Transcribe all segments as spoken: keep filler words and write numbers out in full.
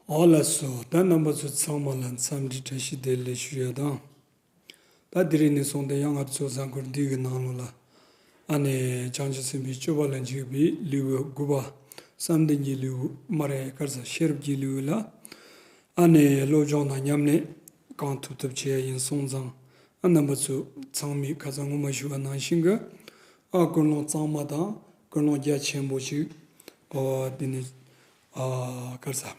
འོ་ལགས་སོ། ད་རྣམ་པ་ཚོ་ཚང་མ་ལ་འཚམས་འདྲི་བཀྲ་ཤིས་བདེ་ལེགས་ཞུ་ཡ་དང་། ད་དེ་རིང་ནས་བཟུང་སྟེ་ཡང་ང་ཚོ་གཟའ་འཁོར་འདི་གི་ནང་ལོགས་ལ་ཨ་ནི་བྱང་ཆུབ་སེམས་དཔའི་སྤྱོད་པ་ལ་འཇུག་པའི་ལེའུ་དགུ་པ། བསམ་གཏན་གྱི་ལེའུ་མ་རེད། ག་རེ་ཟེར། ཤེས་རབ་ཀྱི་ལེའུ་ལ་ཨ་ནི་སློབ་སྦྱོང་དང་ཉམས་ལེན་གང་ཐུབ་ཐུབ་བྱེད་ཡ་ཡིན་སོང་ཙང་། ཨ་རྣམ་པ་ཚོ་ཚང་མས་ཁ་སང་སྔོན་མ་ཞུས་པ་ནང་བཞིན་གྱི་ཨ་ཀུན་སློང་གཙང་མ་དང་ཀུན་སློང་རྒྱ་ཆེན་པོ་ཞིག་ཨོ་དེ་ནི་ཨ་ག་རེ་ཟེར།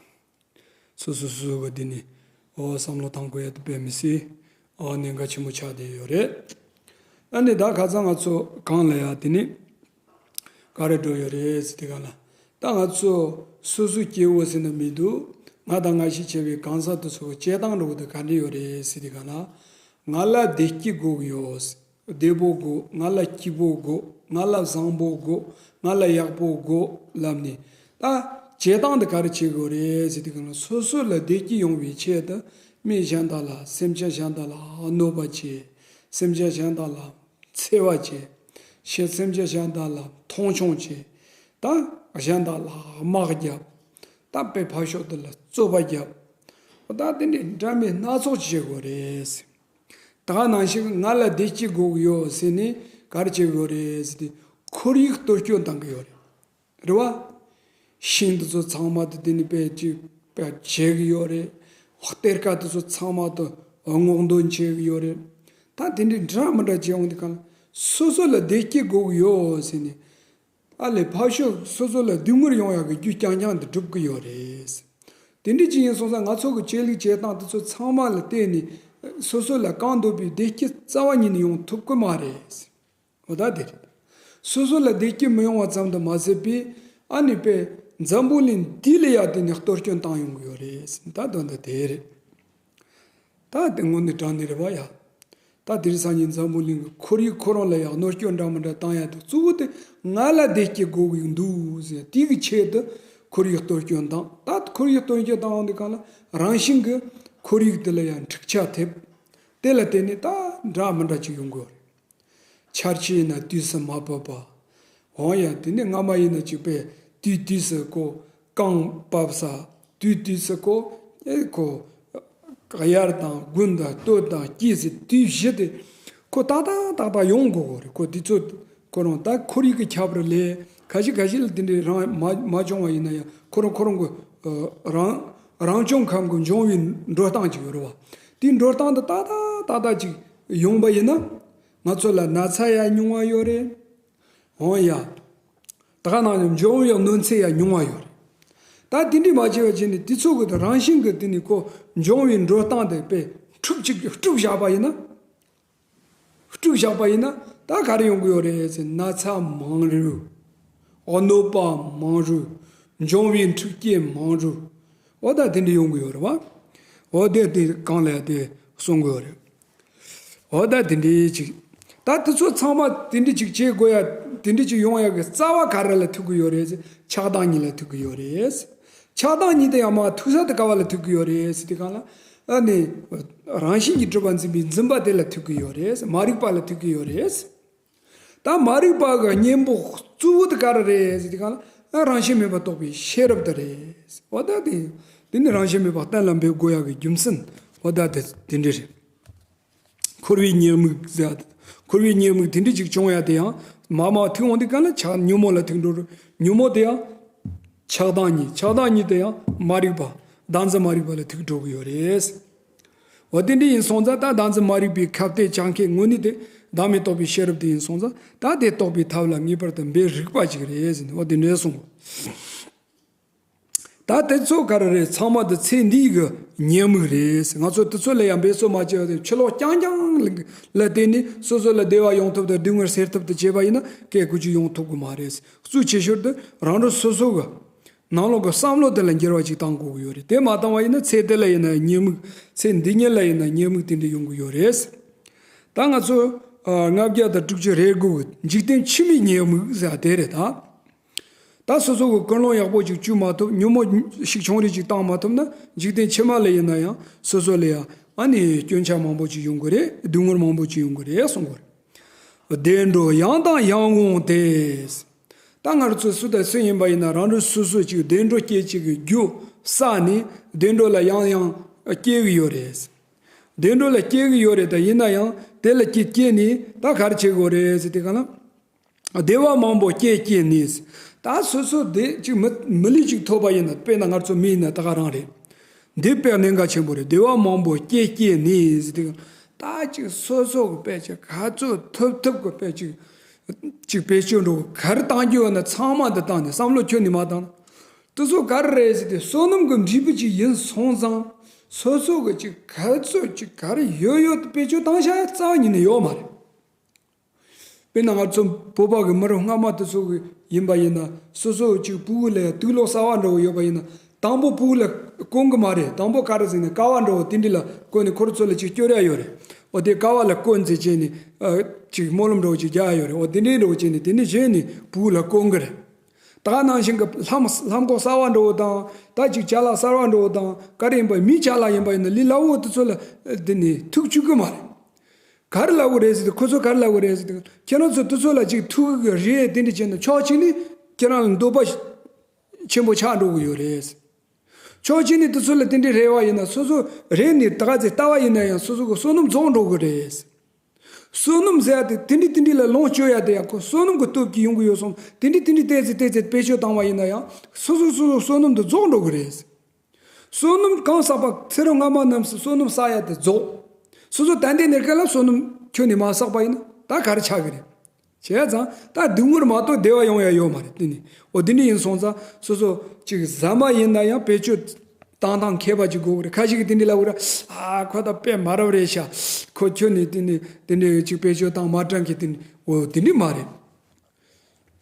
སོ་སོ་སོ་སོ་གི་དེ་ནི་ཨོ་བསམ་བློ་བཏང་དགོས་ཡ་དེ་དཔེ་མི་སྲིད་ཨོ་གནད་འགག་ཆེན་པོ་ཆགས་བསྡད་ཡོད་རེད། ཨ་ནི་ད་ཁ་སང་ང་ཚོ་གང་ལ་ཡ་དེ་ནི་ག་རེ་འགྲོ་ཡོད་རེད་ཟེར་དུས་གང་ལ། ད་ང་ཚོ་སོ་སོའི་སྐྱེ་བོ་ཟེར་ན་མི་འདུག་ང་དང་ང་ཞིག་བྱས་པའི་གང་ཟག་དེ་ཚོ་གི་བྱེད་སྟངས་འགྲོ་གི་དེ་ག་འདྲ་ཡོད་རེད་ཟེར་དུས་གང་ལ། ང་ལ་བདེ་སྐྱིད་དགོས་ཀྱི་ཡོད། བདེ་པོ་དགོས། ང་ལ་སྐྱིད་པོ་དགོས། ང་ལ་བཟང་པོ་དགོས། ང་ལ་ཡག་པོ་དགོས་ལབ་ནས། ད་བྱེད་སྟངས་འདི་ག་རེ་བྱེད་དགོས་རེད་ཟེར་དུས་གང་ལ། སོ་སོ་ལ་བདེ་སྐྱིད་ཡོང་བའི་ཆེད་དུ་མི་གཞན་དག་ལ་སེམས་ཅན་གཞན་དག་ལ་གནོད་པ་བྱེད། སེམས་ཅན་གཞན་དག་ལ་འཚེ་བ་བྱེད། ཤེས་སེམས་ཅན་གཞན་དག་ལ་མཐོང་ཆུང་བྱེད། ད་གཞན་དག་ལ་དམག་རྒྱབ། ད་དཔེ་ཕར་ཕྱོགས་དེ་ལ་རྩོད་པ་རྒྱབ། ད་དེ་འདྲའི་འདྲ་མིན་སྣ་ཚོགས་བྱེད་དགོས་རེད། ད་ག་ནང་བཞིན་ང་ལ་བདེ་སྐྱིད་དགོས་ཀྱི་ཡོད་ཟེར་ནས་ག་རེ་བྱེད་དགོས་རེད་ཟེར་ཏེ། ཁོར་ཡུག་གཏོར་སྐྱོན་བཏང་གི་ཡོད་རེད། རེད་བ། ཤིང་དེ་ཚོ་ཚང་མ་དེ་དེ་ནི་དཔེ་ཅིག་དཔེ་བྱེད་ཀྱི་ཡོད་རེད། གཏེར་ཁ་དེ་ཚོ་ཚང་མ་དེ་སྔོག་འདོན་བྱེད་ཀྱི་ཡོད་རེད། ད་དེ་འདྲའི་འདྲ་མི་འདྲ་བྱེད་འོང་དུས་གང་ལ། སོ་སོ་ལ་བདེ་སྐྱིད་དགོས་ཀྱི་ཡོད་ཟེར་ནས། ཨ་ལས་ཕར་ཕྱོགས་སོ་སོ་ལ་སྡུག་བསྔལ་ཡོང་ཡག་གི་རྒྱུ་རྐྱང་རྐྱང་དེ་སྒྲུབ་ཀྱི་ཡོད་རེད། དེ་འདྲ་ཅིག་ཡིན་སོང་ཙང་ང་ཚོ་གི་བྱེད་ལུགས་བྱེད་སྟངས་དེ་ཚོ་ཚང་མ་ལ་བརྟེན་ནས་སོ་སོ་ལ་གང་འདོད་པའི་བདེ་སྐྱིད་རྩ་བ་ཉིད་ནས་ཡོང་ཐུབ་ཀྱི་མ་རེད། འོ་ད་དེ་རེད། སོ་སོ་ལ་བདེ་སྐྱིད་མི་ཡོང་བ་ཙམ་དུ་མ་ཟད་པའི་ཨ་ནི་དཔེ་འཛམ་བུ་གླིང་འདི་ལ་ཡ་དེ་ནས་གཏོར་སྐྱོན་བཏང་ཡོང་གི་ཡོད་རེད། ད་དོན་དག་དེ་རེད། ད་དེ་དངོས་གནས་དྲང་གནས་རེད་བ་ཡ། ད་དེང་སང་ཉིན་འཛམ་བུ་གླིང་གི་ཁོར་ཡུག་ཁོ་རང་ལ་ཡང་གནོད་སྐྱོན་འདྲ་མི་འདྲ་བཏང་ཡ་དེ་གཙོ་བོ་དེ་ང་ལ་བདེ་སྐྱིད་དགོས་ཀྱི་འདུག་ཟེར། དེ་གི་ཆེད་དུ་ཁོར་ཡུག་གཏོར་སྐྱོན་བཏང་། ད་ཁོར་ཡུག་གཏོར་སྐྱོན་བཏང་འོང་དུས་གང་ལ་རང་བཞིན་གྱི་ཁོར་ཡུག་དེ་ལ་ཡང་འཁྲུག་ཆ་ཐེབས། དེ་ལ་བརྟེན་ནས་ད་འདྲ་མི་འདྲ་ཅིག་ཡོང་གི་ཡོད་རེད། ཆར་ཆུ་ཡིན་ན་དུས་སུ་མ་བབས་པ། འོ་ཡ། དེ་ནས་སྔ་མ་ཡིན་ན་ཅིག་པས་དུས་དུས་སུ་ཁོ་རྐང་བབས་ས། དུས་དུས་སུ་ཁོ་ཨེ་ཁོ་དབྱར་དང་དགུན་དང་སྟོད་དང་དཀྱིལ་ཟེར་དུས་བཞི་དེ་ཁོ་ཏག་ཏག་ཏག་ཏག་ཡོང་དགོས་གོ་རེད། ཁོ་དུས་ཚོད་ཁོ་རང་ད་ཁོར་ཡུག་གི་ཁྱབ་རེ་ལས། ཁ་ཤས་ཁ་ཤས་ལ་དེ་འདྲའི་རང་མ་མ་བྱུང་བ་ཡིན་ན་ཡང་ཁོ་རང་ཁོ་རང་གི་ཨ་རང་རང་བྱུང་ཁམས་ཀྱི་འབྱུང་བའི་འགྲོ་སྟངས་ཅིག་ཡོད་རེད་བ། དེའི་འགྲོ་སྟངས་དེ་ཏག་ཏག་ཏག་ཏག་ཅིག་ཡོང་པ་ཡིན་ན། ང་ཚོ་ལ་ན་ཚ་ཡང་ཉུང་བ་ཡོད་རེད། འོ་ཡ། ད་ག་ནང་བཞིན་འབྱུང་བའི་གནོད་འཚེ་ཡང་ཉུང་བ་ཡོད་རེད། ད་དེ་འདྲ་མ་བྱས་པ་བྱས་ནས་དུས་ཚོད་ཀྱི་རང་བཞིན་གྱི་དེ་ནི་ཁོ་འབྱུང་བའི་འགྲོ་སྟངས་དེ་དཔེ་འཁྲུག་ཅིག་དཀྲུག་བཞག་པ་ཡིན་ན། དཀྲུག་བཞག་པ་ཡིན་ན་ད་ག་རེ་ཡོང་གི་ཡོད་རེད་ཟེར། ན་ཚ་མང་རུ། འོ་གནོད་པ་མང་རུ། འབྱུང་བའི་འཁྲུག་རྐྱེན་མང་རུ། འོ་ད་དེ་འདྲ་ཡོང་གི་ཡོད་རེད་བ། འོ་དེ་དེ་གང་ལ་དེ་གསུང་གི་ཡོད་རེད། འོ་ད་དེ་འདྲའི་ཅིག་ད་དེ་ཚོ་ཚང་མ་དེ་འདྲ་ཅིག་བྱེད་དགོས་ཡ། དེ་འདྲ་ཅིག་ཡོང་ཡ་གི་རྩ་བ་ག་རེ་ལ་ཐུག་གི་ཡོད་རེད། ཆགས་སྡང་གཉིས་ལ་ཐུག་གི་ཡོད་རེད། ཆགས་སྡང་གཉིས་དེ་ཡང་མ་ཐུག་ས་དེ་ག་བ་ལ་ཐུག་གི་ཡོད་རེད་ཟེར་དུས་གང་ལ། ཨ་ནི་རང་བཞིན་གྱིས་གྲུབ་པ་འཛིན་པའི་འཛིན་པ་དེ་ལ་ཐུག་གི་ཡོད་རེད། མ་རིག་པ་ལ་ཐུག་གི་ཡོད་རེད། ད་མ་རིག་པ་གི་གཉེན་པོ་གཙོ་བོ་དེ་ག་རེ་རེད་ཟེར་དུས་གང་ལ། ཨ་རང་བཞིན་མེད་པར་རྟོགས་པའི་ཤེས་རབ་དེ་རེད། འོ་ད་དེ་དེ་ནི་རང་བཞིན་མེད་པ་གཏན་ལ་འབེབས་དགོས་ཡ་གི་རྒྱུ་མཚན་འོ་ད་དེ་དེ་འདྲ་རེད། འཁོར་བའི་ཉེས་དམིགས་ཟེར། འཁོར་བའི་ཉེས་དམིགས་དེ་འདྲ་ཅིག་བྱུང་ཡ་དེ་ཡང་མ་མ་ཐུག་འོང་དུས་གང་ལ་ཆགས་ཉོན་མོངས་ལ་ཐུག་འགྲོ་རུ། ཉོན་མོངས་དེ་ཡང་ཆགས་སྡང་གཉིས། ཆགས་སྡང་གཉིས་དེ་ཡང་མ་རིག་པ། བདག་འཛིན་མ་རིག་པ་ལ་ཐུག་འགྲོ་གི་ཡོད་རེད། འོ་དེ་འདྲ་ཡིན་སོང་ཙང་ད་བདག་འཛིན་མ་རིག་པའི་ཁ་གཏད་གཅོག་མཁན་དངོས་གནས་དེ་བདག་མེད་རྟོགས་པའི་ཤེས་རབ་དེ་ཡིན་སོང་ཙང་། ད་དེ་རྟོགས་པའི་ཐབས་ལ་ངེས་པར་དུ་འབད་རིགས་པ་ཅིག་རེད་ཟེར་ནས་འོ་དེ་འདྲ་གསུངས། ད་དེ་ཚོ་ག་རེ་རེད། ཚང་མ་དེ་ཚེ་འདིའི་གི་ཉེས་དམིགས་རེད། ང་ཚོ་དེ་ཚོ་ལ་ཡང་འབད་རྩོལ་མ་བྱས་པ་དེ་ཕྱི་ལོགས་རྐྱང་རྐྱང་ལ་བརྟེན་ནས་སོ་སོ་ལ་བདེ་བ་ཡོང་ཐབས་དང་སྡུག་བསྔལ་སེལ་ཐབས་དེ་བྱས་པ་ཡིན་ན་སྐད་ཀོ་ཅིག་ཡོང་ཐུབ་གི་མ་རེད། གཙོ་ཆེ་ཤོས་དེ་རང་རང་སོ་སོ་གི་ནང་ལོགས་ཀྱི་བསམ་བློ་དེ་ལ་འགྱུར་བ་ཅིག་གཏང་དགོས་ཀྱི་ཡོད་རེད། དེ་མ་བཏང་བ་ཡིན་ན་ཚེ་འདི་ལ་ཡིན་ན་ཉེས་དམིགས། ཚེ་འདི་ཉིད་ལ་ཡིན་ན་ཉེས་དམིགས་དེ་འདྲ་ཡོང་གི་ཡོད་རེད། ད་ང་ཚོ་ཨ་ལྔ་བརྒྱ་དང་དྲུག་ཅུ་རེ་དགུ་གི་འཇིག་རྟེན་ཕྱི་མའི་ཉེས་དམིགས་ཟེར་དེ་རེད་ད། ད་སོ་སོ་གི་ཀུན་སློང་ཡག་པོ་ཅིག་བཅོས་མ་ཐུབ། ཉོན་མོངས་ཤུགས་ཆུང་རུ་ཅིག་བཏང་མ་ཐུབ་ན་འཇིག་རྟེན་ཕྱི་མ་ལ་ཡིན་ན་ཡང་སོ་སོ་ལ་ཡང་ཨ་ནི་སྐྱོན་ཆ་མང་པོ་ཅིག་ཡོང་གི་རེད། སྡུག་བསྔལ་མང་པོ་ཅིག་ཡོང་གི་རེད་གསུང་གི་རེད། བདེ་འགྲོ་ཡང་དང་ཡང་འོང་སྟེ། ད་ང་རང་ཚོ་སུ་དང་སུ་ཡིན་པ་ཡིན་ན་རང་རང་སོ་སོ་ཅིག་བདེ་འགྲོ་སྐྱེད་བྱེད་ཀྱི་རྒྱུ་ བསགས་ནས་བདེ་འགྲོ་ལ་ཡང་ཡང་སྐྱེ་གི་ཡོད་རེད། བདེ་འགྲོ་ལ་སྐྱེ་གི་ཡོད་རེད། ད་ཡིན་ན་ཡང་དེ་ལ་སྐྱེ་སྐྱེ་ནས་ད་ག་རེ་བྱེད་དགོས་རེད་ཟེར་དུས་ག་ལ། བདེ་བ་མང་པོ་སྐྱེ་སྐྱེ་ནས། ད་སོ་སོ་བདེ་ཅིག་མི་མི་ལུས་ཅིག་ཐོབ་པ་ཡིན་ན། དཔེར་ན་ང་ཚོ་མི་ཡིན་ན་ད་ག་རང་རེད། འདི་དཔེ་གནད་འགག་ཆེན་པོ་རེད། བདེ་བ་མང་པོ་སྐྱེ་སྐྱེ་ནས་ཟེར་དུས། ད་ཅིག་སོ་སོ་གི་དཔེ་ཅིག་ག་ཚོད་ཐུབ་ཐུབ་གི་དཔེ་ཅིག་ཅིག་བེད་སྤྱོད་འགྲོ་ག་རེ་བཏང་རྒྱུ་ཡོད་ན་ཚང་མ་འདི་བཏང་ནས། བསམ་བློ་ཁྱོན་ནས་མ་བཏང་ན། དེ་ཚོ་ག་རེ་རེད་ཟེར་དུས། བསོད་ནམས་ཀྱི་འབྲས་བུ་ཅིག་ཡིན་སོང་ཙང་། སོ་སོ་གི་ཅིག་ག་ཚོད་ཅིག་ག་རེ་ཡོད་ཡོད་དུ་བེད་སྤྱོད་བཏང་བྱ་ཡ་རྩ་བ་ཉིད་ནས་ཡོད་མ་རེད། དཔེར་ན་ང་ཚོ་བོད་པ་གི་མི་རབས་སྔ་མ་དེ་ཚོ་གི་ཡིན་པ་ཡིན་ན། སོ་སོ་ཅིག་ཕྲུ་གུ་ལ་དུག་ལོག་གསར་བ་འདྲ་བོ་ཡོད་པ་ཡིན་ན། དང་པོ་ཕྲུ་གུ་ལ་སྐོན་གི་མ་རེད། དང་པོ་ག་རེ་ཟེར་ན་ཀ་བ་འདྲ་བོ་དེ་འདྲ་ལ་སྐོན་ནས་ཁོ་རང་ཚོ་ལ་ཅིག་སྐྱོར་ཡ་ཡོད་རེད། འོ་དེ་ཀ་བ་ལ་སྐོན་ཟེར་བྱས་ནས་ཨ་ཅིག་སྨོན་ལམ་འདྲ་བོ་ཅིག་རྒྱག་ཡ་ཡོད་རེད། འོ་དེ་འདྲའི་འདྲ་བོ་བྱས་ནས་དེ་འདྲ་བྱས་ནས་ཕྲུ་གུ་ལ་སྐོན་གི་རེད། ད་ག་ནང་བཞིན་གི་ལྷམ་ལྷམ་གོག་གསར་བ་འདྲ་བོ་དང་། ད་ཅིག་ཅ་ལག་གསར་བ་འདྲ་བོ་དང་། ག་རེ་ཡིན་པ། མིའི་ཅ་ལག་ཡིན་པ་ཡིན་ན་ལས་སླ་བོ་དེ་ཚོ་ལ་དེ་ནས་ཐུག་བཅུག་གི་མ་རེད། ག་རེ་ལབ་དགོས་རེད་ཟེར་དུས། ཁོ་ཚོ་ག་རེ་ལབ་དགོས་རེད་ཟེར་དུས། ཁྱེད་རང་ཚོ་དེ་ཚོ་ལ་ཅིག་ཐུག་གི་རེད། དེ་འདྲ་བྱས་ན་ཕྱོགས་གཅིག་ནས་ཁྱེད་རང་ལ་འདོད་པ་ཆེན་པོ་ཆགས་འགྲོ་གི་ཡོད་རེད། ཕྱོགས་གཅིག་ནས་དེ་ཚོ་ལ་དེ་འདྲ་རེ་བ་ཡིན་ན། སོ་སོ་རེ་ནས་ད་ག་ཚོད་ལྟ་བ་ཡིན་ན་ཡང་། སོ་སོ་གི་བསོད་ནམས་རྫོགས་འགྲོ་གི་རེད། བསོད་ནམས་ཟེར་ཡ་དེ་དེ་འདྲ་དེ་འདྲ་ལ་ལོངས་སྤྱོད་ཡ་དེ་ཡང་ཁོ་བསོད་ནམས་ཀྱི་སྟོབས་ཀྱིས་ཡོང་གི་ཡོད་སོང་། དེ་འདྲ་དེ་འདྲ་ཏོག་ཙམ་ཏོག་ཙམ་བེད་སྤྱོད་བཏང་བ་ཡིན་ན་ཡང་། སོ་སོ་སོ་སོ་བསོད་ནམས་དེ་རྫོགས་འགྲོ་གི་རེད། བསོད་ནམས་གང་བསགས་པ། ཚེ་རབས་སྔ་མ་རྣམས་སུ་བསོད་ནམས་བསགས་ཡ་དེ་རྫོགས། སོ་སོ་ད་ལྟའི་གནས་སྐབས་ལ་བསོད་ནམས་ཁྱོན་ནས་མ་བསགས་པ་ཡིན་ན་ད་ག་རེ་ཆགས་ཀྱི་རེད། བྱས་ཙང་ད་སྡུག་བསྔལ་མ་གཏོགས་བདེ་བ་ཡོང་ཡ་ཡོད་མ་རེད། དེ་ནི་འོ་དེ་འདྲ་ཡིན་སོང་ཙང་། སོ་སོ་ཅིག་ཟ་མ་ཡིན་ན་ཡང་བེད་སྤྱོད་བཏང་སྟངས་མཁས་པ་ཅིག་དགོས་ཀྱི་རེད། ཁ་ཅིག་གིས་དེ་འདྲ་ལབ་ཀྱི་རེད། ཨ་ཁོ་ད་དཔེ་མ་རབས་རེད་ཤག་ཁོ་ཁྱོན་ནས་དེ་ནི་དེ་འདྲ་ཅིག་བེད་སྤྱོད་བཏང་མ་དྲན་གི། དེ་ནི་འོ་དེ་འདྲ་མ་རེད།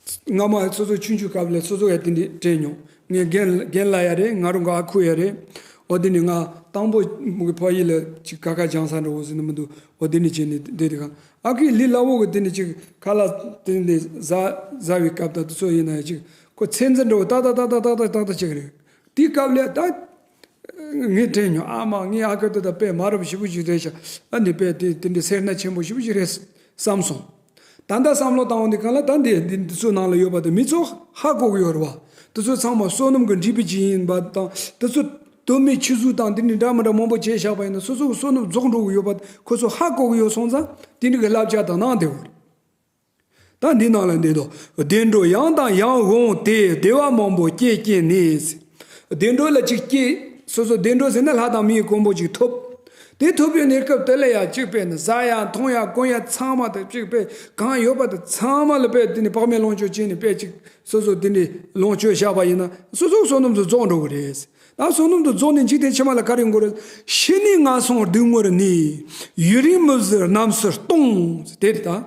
སྔ་མ་སོ་སོ་ཆུང་ཆུང་སྐབས་ལ་སོ་སོ་ཡང་དེ་འདྲ་དྲན་མྱོང་། ངའི་རྒན་རྒན་ལགས་ཡང་རེད། ང་རང་གི་ཨ་ཁུ་ཡང་རེད། འོ་དེ་ནི་ང་དང་པོ་མོ་གི་ཕ་ཡུལ་ལ་ཅིག་ཀ་ཁ་སྦྱང་ས་འདྲ་བོ་ཟེར་ན་མི་འདུག་འོ་དེ་ནི་བྱས་ནས་བསྡད་དེ་གང་། ཨ་ཁུའི་ལས་སླ་བོ་གི་དེ་ནི་ཅིག་ཁ་ལག་དེ་འདྲ་ཟ་ཟ་བའི་སྐབས་དང་དེ་ཚོ་ཡིན་ན་ཡང་ཅིག་ཁོ་ཚོད་འཛིན་འདྲ་བོ་ཏག་ཏག་ཏག་ཏག་ཏག་ཏག་ཏག་ཏག་བྱེད་ཀྱི་རེད། དེའི་སྐབས་ལ་ད་ངས་དྲན་མྱོང་། ཨ་མ་ངའི་ཨ་ཁུ་དེ་ད་དཔེ་མ་རབས་ཞེ་པོ་ཞིག་རེད་ཤག་ཨ་ནི་དཔེ་དེ་དེ་འདྲའི་སེར་སྣ་ཆེན་པོ་ཞེ་པོ་ཞིག་རེད་བསམ་སོང་། ད་ལྟ་བསམ་བློ་བཏང་འོང་དུས་གང་ལ། ད་འདི་འདི་འདི་ཚོའི་ནང་ལ་ཡོད་པ་དེ་མི་ཚོ་ཧ་གོ་གི་ཡོད་རེད་བ། དེ་ཚོ་ཚང་མ་བསོད་ནམས་ཀྱི་འབྲས་བུ་ཅིག་ཡིན་པ་དང་། དེ་ཚོ་དོན་མེད་ཆུད་ཟོས་དང་དེ་འདྲའི་འདྲ་མི་འདྲ་མང་པོ་བྱས་བཞག་པ་ཡིན་ན། སོ་སོ་གི་བསོད་ནམས་རྫོགས་འགྲོ་གི་ཡོད་པ་ཁོ་ཚོ་ཧ་གོ་གི་ཡོད་སོང་ཙང་། དེ་འདྲ་གི་བསླབ་བྱ་དང་གནང་བསྡད་ཡོད་རེད། ད་འདི་ནང་ལ་འདི་འདུག་བདེ་འགྲོ་ཡང་དང་ཡང་འོངས་ཏེ། བདེ་བ་མང་པོ་སྐྱེ་སྐྱེ་ནས། བདེ་འགྲོ་ལ་ཅིག་སྐྱེ། སོ་སོ་བདེ་འགྲོ་ཟེར་ན་ལྷ་དང་མིའི་གོ་འཕང་ཅིག་ཐོབ། དེ་ཐོབ་པའི་གནས་སྐབས་དེ་ལ་ཡང་ཅིག་དཔེ་ནི་ཟ་ཡ་འཐུང་ཡ་གོན་ཡ་ཚང་མ་དང་ཅིག་དཔེ་གང་ཡོད་པ་དེ་ཚང་མ་ལ་དཔེ་དེ་ནི་དཔག་མེད་ལོངས་སྤྱོད་བྱས་ནས། དཔེ་ཅིག་སོ་སོ་དེ་འདྲའི་ལོངས་སྤྱོད་བཞག་པ་ཡིན་ན། སོ་སོའི་བསོད་ནམས་སུ་རྫོགས་འགྲོ་གི་རེད། ད་བསོད་ནམས་དེ་རྫོགས་ནས་འཇིག་རྟེན་ཕྱི་མ་ལ་ག་རེ་ཡོང་གི་རེད། ཤི་ནས་ངན་སོང་སྡུག་བསྔལ་ནི། ཡུན་རིང་མི་བཟོད་རྣམ་སྲས་སྟོང་། དེ་རེད་ད།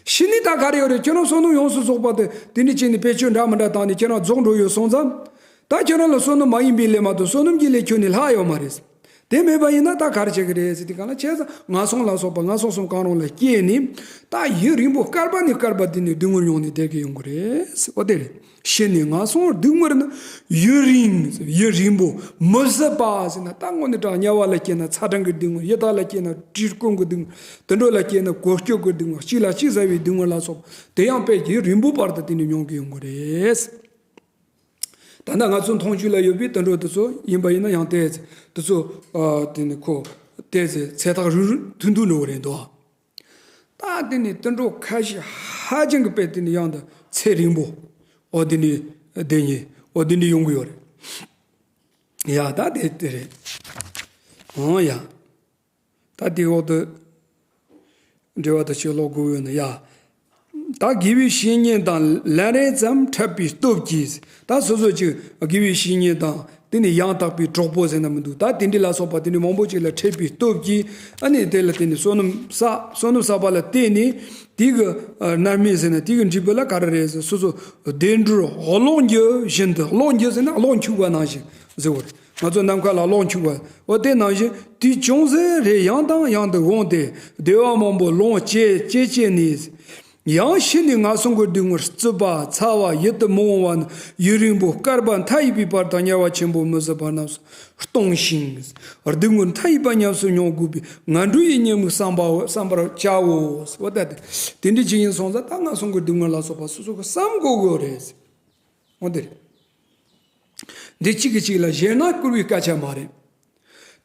ཤི་ནས་ད་ག་རེ་ཡོད་རེད། ཁྱོད་རང་བསོད་ནམས་ཡོངས་སུ་རྫོགས་པ་དེ་དེ་འདྲ་བྱས་ནས་བེད་སྤྱོད་འདྲ་མི་འདྲ་བཏང་ནས་ཁྱེད་རང་རྫོགས་འགྲོ་ཡོད་སོང་ཙང་། ད་ཁྱོད་རང་ལ་བསོད་ནམས་མ་ཡིན་པའི་ལས་མ་གཏོགས་བསོད་ནམས་ཀྱི་ལས་ཁྱོན་ནས་ལྷག་ཡོད་མ་རེད། དེ་མེད་པ་ཡིན་ན་ད་ག་རེ་བྱེད་ཀྱི་རེད་ཟེར་དུས་གང་ལ། བྱས་ཙང་ངན་སོང་ལ་སོགས་པ་ངན་སོང་གསུམ་གང་རུང་ལ་སྐྱེས་ནས། ད་ཡུན་རིང་པོ་བསྐལ་པ་ནས་བསྐལ་པ་དེ་ནས་སྡུག་བསྔལ་མྱོང་ནས་བསྡད་ཀྱི་ཡོང་གི་རེད་ཟེར། འོ་དེ་རེད། ཤི་ནས་ངན་སོང་སྡུག་བསྔལ་ནི། ཡུན་རིང་། ཡུན་རིང་པོ། མི་བཟོད་པ་ཟེར་ན་ད་དངོས་གནས་དྲང་། དམྱལ་བ་ལ་སྐྱེས་ན་ཚ་གྲང་གི་སྡུག་བསྔལ། ཡི་དྭགས་ལ་སྐྱེས་ན་བཀྲེས་སྐོམ་གྱི་སྡུག་བསྔལ། དུད་འགྲོ་ལ་སྐྱེས་ན་གོ་སྐྱོ་གི་སྡུག་བསྔལ། གཅིག་ལ་གཅིག་ཟ་བའི་སྡུག་བསྔལ་ལ་སོགས་པ་དེ་ཡང་དཔེ་ཡུན་རིང་པོའི་བར་དུ་དེ་ནས་མྱོང་གི་ཡོང་གི་རེད། ད་ལྟ་ང་ཚོ་མཐོང་ཆོས་ལ་ཡོད་པའི་དུད་འགྲོ་དེ་ཚོ་ཡིན་པ་ཡིན་ན་ཡང་ཏོག་ཙམ་དེ་ཚོ་ཨ་དེ་ནི་ཁོ་ཏོག་ཙམ་ཚེ་ཐག་རིང་རིང་ཐུང་ཐུང་འགྲོ་གི་རེད་འདུག་ད་དེ་ནི་དུད་འགྲོ་ཁ་ཤས་ཧ་ཅང་གི་དཔེ་དེ་ནི་ཡང་ད་ཚེ་རིང་པོ། འོ་དེ་ནི་བསྡད་མཁན། འོ་དེ་འདྲ་ཡོང་གི་ཡོད་རེད། ཡ་ད་དེ་དེ་རེད། འོ་ཡ། ད་དེའི་འོག་ཏུ་འགྲེལ་པ་དང་ཅིག་ཀློག་དགོས་ཡོད་ན་ཡ། ད་དགེ་བའི་བཤེས་གཉེན་དང་ལན་རེ་ཙམ་འཕྲད་པའི་སྟོབས་ཀྱིས། ད་སོ་སོ་ཅིག་དགེ་བའི་བཤེས་གཉེན་དང་དེ་ནི་ཡང་དག་པའི་གྲོགས་པོ་ཟེར་ན་མི་འདུག་ད་དེ་འདྲ་ལ་སོགས་པ་དེ་འདྲ་མང་པོ་ཅིག་ལ་འཕྲད་པའི་སྟོབས་ཀྱིས། ཨ་ནི་དེ་ལ་བརྟེན་ནས་བསོད་ནམས་བསགས། བསོད་ནམས་བསགས་པ་ལ་བརྟེན་ནས་དེ་གི་ཨ་རྣམ་སྨིན་ཟེར་ན་དེ་གི་འབྲས་བུ་ལ་ག་རེ་རེད་ཟེར། སོ་སོ་བདེ་འགྲོར་གློག་འགྱུ་བཞིན་དུ། གློག་འགྱུ་ཟེར་ན་གློག་འཁྱུག་པ་ནང་བཞིན་ཟེར་བ་རེད། ང་ཚོ་ནམ་མཁའ་ལ་གློག་འཁྱུག་པ། འོ་དེ་ནང་བཞིན་དུས་ཅུང་ཟད་རེ་ཡང་དང་ཡང་དུ་འོངས་ཏེ། བདེ་བ་མང་པོ་ལོངས་སྤྱད་སྤྱད་སྤྱད་ནས། ཡང་ཤི་ནས་ངན་སོང་གི་སྡུག་བསྔལ་རྩུབ་པ་ཚ་བ་ཡིད་དུ་མི་འོང་བ་ནི་ཡུན་རིང་པོ་བསྐལ་པ་མཐའ་ཡས་པའི་བར་དུ་དམྱལ་བ་ཆེན་པོ་མི་བཟོད་པ་རྣམས་སུ་གཏོང་ཞིང་། སྡུག་བསྔལ་མཐའ་ཡས་པ་ཉམས་སུ་མྱོང་དགོས་པས་ངན་འགྲོ་ཡི་ཉེས་དམིགས་བསམ་པ་བསམ་པར་བྱའོ། འོ་ད་དེ་དེ་འདྲ་ཅིག་ཡིན་སོང་ཙང་ད་ངན་སོང་གི་སྡུག་བསྔལ་ལ་སོགས་པ་སོ་སོ་གི་བསམ་དགོས་དགོས་རེད། འོ་དེ་རེད། འདི་གཅིག་གིས་གཅིག་ལ་ཞེད་སྣང་བསྐུར་བའི་སྐད་ཆ་མ་རེད།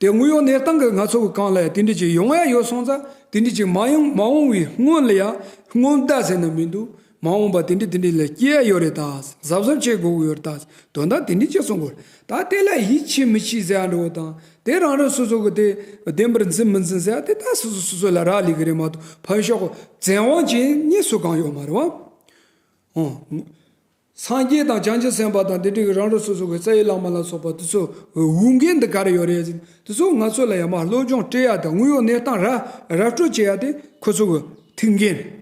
དེ་དངོས་ཡོད་གནས་སྟངས་ཀྱི་ང་ཚོ་གི་གང་ལ་ཡང་དེ་འདྲ་ཅིག་ཡོང་ཡ་ཡོད་སོང་ཙང་དེ་འདྲ་ཅིག་མ་ཡོང་མ་འོང་བའི་སྔོན་ལ་ཡང་སྔོན་བརྡ་ཟེར་ན་མི་འདུག་མ་འོངས་པ་དེ་འདྲ་དེ་འདྲ་ལ་སྐྱེ་ཡ་ཡོད་རེད་ད། གཟབ་གཟབ་བྱེད་དགོས་ཀྱི་ཡོད་རེད་ད། དོན་དག་དེ་འདྲ་ཅིག་གསུང་དགོས་རེད་ད། དེ་ལ་ཡིད་ཆེས་མི་ཆེས་ཟེར་ཡ་འགྲོ་བ་དང་དེ་རང་རང་སོ་སོ་གི་དེ་བདེན་པར་འཛིན་མི་འཛིན་ཟེར་ཡ་དེ་ད་སོ་སོ་སོ་སོ་ལ་རག་ལས་ཀྱི་རེད་མ་གཏོགས་ཕན་ཤོག་གི་བཙན་དབང་ཅན་གཉིས་སུ་གང་ཡོད་མ་རེད་བ། ཨོ། སངས་རྒྱས་དང་བྱང་ཆུབ་སེམས་དཔའ་དང་དེ་འདྲའི་རང་རང་སོ་སོ་གི་རྩ་བའི་བླ་མ་ལ་སོགས་པ་དེ་ཚོ་འོས་འགན་འདི་ག་རེ་ཡོད་རེད་ཟེར་དེ་ཚོ་ང་ཚོ་ལ་ཡང་མ་སློབ་སྦྱོང་སྤྲད་ཡ་དང་དངོས་ཡོད་གནས་སྟངས་ར་ར་སྤྲོད་བྱེད་ཡ་དེ་ཁོ་ཚོ་གི་ཐུགས་འགན་རེད།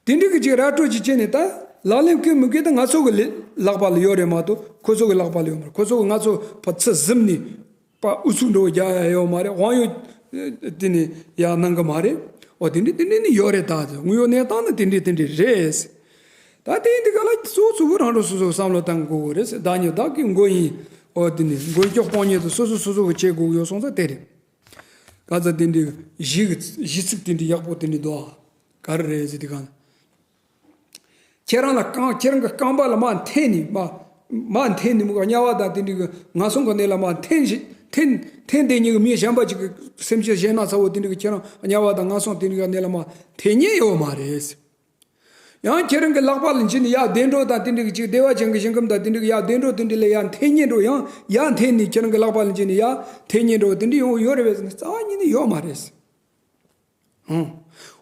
དེ་འདྲའི་གི་ཅིག་ར་སྤྲོད་ཅིག་བྱས་ནས་ད་ལག་ལེན་བཀོད་མི་བཀོད་དེ་ང་ཚོ་གི་ལག་པ་ལ་ཡོད་རེད་མ་གཏོགས་ཁོ་ཚོ་གི་ལག་པ་ལ་ཡོད་མ་རེད། ཁོ་ཚོ་གི་ང་ཚོ་ཕར་ཚུར་གཟིམ་ནས། པ་ཨུ་ཚུགས་འགྲོ་རྒྱག་ཡ་ཡོད་མ་རེད། དབང་ཡོད་དེ་ནི་ཡ་གནང་གི་མ་རེད། འོ་དེ་འདྲ་དེ་འདྲ་ནི་ཡོད་རེད། ད་དངོས་ཡོད་གནས་སྟངས་ནི་དེ་འདྲ་དེ་འདྲ་རེད། ད་དེ་འདི་ག་ལ་གཙོ་བོ་གཙོ་བོ་རང་རང་སོ་སོ་བསམ་བློ་བཏང་དགོས་གི་རེད། བདག་ཉིད་བདག་གི་མགོན་ཡིན། འོ་དེ་ནི་མགོན་སྐྱོབ་དཔང་ཉིད་དུ་སོ་སོ་སོ་སོ་གི་བྱེད་དགོས་གི་ཡོད་སོང་ཙང་དེ་རེད། ག་ཚ་དེ་འདྲ་གཞི་གི་གཞི་ཚིག་དེ་འདྲ་ཡག་པོ་དེ་འདྲ་འདུག་ཨ། ག་རེ་རེད་ཟེར་དེ་ག་ན། ཁྱེད་རང་ལ་རྐང་ཁྱེད་རང་གི་རྐང་པ་ལ་མར་འཐེན་ནས་མར་མར་འཐེན་ནས་མི་ག་དམྱལ་བ་དང་དེ་འདྲ་གི་ངན་སོང་གི་གནས་ལ་མར་འཐེན་ཞིག་འཐེན་འཐེན་དེ་ཉིད་ཀྱི་མི་གཞན་པ་ཅིག་གི་སེམས་ཅན་གཞན་སྣ་ཚ་བོ་དེ་འདྲ་གི་ཁྱེད་རང་དམྱལ་བ་དང་ངན་སོང་དེ་འདྲ་གི་གནས་ལ་མར་འཐེན་ཉེན་ཡོད་མ་རེད། ཡང་ཁྱེད་རང་གི་ལག་པ་ལ་འཇུས་ནས་ཡར་བདེ་འགྲོ་དང་དེ་འདྲ་གི་ཅིག་བདེ་བ་ཅན་གྱི་ཞིང་ཁམས་དང་དེ་འདྲ་གི་ཡར་བདེ་འགྲོ་དེ་འདྲ་ལ་ཡར་འཐེན་ཉེན་འགྲོ་ཡང་ཡར་འཐེན་ནས་ཁྱེད་རང་གི་ལག་པ་ལ་འཇུས་ནས་ཡར་འཐེན་ཉེན་འགྲོ་དེ་འདྲ་ཡོང་ཡོད་རེད་པས་ཟེར་ན་རྩ་བ་ཉིད་ནས་ཡོད་མ་རེད། ཨང་།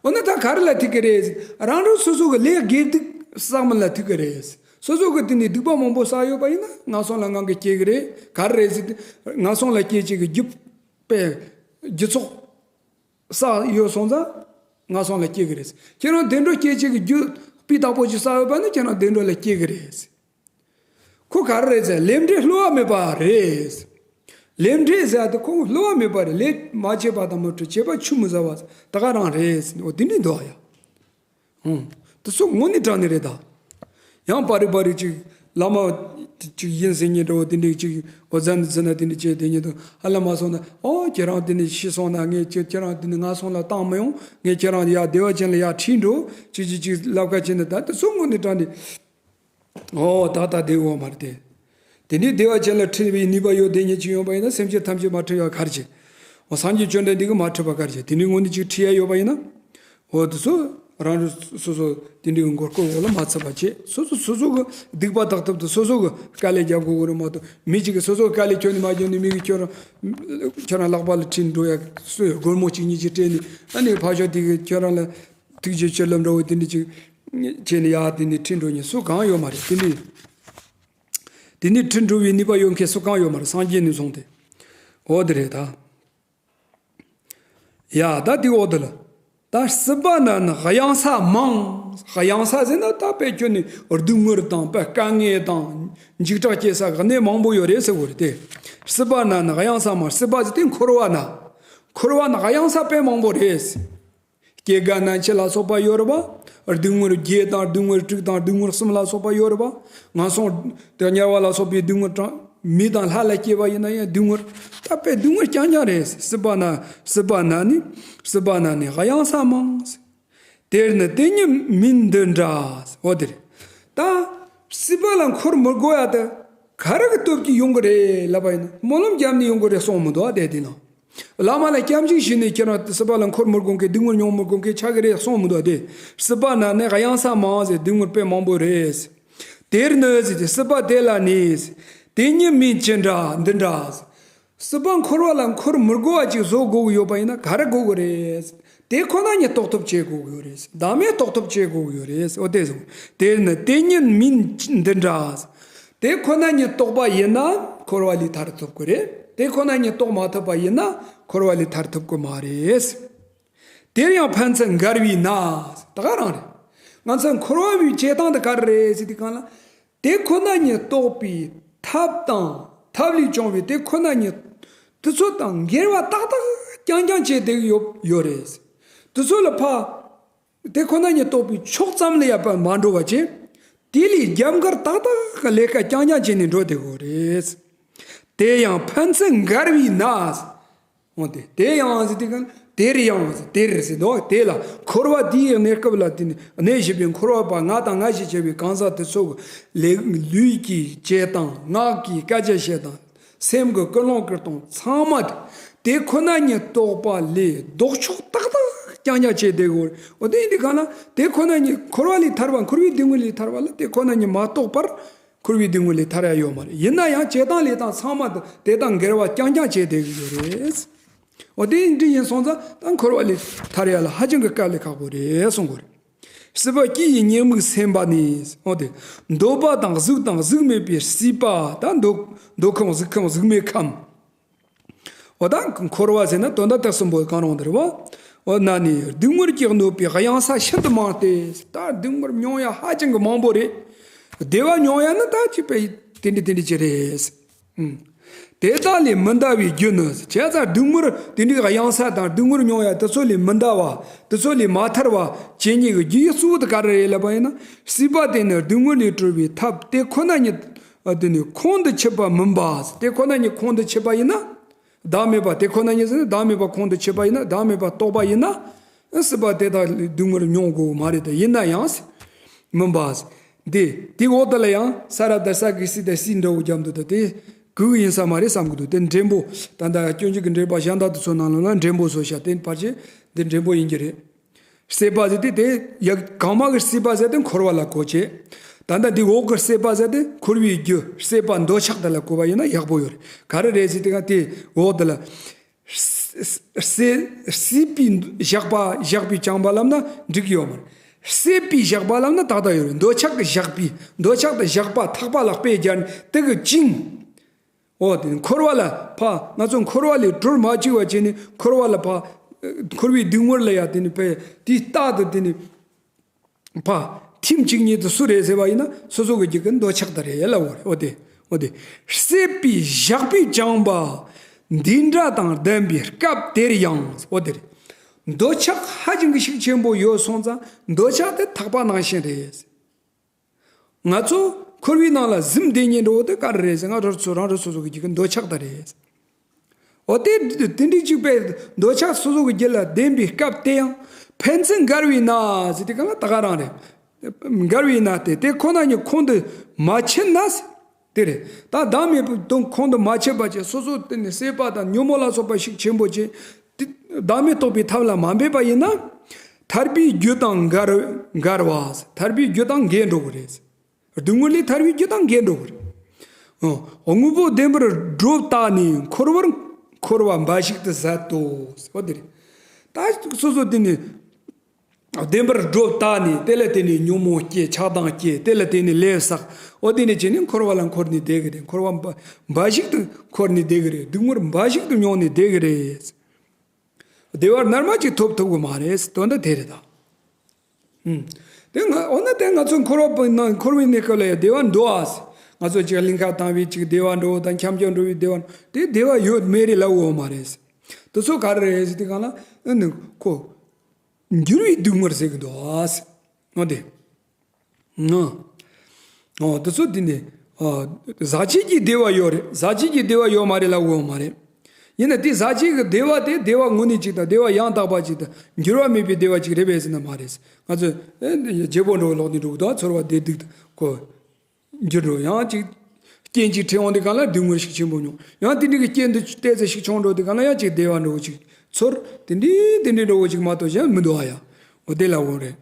འོ་ན་ད་ག་རེ་ལ་ཐུག་གི་རེད། རང་རང་སོ་སོ་གི་ལས་དགེ་སྡིག་བསགས་མིན་ལ་ཐུག་གི་རེད། སོ་སོ་གི་དེ་ནས་སྡིག་པ་མང་པོ་བསགས་ཡོད་པ་ཡིན་ན་ངན་སོང་ལ་ངང་གིས་སྐྱེ་གི་རེད། ག་རེ་རེད་ཟེར་ཏེ་ངན་སོང་ལ་སྐྱེ་བྱེད་ཀྱི་རྒྱུ་དཔེ་རྒྱུ་ཚོགས་བསགས་ཡོད་སོང་ཙང་ངན་སོང་ལ་སྐྱེ་གི་རེད། ཁྱེད་རང་བདེ་འགྲོ་སྐྱེ་བྱེད་ཀྱི་རྒྱུ་སྤུས་དག་པོ་ཅིག་བསགས་ཡོད་པ་ན་ཁྱེད་རང་བདེ་འགྲོ་ལ་སྐྱེ་གི་རེད། ཁོ་ག་རེ་རེད་ཟེར་ལས་འབྲས་བསླུ་བ་མེད་པ་རེད། ལས་འབྲས་ཟེར་ཏེ་ཁོ་བསླུ་བ་མེད་པ་རེད། ལས་མ་བྱས་པ་དང་མི་འཕྲོད་བྱས་པ་ཆུད་མི་ཟ་བ་ད་ག་རང་རེད་ཟེར་འོ་དེ་འདྲ་འདུག་ཡ། ཨང་། དེ་ཚོ་དངོས་གནས་དྲང་གནས་རེད་ད། ཡང་པར་རིས་པར་རིས་ཅིག་བླ་མ་ཅིག་ཡིན་ཟེར་མཁན་འདྲ་བོ་དེ་འདྲ་ཅིག་འོ་ཟ་འདི་ཟ་ན་དེ་འདྲ་བྱས་དེ་ཉིད་དུ་ཧ་ལམ་མ་སོང་ན་ཨོ་ཁྱེད་རང་དེ་ནས་ཤི་སོང་ན་ངས་ཁྱེད་ཁྱེད་རང་དེ་ནས་ངན་སོང་ལ་བཏང་མི་ཡོང་། ངས་ཁྱེད་རང་ཡ་བདེ་བ་ཅན་ལ་ཡ་ཁྲིད་འགྲོ་ཅིག་ཅིག་ཅིག་ལབ་ཁ་བྱས་ན་ད་དེ་ཚོ་དངོས་གནས་དྲང་གནས། ཨོ་ད་ལྟ་བདེ་བོ་མ་རེད་དེ། དེ་ནས་བདེ་བ་ཅན་ལ་ཁྲིད་པའི་ནུས་པ་ཡོད་དེ་ཉིད་ཅིག་ཡོང་པ་ཡིན་ན་སེམས་ཅན་ཐམས་ཅད་མ་ཁྲིད་ཡ་གར་བྱེད། འོ་སངས་རྒྱས་བཅོམ་ལྡན་འདས་ཀྱིས་མ་ཁྲིད་པ་གར་བྱེད་དེ་ནས་དངོས་གནས་ཅིག་ཁྲིད་ཡ་ཡོད་པ་ཡིན་ན། འོ་དེ་ཚོ་རང་རང་སོ་སོ་དེ་འདྲའི་མགོ་སྐོར་འོག་ལ་མ་ཚུད་པ་བྱེད། སོ་སོ་སོ་སོ་གི་སྡིག་པ་དག་ཐབས་དུ་སོ་སོ་གི་དཀའ་ལས་རྒྱབ་དགོས་ཀྱི་རེད་མ་གཏོགས་མི་གཅིག་གིས་སོ་སོ་གི་དཀའ་ལས་ཁྱོན་ནས་མ་རྒྱབ་ནས་མི་གིས་ཁྱོད་རང་ཁྱོད་རང་ལག་པ་ལ་ཁྲིད་འགྲོ་ཡ་སུ་ཡ་སྒོར་མོ་གཅིག་གཉིས་ཅིག་སྤྲད་ནས་ཨ་ནི་ཕར་ཕྱོགས་དེ་གིས་ཁྱོད་རང་ལ་ཐུགས་རྗེ་ཆེ་ལབ་འདྲ་བོ་དེ་འདྲ་ཅིག་བྱས་ནས་ཡ་དེ་ནས་ཁྲིད་འགྲོ་མཁན་སུ་གང་ཡོད་མ་རེད། དེ་འདྲའི་དེ་ནས་ཁྲིད་འགྲོ་བའི་ནུས་པ་ཡོད་མཁན་སུ་གང་ཡོད་མ་རེད། སངས་རྒྱས་ནས་བཟུང་སྟེ། འོ་དེ་རེད་ད། ཡ་ད་དེ་འོ་དེ་ལ། ད་སྲིད་པ་ན་ནི་གཡང་ས་མང་། གཡང་ས་ཟེར་ན་ད་དཔེ་ཁྱོན་ནས་སྡུག་བསྔལ་དང་དཔེ་དཀའ་ངལ་དང་འཇིགས་སྐྲག་སྐྱེ་ས་གནས་མང་པོ་ཡོད་རེད་ཟེར་བ་རེད་དེ། སྲིད་པ་ན་ནི་གཡང་ས་མང་། སྲིད་པ་ཟེར་དེ་འཁོར་བ་ན། འཁོར་བ་ན་གཡང་ས་དཔེ་མང་པོ་རེད། སྐྱེ་རྒ་ན་འཆི་ལ་སོགས་པ་ཡོད་རེད་པ། སྡུག་བསྔལ་བརྒྱད་དང་སྡུག་བསྔལ་དྲུག་དང་སྡུག་བསྔལ་གསུམ་ལ་སོགས་པ་ཡོད་རེད་པ། ངན་སོང་དང་དམྱལ་བ་ལ་སོགས་པའི་སྡུག་བསྔལ་གྲངས་མི་དང་ལྷ་ལ་སྐྱེས་པ་ཡིན་ན་ཡང་སྡུག་བསྔལ་ད་དཔེ་སྡུག་བསྔལ་རྐྱང་རྐྱང་རེད། སྲིད་པ་ན་སྲིད་པ་ན་ནི་སྲིད་པ་ན་ནི་གཡང་ས་མང་། དེར་ནི་དེ་ཉིད་མིན་འདི་འདྲ། འོ་དེ་རེད། ད་སྲིད་པ་ལ་འཁོར་མི་དགོས་ཡ་དེ་ག་རེ་གི་སྟོབས་ཀྱིས་ཡོང་གི་རེད་ལབ་པ་ཡིན་ན་སྨོན་ལམ་བརྒྱབ་ནས་ཡོང་གི་རེད་གསུངས་མི་འདུག་ཨ་དེ་དེ་ནང་། བླ་མ་ལ་སྐྱབས་འཇུག་ཞུས་ནས་ཁྱེད་རང་སྲིད་པ་ལ་འཁོར་མི་དགོས་མཁན་སྡུག་བསྔལ་མྱོང་མི་དགོས་མཁན་ཆགས་ཀྱི་རེད་གསུངས་མི་འདུག་སྟེ། སྲིད་པ་ན་ནི་གཡང་ས་མང་ཟེར་སྡུག་བསྔལ་དཔེ་མང་པོ་རེད། དེར་ནི་ཟེར་ཏེ་སྲིད་པ་དེ་ལ་ནི་དེ་ཉིད་མིན་ཅི་འདྲ་འདི་འདྲ། སྲིད་པ་འཁོར་བ་ལ་འཁོར་མི་དགོས་པ་ཅིག་བཟོ་དགོས་ཀྱི་ཡོད་པ་ཡིན་ན་ག་རེ་དགོས་ཀྱི་རེད། དེ་ཁོ་ན་ཉིད་རྟོགས་ཐབས་བྱེད་དགོས་ཀྱི་ཡོད་རེད། བདག་མེད་རྟོགས་ཐབས་བྱེད་དགོས་ཀྱི་ཡོད་རེད། འོ་དེ་ཟེར། དེར་ནི་དེ་ཉིད་མིན་འདི་འདྲ། དེ་ཁོ་ན་ཉིད་རྟོགས་པ་ཡིན་ན་འཁོར་བ་ལས་ཐར་ཐུབ་ཀྱི་རེད། དེ་ཁོ་ན་ཉིད་རྟོགས་མ་ཐུབ་པ་ཡིན་ན་འཁོར་བ་ལས་ཐར་ཐུབ་ཀྱི་མ་རེད། དེར་ཡང་ཕན་ཚུན་འགལ་བས་ན། ད་ག་རང་རེད། ང་ཚོ་འཁོར་བ་བའི་བྱེད་སྟངས་དེ་ག་རེ་རེད་ཟེར་དུས་གང་ལ། དེ་ཁོ་ན་ཉིད་རྟོགས་པའི་ཐབས་དང་ཐབས་ལས་བྱུང་བའི་དེ་ཁོ་ན་ཉིད་དེ་ཚོ་དང་འགལ་བ་ཏག་ཏག་རྐྱང་རྐྱང་བྱས་བསྡད་ཡོད་ཡོད་རེད། དེ་ཚོ་ལ་ཕ། དེ་ཁོ་ན་ཉིད་རྟོགས་པའི་ཕྱོགས་ཙམ་ལ་ཡང་མ་འགྲོ་བ་བྱས། དེ་ལས་རྒྱབ་འགལ་ཏག་ཏག་གི་ལས་ཀ་རྐྱང་རྐྱང་བྱས་ནས་འགྲོ་བསྡད་ཡོད་རེད། དེ་ཡང་ཕན་ཚུན་འགལ་བས་ན། འོ་དེ་དེ་ཡང་ཟེར་དུས་གང་ དེར་ཡང་དེར་ཟེར་འདུག་དེ་ལ་འཁོར་བ་དེའི་གནས་སྐབས་ལ་དེ་ནི་གནས་བཞི་པའི་འཁོར་བ་པ་ང་དང་ང་ཞེས་བྱ་བའི་གང་ཟག་དེ་ཚོ་གི་ལས་ལུས་ཀྱི་བྱེད་སྟངས། ངག་གི་སྐད་ཆ་བཤད་སྟངས། སེམས་ཀྱི་ཀུན་སློང་ཀུན་སྟངས་ཚང་མ་དེ་དེ་ཁོ་ན་ཉིད་རྟོགས་པ་ལས་ལྡོག་ཕྱོགས་ཏག་ཏག་རྐྱང་རྐྱང་བྱས་བསྡད་དགོས། འོ་དེ་ཡིན་དུས་གང་ལ་དེ་ཁོ་ན་ཉིད་འཁོར་བ་ལས་ཐར་བ། འཁོར་བའི་སྡུག་བསྔལ་ལས་ཐར་བ་ལ་དེ་ཁོ་ན་ཉིད་མ་རྟོགས་པར་འཁོར་བའི་སྡུག་བསྔལ་ལས་ཐར་ཡ་ཡོད་མ་རེད། ཡིན་ན་ཡང་བྱེད་སྟངས་ལས་སྟངས་ཚང་མ་དེ་དང་འགལ་བ་རྐྱང་རྐྱང་བྱས་བསྡད་ཀྱི་ཡོད་རེད། འོ་དེ་འདྲ་ཡིན་སོང་ཙང་ད་འཁོར་བ་ལས་ཐར་ཡ་ལ་ཧ་ཅང་གི་དཀའ་ལས་ཁག་པོ་རེད་གསུང་དགོས་རེད། སྲིད་པ་སྐྱེ་ཡི་ཉེས་དམིགས་སེམས་པ་ནི། འོ་དེ། འདོད་པ་དང་གཟུགས་དང་གཟུགས་མེད་པའི་སྲིད་པ་དང་འདོད། འདོད་ཁམས་གཟུགས་ཁམས་གཟུགས་མེད་ཁམས། འོ་ད་འཁོར་བ་ཟེར་ན་དོན་དག་ཐེག་གསུམ་པོ་གང་རུང་དེ་རེད་བ། འོ་ན་ནི་སྡུག་བསྔལ་གྱིས་གནོད་པའི་གཡང་ས་ཤིན་ཏུ་མང་སྟེ། ད་སྡུག་བསྔལ་མྱོང་ཡ་ཧ་ཅང་གི་མང་པོ་རེད། བདེ་བ་མྱོང་ཡ་ནི་ད་ཅི་པའི་དེ་འདྲ་དེ་འདྲ་ཅི་རེད། ཨུམ། དེ་དག་ལས་མི་འདའ་བའི་རྒྱུ་ནི། བྱས་ཙང་སྡུག་བསྔལ་དེ་འདྲའི་གཡང་ས་དང་སྡུག་བསྔལ་མྱོང་ཡ་དེ་ཚོ་ལས་མི་འདའ་བ། དེ་ཚོ་ལས་མ་ཐར་བ་བྱེད་ཉིད་ཀྱི་རྒྱུ་ཡི་གཙོ་བོ་དེ་ག་རེ་རེད་ལབ་པ་ཡིན་ན། སྲིད་པ་དེ་ནི་སྡུག་བསྔལ་ལས་གྲོལ་བའི་ཐབས་དེ་ཁོ་ན་ཉིད་དེ་ནི་ཁོང་དུ་ཆུད་པ་མིན་པ། དེ་ཁོ་ན་ཉིད་ཁོང་དུ་ཆུད་པ་ཡིན་ན། བདག་མེད་པ་དེ་ཁོ་ན་ཉིད་ཟེར་ན་བདག་མེད་པ་ཁོང་དུ་ཆུད་པ་ཡིན་ན། བདག་མེད་པ་རྟོགས་པ་ཡིན་ན། སྲིད་པ་དེ་དག་ལས་སྡུག་བསྔལ་མྱོང་དགོས་མ་རེད་དེ། ཡིན་ན་ཡང་མིན་པ། འདི་དེའི་འོག་དེ་ལ་ཡང་ས་ར་དང་ས་གི་སི་དང་སི་འདྲ་བོ་རྒྱབ་འདུག་ད་དེ་གུ་ཡིན་ས་མ་རེད་བསམ་གི་འདུག་དེ་འགྲེང་བུ། ད་ལྟ་སྤྱོད་འཇུག་གི་འགྲེལ་པ་གཞན་དག་དེ་ཚོ་ནང་ལོགས་ལ་འགྲེང་བུ་བཟོ་བྱ་དེ་ཕལ་ཆེར་འདི་འགྲེང་བུ་ཡིན་གྱི་རེད། སྲེད་པ་ཟེར་དེ་དེ་ཡ་གོང་མ་གི་སྲིད་པ་ཟེར་དེ་འཁོར་བ་ལ་གོ་བྱེད། ད་ལྟ་འདི་འོག་གི་སྲེད་པ་ཟེར་དེ་འཁོར་བའི་རྒྱུ་སྲེད་པ་འདོད་ཆགས་དེ་ལ་གོ་བ་ཡིན་ན་ཡག་པོ་ཡོད་རེད། ག་རེ་རེད་ཟེར་དེ་ག་དེ་འོག་དེ་ལ། སྲེད་སྲེད་པའི་བཞག་པ་བཞག་པའི་བྱང་བ་ལབ་ན་འགྲིག་ཡོད་མ་རེད། སྲེད་པའི་བཞག་པ་ལབ་ན་ཏག་ཏག་ཡོད་རེད། འདོད་ཆགས་ཀྱི་བཞག་པའི་འདོད་ཆགས་དེ་བཞག་པ་ཐག་པ་ལ་དཔེ་སྦྱར་ནས་དེ་གི་བཅིངས། འོ་དེ་འཁོར་བ་ལ་ཕ་ང་ཚོ་འཁོར་བ་ལས་གྲོལ་མ་བཅུག་པ་བྱས་ནས་འཁོར་བ་ལ་ཕ་འཁོར་བའི་སྡུག་བསྔལ་ལ་ཡ་དེ་ནི་ཕ་དེའི་རྟགས་དེ་དེ་ནི། ཕ། ཐེངས་གཅིག་ཉིད་དུ་སུ་རེད་ཟེར་བ་ཡིན་ན་སོ་སོ་གི་རྒྱུད་ཀྱི་འདོད་ཆགས་དེ་རེད་ལབ་པ་རེད། འོ་དེ། འོ་དེ། སྲེད་པའི་བཞག་པའི་བྱང་བ་འདི་འདྲ་དང་ལྡན་པའི་སྐབས་དེར་ཡང་། འོ་དེ་རེད། འདོད་ཆགས་ཧ་ཅང་གི་ཤུགས་ཆེན་པོ་ཡོད་སོང་ཙང་འདོད་ཆགས་དེ་ཐག་པ་ནང་བཞིན་རེད། ང་ཚོ་འཁོར་བའི་ནང་ལ་གཟིམ་བསྡད་ཉེན་འགྲོ་བོ་དེ་ག་རེ་རེད་ཟེར་ན་རང་རང་སོ་རང་རང་སོ་སོ་གི་རྒྱུད་ཀྱི་འདོད་ཆགས་དེ་རེད། འོ་དེ་དེ་འདྲའི་གཅིག་པའི་འདོད་ཆགས་སོ་སོ་གི་རྒྱུད་ལ་ལྡན་པའི་སྐབས་དེ་ཡང་ཕན་ཚུན་འགལ་བས་ན་ཟེར་དེ་ག་ལ་ད་ག་རང་རེད། འགལ་བས་ན་སྟེ་དེ་ཁོ་ན་ཉིད་ཁོང་དུ་མ་ཆུད་ན་དེ་རེད། ད་བདག་མེད་པའི་དོན་ཁོང་དུ་མ་ཆུད་པ་བྱས་སོ་སོ་དེ་ནི་སྲེད་པ་དང་ཉོན་མོངས་ལ་སོགས་པ་ཤུགས་ཆེན་པོ་བྱས་དེ་བདག་མེད་རྟོགས་པའི་ཐབས་ལ་མ་འབད་པ་ཡིན་ན། ཐར་པའི་རྒྱུ་དང་འགལ་འགལ་བ། ཐར་པའི་རྒྱུ་དང་འགལ་འགྲོ་གི་རེད། སྡུག་བསྔལ་ལས་ཐར་བའི་རྒྱུ་དང་འགལ་འགྲོ་གི་རེད། ཨོ། དངོས་པོ་བདེན་པར་སྒྲུབ་ལྟ་ནས་འཁོར་བར་འཁོར་བ་འབའ་ཞིག་ཏུ་ཟད་དོ། འོ་དེ་རེད། ད་སོ་སོ་དེ་ནི་བདེན་པར་སྒྲུབ་ལྟ་ནས་དེ་ལ་དེ་ནི་ཉོན་མོངས་སྐྱེ། ཆགས་སྡང་སྐྱེ། དེ་ལ་དེ་ནི་ལས་བསགས། འོ་དེ་ནི་བྱས་ནས་འཁོར་བ་ལ་འཁོར་ནས་བསྡད་གི་རེད། འཁོར་བ་འབའ་འབའ་ཞིག་ཏུ་འཁོར་ནས་བསྡད་གི་རེད། སྡུག་བསྔལ་འབའ་ཞིག་ཏུ་མྱོང་ནས་བསྡད་གི་རེད། བདེ་བ་རྣལ་མ་ཅིག་ཐོབ་ཐུབ་གི་མ་རེད། དོན་དག་དེ་རེད་ད། ཨུམ། དེ་ང་འོ་ན་དེ་ང་ཚོ་འཁོར་བ་པོ་ནང་འཁོར་བའི་གནས་སྐབས་ལ་ཡང་བདེ་བ་འདུག་ཨ། ང་ཚོ་ཅིག་གླིང་ཁ་བཏང་བའི་ཅིག་བདེ་བ་འགྲོ་བ་དང་འཁྱམས་འཁྱམས་འགྲོ་བའི་བདེ་བ་དེ་བདེ་བ་ཡོད་མེད་རེད་ལབ་འོ་མ་རེད། དེ་ཚོ་ག་རེ་རེད་ཟེར་དུས་གང་ལ་ཨ་ནི་ཁོ་འགྱུར་བའི་སྡུག་བསྔལ་ཟེར་གི་འདུག་ཨ། འོ་དེ། ཨ། ཨོ་དེ་ཚོ་དེ་ནི། ཨ། ཟག་བཅས་ཀྱི་བདེ་བ་ཡོད་རེད། ཟག་བཅས་ཀྱི་བདེ་བ་ཡོད་མ་རེད་ལབ་དགོས་མ་རེད། ཡིན་ན་དེ་ཟག་བཅས་ཀྱི་བདེ་བ་དེ་བདེ་བ་དངོས་གནས་ཅིག་དང་བདེ་བ་ཡང་དག་པ་ཅིག་དང་འགྱུར་བ་མེད་པའི་བདེ་བ་ཅིག་རེད་པས་ཟེར་ན་མ་རེད། ང་ཚོས་ཨེ་བརྗེ་པོ་འགྲོ་ལོག་ནས་འགྲོ་གི་འདུག་ཚོར་བ་བདེ་སྡུག་གོ་འགྱུར་འགྲོ་ཡང་ཅིག་རྐྱེན་ཅིག་འཕྲད་འོང་དུས་གང་ལ་སྡུག་བསྔལ་ཤུགས་ཆེན་པོ་མྱོང་། ཡང་དེ་འདྲ་གི་རྐྱེན་དེ་ཏོག་ཙམ་ཤུགས་ཆུང་འགྲོ་དུས་གང་ལ་ཡང་ཅིག་བདེ་བ་འགྲོ་ཅིག་ཚོར། དེ་འདྲའི་དེ་འདྲའི་འགྲོ་བོ་ཅིག་མ་གཏོགས་གཞན་མི་འདུག་ཨ་ཡ། འོ་དེ་ལ་འོང་རེད།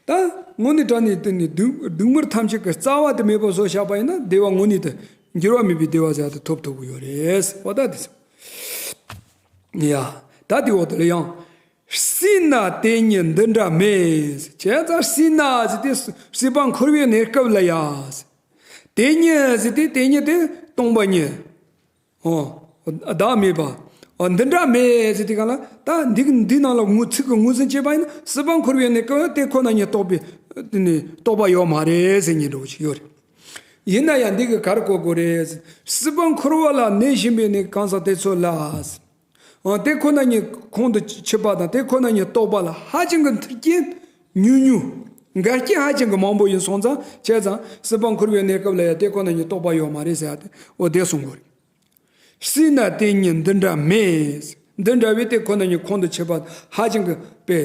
ད་དངོས་གནས་དྲང་གནས་དེ་ནི་སྡུག་སྡུག་བསྔལ་ཐམས་ཅད་ཀྱི་རྩ་བ་དེ་མེད་པར་བཟོ་བཞག་པ་ཡིན་ན་བདེ་བ་དངོས་གནས་དེ་འགྱུར་བ་མེད་པའི་བདེ་བ་ཟེར་ཡ་དེ་ཐོབ་ཐུབ་ཀྱི་ཡོད་རེད། འོ་ད་དེ་ཡ། ད་དེ་འོག་དེ་ལ་ཡང་། སྲིད་ན་དེ་ཉིད་འདི་འདྲ་མེད། བྱས་ཙང་སྲིད་ན་ཟེར་ཏེ་སྲིད་པ་འཁོར་བའི་གནས་སྐབས་ལ་ཡ། དེ་ཉིད་ཟེར་ཏེ་དེ་ཉིད་དེ་སྟོང་པ་ཉིད། ཨོ། བདག་མེད་པ། ཨོ་འདི་འདྲ་མེད་ཟེར་དུས་གང་ལ་ད་འདི་འདི་ནང་ལ་ངོས་ཚིག་གི་ངོས་ཟིན་བྱས་པ་ཡིན་ན་སྲིད་པ་འཁོར་བའི་གནས་སྐབས་དེ་ཁོ་ན་ཉིད་རྟོགས་པའི་དེ་ནི་རྟོགས་པ་ཡོད་མ་རེད་ཟེར་ཉན་འགྲོ་གི་ཡོད་རེད། ཡིན་ན་ཡང་འདི་གི་གར་གོ་དགོས་རེད། སྲིད་པ་འཁོར་བ་ལ་གནས་བཞིན་པའི་གནས་གང་ཟག་དེ་ཚོ་ལ། ཨོ་དེ་ཁོ་ན་ཉིད་ཁོང་དུ་ཆུད་པ་དང་དེ་ཁོ་ན་ཉིད་རྟོགས་པ་ལ་ཧ་ཅང་གི་མཐུན་རྐྱེན་ཉུང་ཉུང་། འགལ་རྐྱེན་ཧ་ཅང་གི་མང་པོ་ཡིན་སོང་ཙང་བྱས་ཙང་སྲིད་པ་འཁོར་བའི་གནས་སྐབས་ལ་ཡང་དེ་ཁོ་ན་ཉིད་རྟོགས་པ་ཡོད་མ་རེད་ཟེར་ཡ་དེ་འོ་དེ་གསུང་དགོས་རེད། སྲིད་ན་དེ་ཉིད་འདི་འདྲ་མེད། འདི་འདྲ་བའི་དེ་ཁོ་ན་ཉིད་ཁོང་དུ་ཆུད་པ་ཧ་ཅང་གི་དཔེ་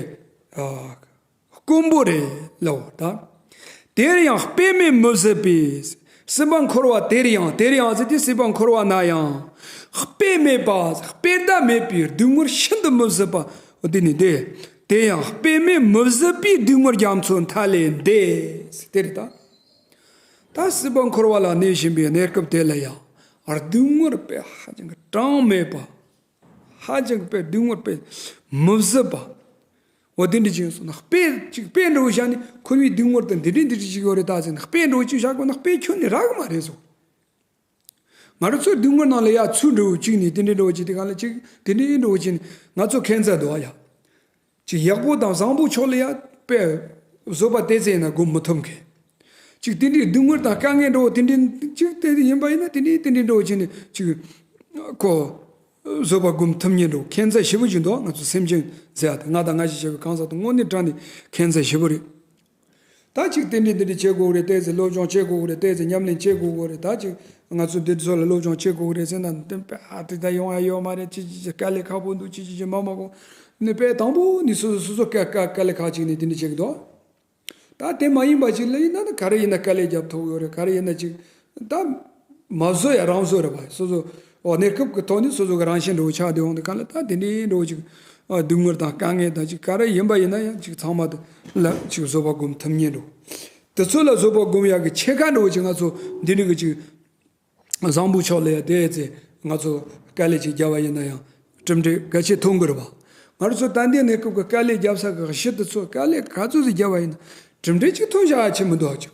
དཀོན་པོ་རེད་ལབ་པ་དང་། དེར་ཡང་དཔེ་མེད་མི་བཟོད་པའི། སྲིད་པ་འཁོར་བ་དེར་ཡང་། དེར་ཡང་ཟེར་དུས་སྲིད་པ་འཁོར་བ་ན་ཡང་། དཔེ་མེད་པ། དཔེ་ཟླ་མེད་པའི་སྡུག་བསྔལ་ཤིན་ཏུ་མི་བཟོད་པ། འོ་དེ་ནི་དེ། དེ་ཡང་དཔེ་མེད་མི་བཟོད་པའི་སྡུག་བསྔལ་རྒྱ་མཚོ་མཐའ་ལས་འདས། དེ་རེད་ད། ད་སྲིད་པ་འཁོར་བ་ལ་གནས་བཞིན་པའི་གནས་སྐབས་དེ་ལ་ཡང་སྡུག་བསྔལ་དཔེ་ཧ་ཅང་གི་གྲངས་མེད་པ། ཧ་ཅང་དཔེ་སྡུག་བསྔལ་དཔེ་མི་བཟོད་པ། འོ་དེ་འདྲ་ཅིག་སོང་ན་དཔེ་ཅིག་དཔེ་འདྲ་བོ་བཞག་ནས་འཁོར་བའི་སྡུག་བསྔལ་དང་འདི་འདྲ་འདི་འདྲ་ཅིག་ཡོད་རེད་ད་ཟེར་ན། དཔེ་འདྲ་བོ་ཅིག་བཞག་དགོས་ན་དཔེ་ཁྱོན་ནས་རག་གི་མ་རེད་སོ། ང་རང་ཚོའི་སྡུག་བསྔལ་ནང་ལ་ཡ་ཚུལ་འདྲ་བོ་ཅིག་ནས་དེ་འདྲ་འདྲ་བོ་ཅིག་དེ་ག་ལ་ཅིག་དེ་འདྲ་འདྲ་བོ་ཅིག་ནས་ང་ཚོ་ཁྱད་མཚར་འདུག་ཨ་ཡ། ཅིག་ཡག་པོ་དང་བཟང་པོ་ཕྱོགས་ལ་ཡ་དཔེ་བཟོད་པ་དེ་ཙམ་ཡིན་ན་སྒོམ་མི་ཐུབ་མཁན། ཅིག་དེ་འདྲའི་སྡུག་བསྔལ་དང་དཀའ་ངལ་འདྲ་བོ་དེ་འདྲའི་ཅིག་དེ་ཡིན་པ་ཡིན་ན་དེ་འདྲའི་དེ་འདྲའི་འདྲ་བོ་ཅིག་ནས་ཅིག་ཁོ་བཟོད་པ་སྒོམ་ཐུབ་མཁན་འདྲ་བོ་ཁྱད་མཚར་ཞེ་པོ་ཅིག་འདུག་ང་ཚོ་སེམས་ཅན་ཟེར་ཡ་དེ་ང་དང་ང་ཞིག་བྱས་པའི་གང་ཟག་དང་དངོས་གནས་དྲང་ནས་ཁྱད་མཚར་ཞེ་པོ་རེད། ད་ཅིག་དེ་འདྲའི་འདི་འདྲའི་བྱེད་དགོས་རེད། ཏོག་ཙམ་སློབ་སྦྱོང་བྱེད་དགོས་རེད། ཏོག་ཙམ་ཉམས་ལེན་བྱེད་དགོས་རེད། ད་ཅིག་ང་ཚོ་འདི་ཚོ་ལ་སློབ་སྦྱོང་བྱེད་དགོས་རེད་ཟེར་ན་དེ་དཔེ་ཨ་དེ་ད་ཡོང་ཡ་ཡོད་མ་རེད། ཅི་ཅི་ཅི་དཀའ་ལས་ཁག་པོ་འདུག་ཅི་ཅི་ཅི་མ་མ་གོ་ནི་དཔེ་དང་པོ་ནི་སོ་སོ་སོ་སོ་དཀའ་དཀའ་དཀའ་ལས་ཁག་ཅིག་ནི་དེ་འདྲ་བྱེད་ཀྱི་འདུག་ད་དེ་མ་ཡིན་པ་ཅིག་ལ་ཡིན་ན་ད་ག་རེ་ཡིན་ན་དཀའ་ལས་རྒྱབ་ཐུབ་ཡོད་རེད། ག་རེ་ཡིན་ན་ཅིག་ད་མ་བཟོད་ཡ་རང་བཟོད་རེད་བ། སོ་སོ་འོ་གནས་སྐབས་ཀྱི་ཐོག་ནས་སོ་སོ་གི་རང་བཞིན་འདྲ་བོ་ཆགས་བསྡད་ཡོང་དུས་ག་ལ་ད་དེ་འདྲའི་འདྲ་བོ་ཅིག་སྡུག་བསྔལ་དང་དཀའ་ངལ་དང་ཅིག་ག་རེ་ཡིན་པ་ཡིན་ན་ཡང་ཅིག་ཚང་མ་དེ་ལ་ཅིག་བཟོད་པ་སྒོམ་ཐུབ་མཁན་འདྲ་བོ། དེ་ཚོ་ལ་བཟོད་པ་སྒོམ་ཡག་གི་ཕྱེད་ཀ་འདྲ་བོ་ཅིག་ང་ཚོ་འདི་འདྲ་གི་ཅིག་བཟང་པོ་ཕྱོགས་ལ་ཡ་དེ་ཚེ་ང་ཚོ་དཀའ་ལས་ཅིག་བརྒྱབ་པ་ཡིན་ན་ཡང་གྲུབ་འབྲས་གལ་ཆེ་ཐོན་གི་རེད་བ། ང་རང་ཚོ་ད་ལྟའི་གནས་སྐབས་ཀྱི་དཀའ་ལས་བརྒྱབ་ས་གི་གཞི་དེ་ཚོ་དཀའ་ལས་ག་ཚོད་ཅིག་བརྒྱབ་པ་ཡིན་ན་གྲུབ་འབྲས་ཅིག་ཐོན་བཞག་ཡ་ཅིག་མི་འདུག་ཨ། ཅིག་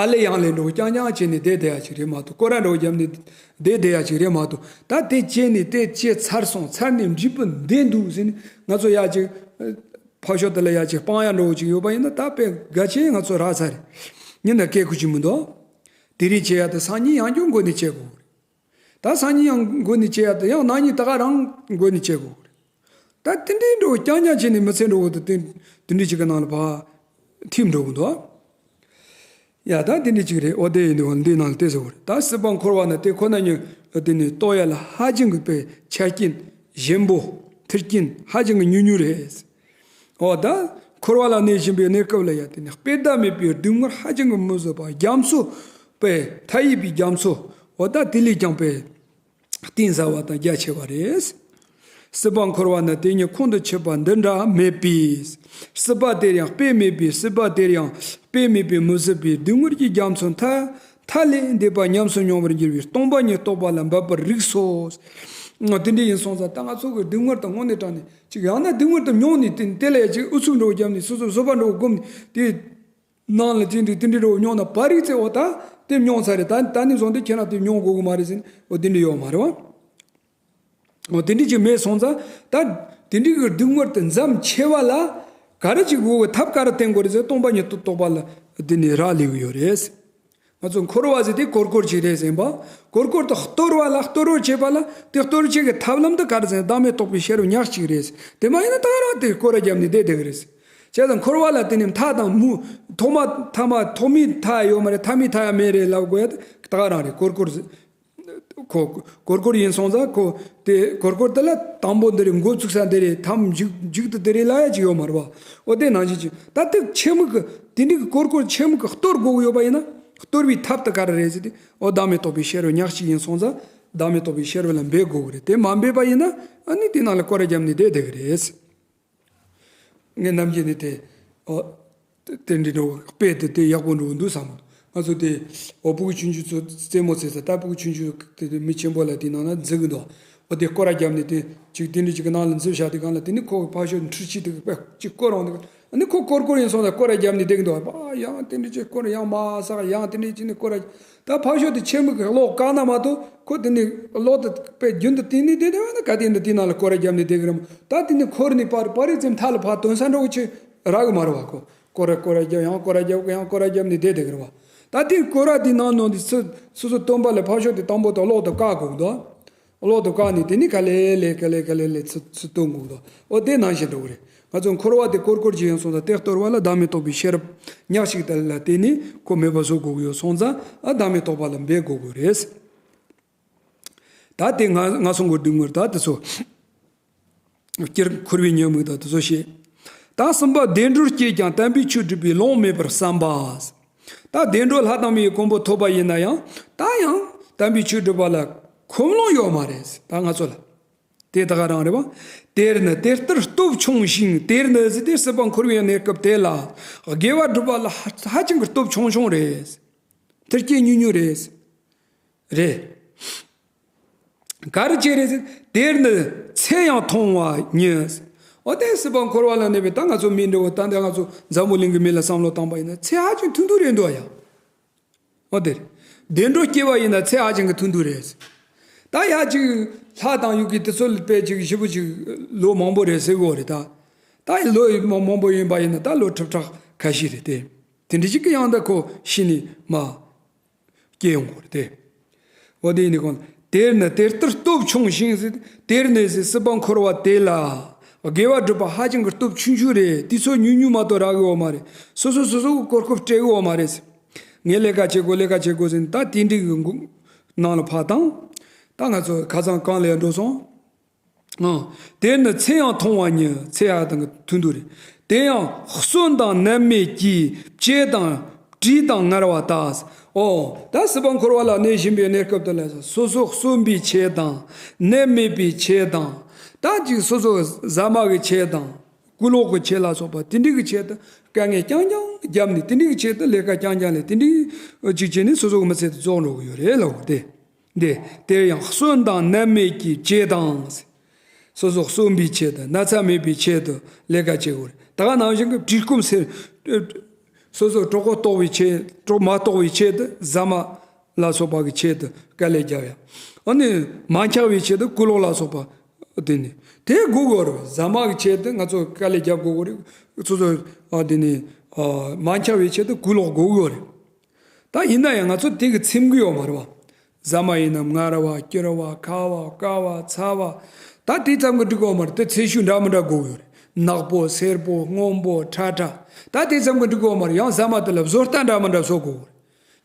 ཨ་ལས་ཡང་ལས་འགྲོ་རྐྱང་རྐྱང་བྱས་ནས་བསྡད་བསྡད་ཡ་ཅིག་རེད་མ་གཏོགས། སྐོར་ར་འགྲོ་བརྒྱབ་ནས་བསྡད་བསྡད་ཡ་ཅིག་རེད་མ་གཏོགས། ད་དེ་བྱས་ནས་དེ་བྱས་ཚར་སོང་། ཚར་ནས་འབྲས་བུ་འདི་འདུག་ཟེར་ནས་ང་ཚོ་ཡ་ཅིག་ཕར་ཕྱོགས་དེ་ལ་ཡ་ཅིག་སྤང་ཡ་འདྲ་བོ་ཅིག་ཡོད་པ་ཡིན་ན་ད་དཔེ་གལ་ཆེ་ང་ཚོ་རག་ཚར་རེད། ཡིན་ན་སྐད་ཁུ་ཅིག་མི་འདུག་དེ་རིང་བྱེད་ཡ་དེ་སང་ཉིན་ཡང་བསྐྱར་འགོ་ནས་བྱེད་དགོས་རེད། ད་སང་ཉིན་ཡང་འགོ་ནས་བྱེད་ཡ་དེ་ཡང་གནངས་ཉིན་ད་ག་རང་འགོ་ནས་བྱེད་དགོས་རེད། ད་དེ་འདྲའི་འགྲོ་རྐྱང་རྐྱང་བྱས་ནས་མི་ཚེ་འགྲོ་བོ་དེ་དེ་དེ་འདྲའི་ཅིག་གི་ནང་ལ་ཕར་ཐིམ་འགྲོ་གི་འདུག་ཡ་ད་དེ་འདྲའི་ཅིག་རེད། འོ་དེ་ཡིན་དུས་འདི་ནང་ལ་དེ་ཟེར་བ་རེད། ད་སྲིད་པ་འཁོར་བ་ན་དེ་ཁོ་ན་ཉིད་དེ་ནི་རྟོགས་ཡ་ལ་ཧ་ཅང་གི་དཔེ་ཆ་རྐྱེན་ཞན་པོ་མཐུན་རྐྱེན་ཧ་ཅང་གི་ཉུང་ཉུང་རེད། འོ་ད་འཁོར་བ་ལ་གནས་བཞིན་པའི་གནས་སྐབས་ལ་ཡ་དེ་ནི་དཔེ་ཟླ་མེད་པའི་སྡུག་བསྔལ་ཧ་ཅང་གི་མི་བཟོད་པ་རྒྱ་མཚོ་དཔེ་མཐའ་ཡས་པའི་རྒྱ་མཚོ། འོ་ད་དེ་ལས་ཀྱང་དཔེ་གཏིང་ཟབ་པ་དང་རྒྱ་ཆེ་བ་རེད། སྲིད་པ་འཁོར་བ་ན་དེ་ཉིད་ཁོང་དུ་ཆུད་པ་འདི་འདྲ་མེད་པས། སྲིད་པ་དེར་ཡང་དཔེ་མེད་པས། སྲིད་པ་དེར་ཡང་དཔེ་མེད་པའི་མི་བཟོད་པའི་སྡུག་བསྔལ་གྱི་རྒྱ་མཚོ་མཐའ་མཐའ་ལས་འདས་པ་ཉམས་སུ་མྱོང་བར་འགྱུར་བའི་སྟོང་པ་ཉིད་རྟོགས་པ་ལ་འབད་པར་རིགས་སོ། དེ་འདྲ་ཡིན་སོང་ཙང་ད་ང་ཚོ་གི་སྡུག་བསྔལ་དང་དངོས་གནས་དྲང་གནས་ཅིག་ཡང་ན་སྡུག་བསྔལ་དུ་མྱོང་ནས་དེ་དེ་ལ་ཡ་ཅིག་ཨུ་ཚུགས་འགྲོ་བརྒྱབ་ནས་སོ་སོར་བཟོད་པ་འགྲོ་བསྒོམས་ནས་དེ་ནང་ལ་དེ་འདྲའི་དེ་འདྲའི་འགྲོ་མྱོང་ན་བར་རིགས་ཚེ་འོ་ད་དེ་མྱོང་ཚར་རེད། ད་ད་ནི་བཟུང་སྟེ་ཁྱེད་རང་དེ་མྱོང་དགོས་གི་མ་རེད་ཟེར་ནས་འོ་དེ་འདྲ་ཡོད་མ་རེད་བ། འོ་དེ་འདྲ་ཅིག་མེད་སོང་ཙང་ད་དེ་འདྲའི་གི་སྡུག་བསྔལ་དེ་འཇམ་ཆེ་བ་ལ་ག་རེ་ཅིག་དགོས་གི་ཐབས་ག་རེ་བསྟེན་དགོས་རེད་ཟེར་སྟོང་པ་ཉིད་དུ་རྟོགས་པ་ལ་དེ་ནི་རག་ལས་གི་ཡོད་རེད། ང་ཚོ་འཁོར་བ་ཟེར་དེ་ཀོར་ཀོར་ཅིག་རེད་ཟེར་བ། ཀོར་ཀོར་དུ་གཏོར་བ་ལ་གཏོར་བར་བྱེད་པ་ལ་དེ་གཏོར་བྱེད་ཀྱི་ཐབས་ལམ་དུ་ག་རེ་ཟེར་བདག་མེད་རྟོགས་པའི་ཤེས་རབ་ཉག་གཅིག་རེད། དེ་མ་ཡིན་ན་ད་ག་རང་དེ་སྐོར་ར་བརྒྱབ་ནས་བསྡད་བསྡད་ཀྱི་རེད། བྱས་ཙང་འཁོར་བ་ལ་དེ་ནི་མཐའ་དང་མུ་ཐོག་མ་ཐ་མ་ཐོག་མའི་མཐའ་ཡོད་མ་རེད། ཐ་མའི་མཐའ་ཡང་མེད་རེད་ལབ་དགོས་ཡ་དེ་ད་ག་རང་རེད། ཀོར་ཀོར་ཟེར། ཁོ་ཀོར་ཀོར་ཡིན་སོང་ཙང་ཁོ་དེ་ཀོར་ཀོར་དེ་ལ་དང་པོ་འདི་རེད། འགོ་བཙུགས་ས་འདི་རེད། ཐམ་མཇུག་མཇུག་ཏུ་འདི་རེད་ལབ་ཡ་ཅིག་ཡོད་མ་རེད་བ། འོ་དེ་ནང་བཞིན་ཅིག་ད་དེ་ཆེན་མོ་གི་དེ་འདྲའི་གི་ཀོར་ཀོར་ཆེན་མོ་གི་གཏོར་དགོས་ཀྱི་ཡོད་པ་ཡིན་ན་གཏོར་བའི་ཐབས་དེ་ག་རེ་རེད་ཟེར་ཏེ་འོ་བདག་མེད་རྟོགས་པའི་ཤེས་རབ་ཉག་གཅིག་ཡིན་སོང་ཙང་བདག་མེད་རྟོགས་པའི་ཤེས་རབ་ལ་འབད་དགོས་ཀྱི་རེད། དེ་མ་འབད་པ་ཡིན་ན་ཨ་ནི་དེ་ནང་ལ་སྐོར་ར་བརྒྱབ་ནས་བསྡད་བསྡད་ཀྱི་རེད། ངས་ནམ་རྒྱུན་ནས་དེ། ཨོ། དེ་དེ་འདྲི་འགྲོ་དཔེ་དེ་དེ་ཡག་པོ་འགྲོ་འདུག་བསམ་གི་འདུག་ང་ཚོ་དེ། ཨོ་ཕྲུ་གུ་ཆུང་ཆུང་ཚོ་རྩེད་མོ་རྩེ་ས་ད་ཕྲུ་གུ་ཆུང་ཆུང་དེ་དེ་མི་ཆེན་པོ་ལ་དེ་ནང་ན་འཛུལ་གི་འདུག་ཨོ་དེ་སྐོར་ར་བརྒྱབ་ནས་དེ་ཅིག་དེ་འདྲི་ཅིག་གི་ནང་ལ་འཛུལ་བཞག་དེ་གང་ལ་དེ་ནི་ཁོ་གི་ཕ་ཤོད་འཁྲུལ་ཆིག་དེ་དཔེ་ཅིག་སྐོར་འོང་དེ་གང་ཨ་ནི་ཁོ་སྐོར་སྐོར་ཡིན་སོང་ན་སྐོར་ར་བརྒྱབ་ནས་བསྡད་གི་འདུག་ཨ་ཡང་དེ་འདྲི་ཅིག་སྐོར་ཡང་མ་ཟག་ཡང་དེ་འདྲི་ཅིག་ནི་སྐོར་ར། ད་ཕར་ཕྱོགས་དེ་ཆེན་མོ་གི་གློག་བཀག་ན་མ་གཏོགས་ཁོ་དེ་ནི་གློག་དེ་དཔེ་རྒྱུན་དུ་དེ་ནི་དེ་དེ་བ་ན་ག་དེ་འདི་དེ་ནང་ལ་སྐོར་ར་བརྒྱབ་ནས་བསྡད་གི་རེད་མོ། ད་དེ་ནི་འཁོར་ནས་པར་པར་རི་ཙམ་མཐའ་ལ་ཕར་དོན་ས་འགྲོ་གི་ཆེ་རག་གི་མ་རེད་བ། ཁོ་སྐོར་ར་སྐོར་ར་བརྒྱབ་ཡང་སྐོར་ར་བརྒྱབ་ཡང་སྐོར་ར་བརྒྱབ་ནས་བསྡད་བསྡད་གི་རེད་བ། ད་དེ་སྐོར་ར་དེ་ནང་ནང་དེ་སུ་སུ་སུ་སྟོན་པ་ལ་ཕར་ཕྱོགས་དེ་དང་པོ་དང་གློག་དེ་བཀག་དགོས་འདུག་གློག་དེ་བཀག་ནས་དེ་ནི་ག་ལེ་ལེ་ག་ལེ་ག་ལེ་ལེ་ཚུར་ཚུར་སྟོན་དགོས་འདུག་འོ་དེ་ནང་བཞིན་འགྲོ་གི་རེད། ང་ཚོ་འཁོར་བ་དེ་སྐོར་སྐོར་གྱི་ཡིན་སོང་ཙང་དེ་གཏོར་བ་ལ་བདག་མེད་རྟོགས་པའི་ཤེས་རབ་ཉག་གཅིག་དེ་ལ་བརྟེན་ནས་ཁོ་མེད་པ་བཟོ་དགོས་ཀྱི་ཡོད་སོང་ཙང་ཨ་བདག་མེད་རྟོགས་པ་ལ་འབད་དགོས་ཀྱི་རེད། ད་དེ་ང་ང་སོང་གི་སྡུག་བསྔལ་ད་དེ་ཚོ་ སྤྱིར་འཁོར་བའི་ཉོན་མོངས་དང་དེ་ཚོ་བཤད། ད་གསུམ་པ་བདེ་འགྲོར་སྐྱེས་ཀྱང་དམ་པའི་ཆོས་སྒྲུབ་པའི་ལོང་མེད་པར་བསམ་པ། ད་བདེ་འགྲོ་ལྷ་དང་མིའི་གོ་འཕང་ཐོབ་པ་ཡིན་ན་ཡང་ད་ཡང་དམ་པའི་ཆོས་སྒྲུབ་པ་ལ་ཁོམ་ལོང་ཡོད་མ་རེད། ད་ང་ཚོ་ལ་དེ་ད་ག་རང་རེད་བ། དེར་ནི་དེ་ལྟར་སྟོབས་ཆུང་ཞིང་། དེར་ནི་ཟེར་དུས་སྲིད་པ་འཁོར་བའི་གནས་སྐབས་དེ་ལ་དགེ་བ་སྒྲུབ་པ་ལ་ཧ་ཧ་ཅང་གི་སྟོབས་ཆུང་ཆུང་རེད། མཐུ་རྐྱེན་ཉུང་ཉུང་རེད། རེད། ག་རེ་བྱས་རེད་ཟེར། དེར་ནི་ཚེ་ཡང་ཐུང་བ་ཉིད། འོ་དེ་སྲིད་པ་འཁོར་བ་ལ་གནས་པའི་ད་ང་ཚོ་མི་འདྲ་བོ་ད་འདི་ང་ཚོ་འཛམ་བུ་གླིང་གི་མི་ལ་བསམ་བློ་བཏང་པ་ཡིན་ན་ཚེ་ཧ་ཅང་ཐུང་ཐུང་རེད་འདུག་ཡ། འོ་དེ་རེད། བདེ་འགྲོ་སྐྱེ་བ་ཡིན་ན་ཚེ་ཧ་ཅང་གི་ཐུང་ཐུང་རེད། ད་ཡ་ཅིག་ལྷ་དང་ཡུལ་གྱི་དེ་ཚོ་ལ་དཔེ་ཅིག་ཞེ་པོ་ཅིག་ལོ་མང་པོ་རེད་ཟེར་གོ་རེད་ད། ད་ལོ་མང་པོ་ཡིན་པ་ཡིན་ན་ད་ལོ་ཁྲི་ཕྲག་ཁ་ཤས་རེད་དེ། དེ་འདྲ་ཅིག་གི་ཡང་ད་ཁོ་ཤི་ནས་མ། སྐྱེ་ཡོང་གི་རེད་དེ། འོ་དེ་ཡིན་ནི་གོང་དེར་ནི་དེ་ལྟར་སྟོབས་ཆུང་ཞིང་ཟེར། དེར་ནི་ཟེར་སྲིད་པ་འཁོར་བ་དེ་ལ་དགེ་བ་སྒྲུབ་པ་ཧ་ཅང་གི་སྟོབས་ཆུང་ཆུང་རེད། དུས་ཚོད་ཉུང་ཉུང་མ་གཏོགས་རག་གི་ཡོད་མ་རེད། སོ་སོ་སོ་སོ་གི་གོ་སྐབས་སྤྲད་གི་ཡོད་མ་རེད་ཟེར། ངས་ལས་ཀ་བྱེད་དགོས་ལས་ཀ་བྱེད་དགོས་ཟེར་ནས་ད་དེ་འདྲའི་གི་ནང་ལ་ཕར་བཏང་། ད་ང་ཚོ་ཁ་སང་གང་ལ་འགྲོ་སོང་། ཨང་། དེ་ནི་ཚེ་ཡང་ཐུང་བ་ཉིད། ཚེ་ཡང་དང་ཐུང་དུ་རེད། དེ་ཡང་གསོན་དང་ནད་མེད་ཀྱི་བྱད་དང་དྲི་དང་མངར་བ་དག། ཨོ། ད་སྲིད་པ་འཁོར་བ་ལ་གནས་བཞིན་པའི་གནས་སྐབས་དེ་ལ་སོ་སོ་གསོན་པའི་ཆེད་དང་། ནད་མེད་པའི་ཆེད་དང་། ད་ཅིག་སོ་སོ་ཟ་མ་གི་ཆེད་དང་། སྐུ་ལོག་གི་ཆེད་ལ་སོགས་པ་དེ་འདྲའི་གི་ཆེད་དུ་དཀའ་ངལ་རྐྱང་རྐྱང་བརྒྱབ་ནས་དེ་འདྲའི་གི་ཆེད་དུ་ལས་ཀ་རྐྱང་རྐྱང་ལས་དེ་འདྲའི་ཅིག་བྱས་ནས་སོ་སོ་གི་མི་ཚེ་དེ་རྫོགས་འགྲོ་གི་ཡོད་རེད་ལབ་དེ། འདི། དེར་ཡང་གསོན་དང་ནད་མེད་ཀྱི་བྱད་དང་། སོ་སོ་གསོན་པའི་ཆེད་དུ་ན་ཚ་མེད་པའི་ཆེད་དུ་ལས་ཀ་བྱེད་དགོས་རེད། ད་ག་ནང་བཞིན་གྱི་བྲིས་སྐོམ་སེལ། སོ་སོ་གྲོད་ཁོག་ལྟོགས་པའི་ཆེད་གྲོད་མ་ལྟོགས་པའི་ཆེད་དུ་ཟ་མ་ལ་སོགས་པ་གི་ཆེད་དུ་དཀའ་ལས་རྒྱབ་ཡ། ཨ་ནི་མ་འཁྱག་པའི་ཆེད་དུ་སྐུ་ལོག་ལ་སོགས་པ་དེ་ནི་དེ་དགོས་དགོས་རེད། ཟ་མ་གི་ཆེད་དུ་ང་ཚོ་དཀའ་ལས་རྒྱབ་དགོས་དགོས་རེད། སོ་སོ་ཨ་དེ་ནི་ཨ་མ་འཁྱག་པའི་ཆེད་དུ་སྐུ་ལོག་དགོས་དགོས་རེད། ད་ཡིན་ན་ཡང་ང་ཚོ་དེ་གི་ཚིམ་གི་ཡོད་མ་རེད་བ། ཟ་མ་ཡིན་ན་མངར་བ་སྐྱུར་བ་ཁ་བ་དཀར་བ་ཚ་བ། ད་དེ་ཙམ་གི་འགྲིག་གི་ཡོད་མ་རེད། དེ་ཚད་ཤུགས་འདྲ་མི་འདྲ་དགོས་གི་ཡོད་རེད། ནག་པོ་སེར་པོ་སྔོན་པོ་ཁྲ་ཁྲ། ད་དེ་ཙམ་གི་འགྲིག་གི་ཡོད་མ་རེད། ཡང་ཟ་མ་དེ་ལ་བཟོ་ལྟ་འདྲ་མི་འདྲ་བཟོ་དགོས་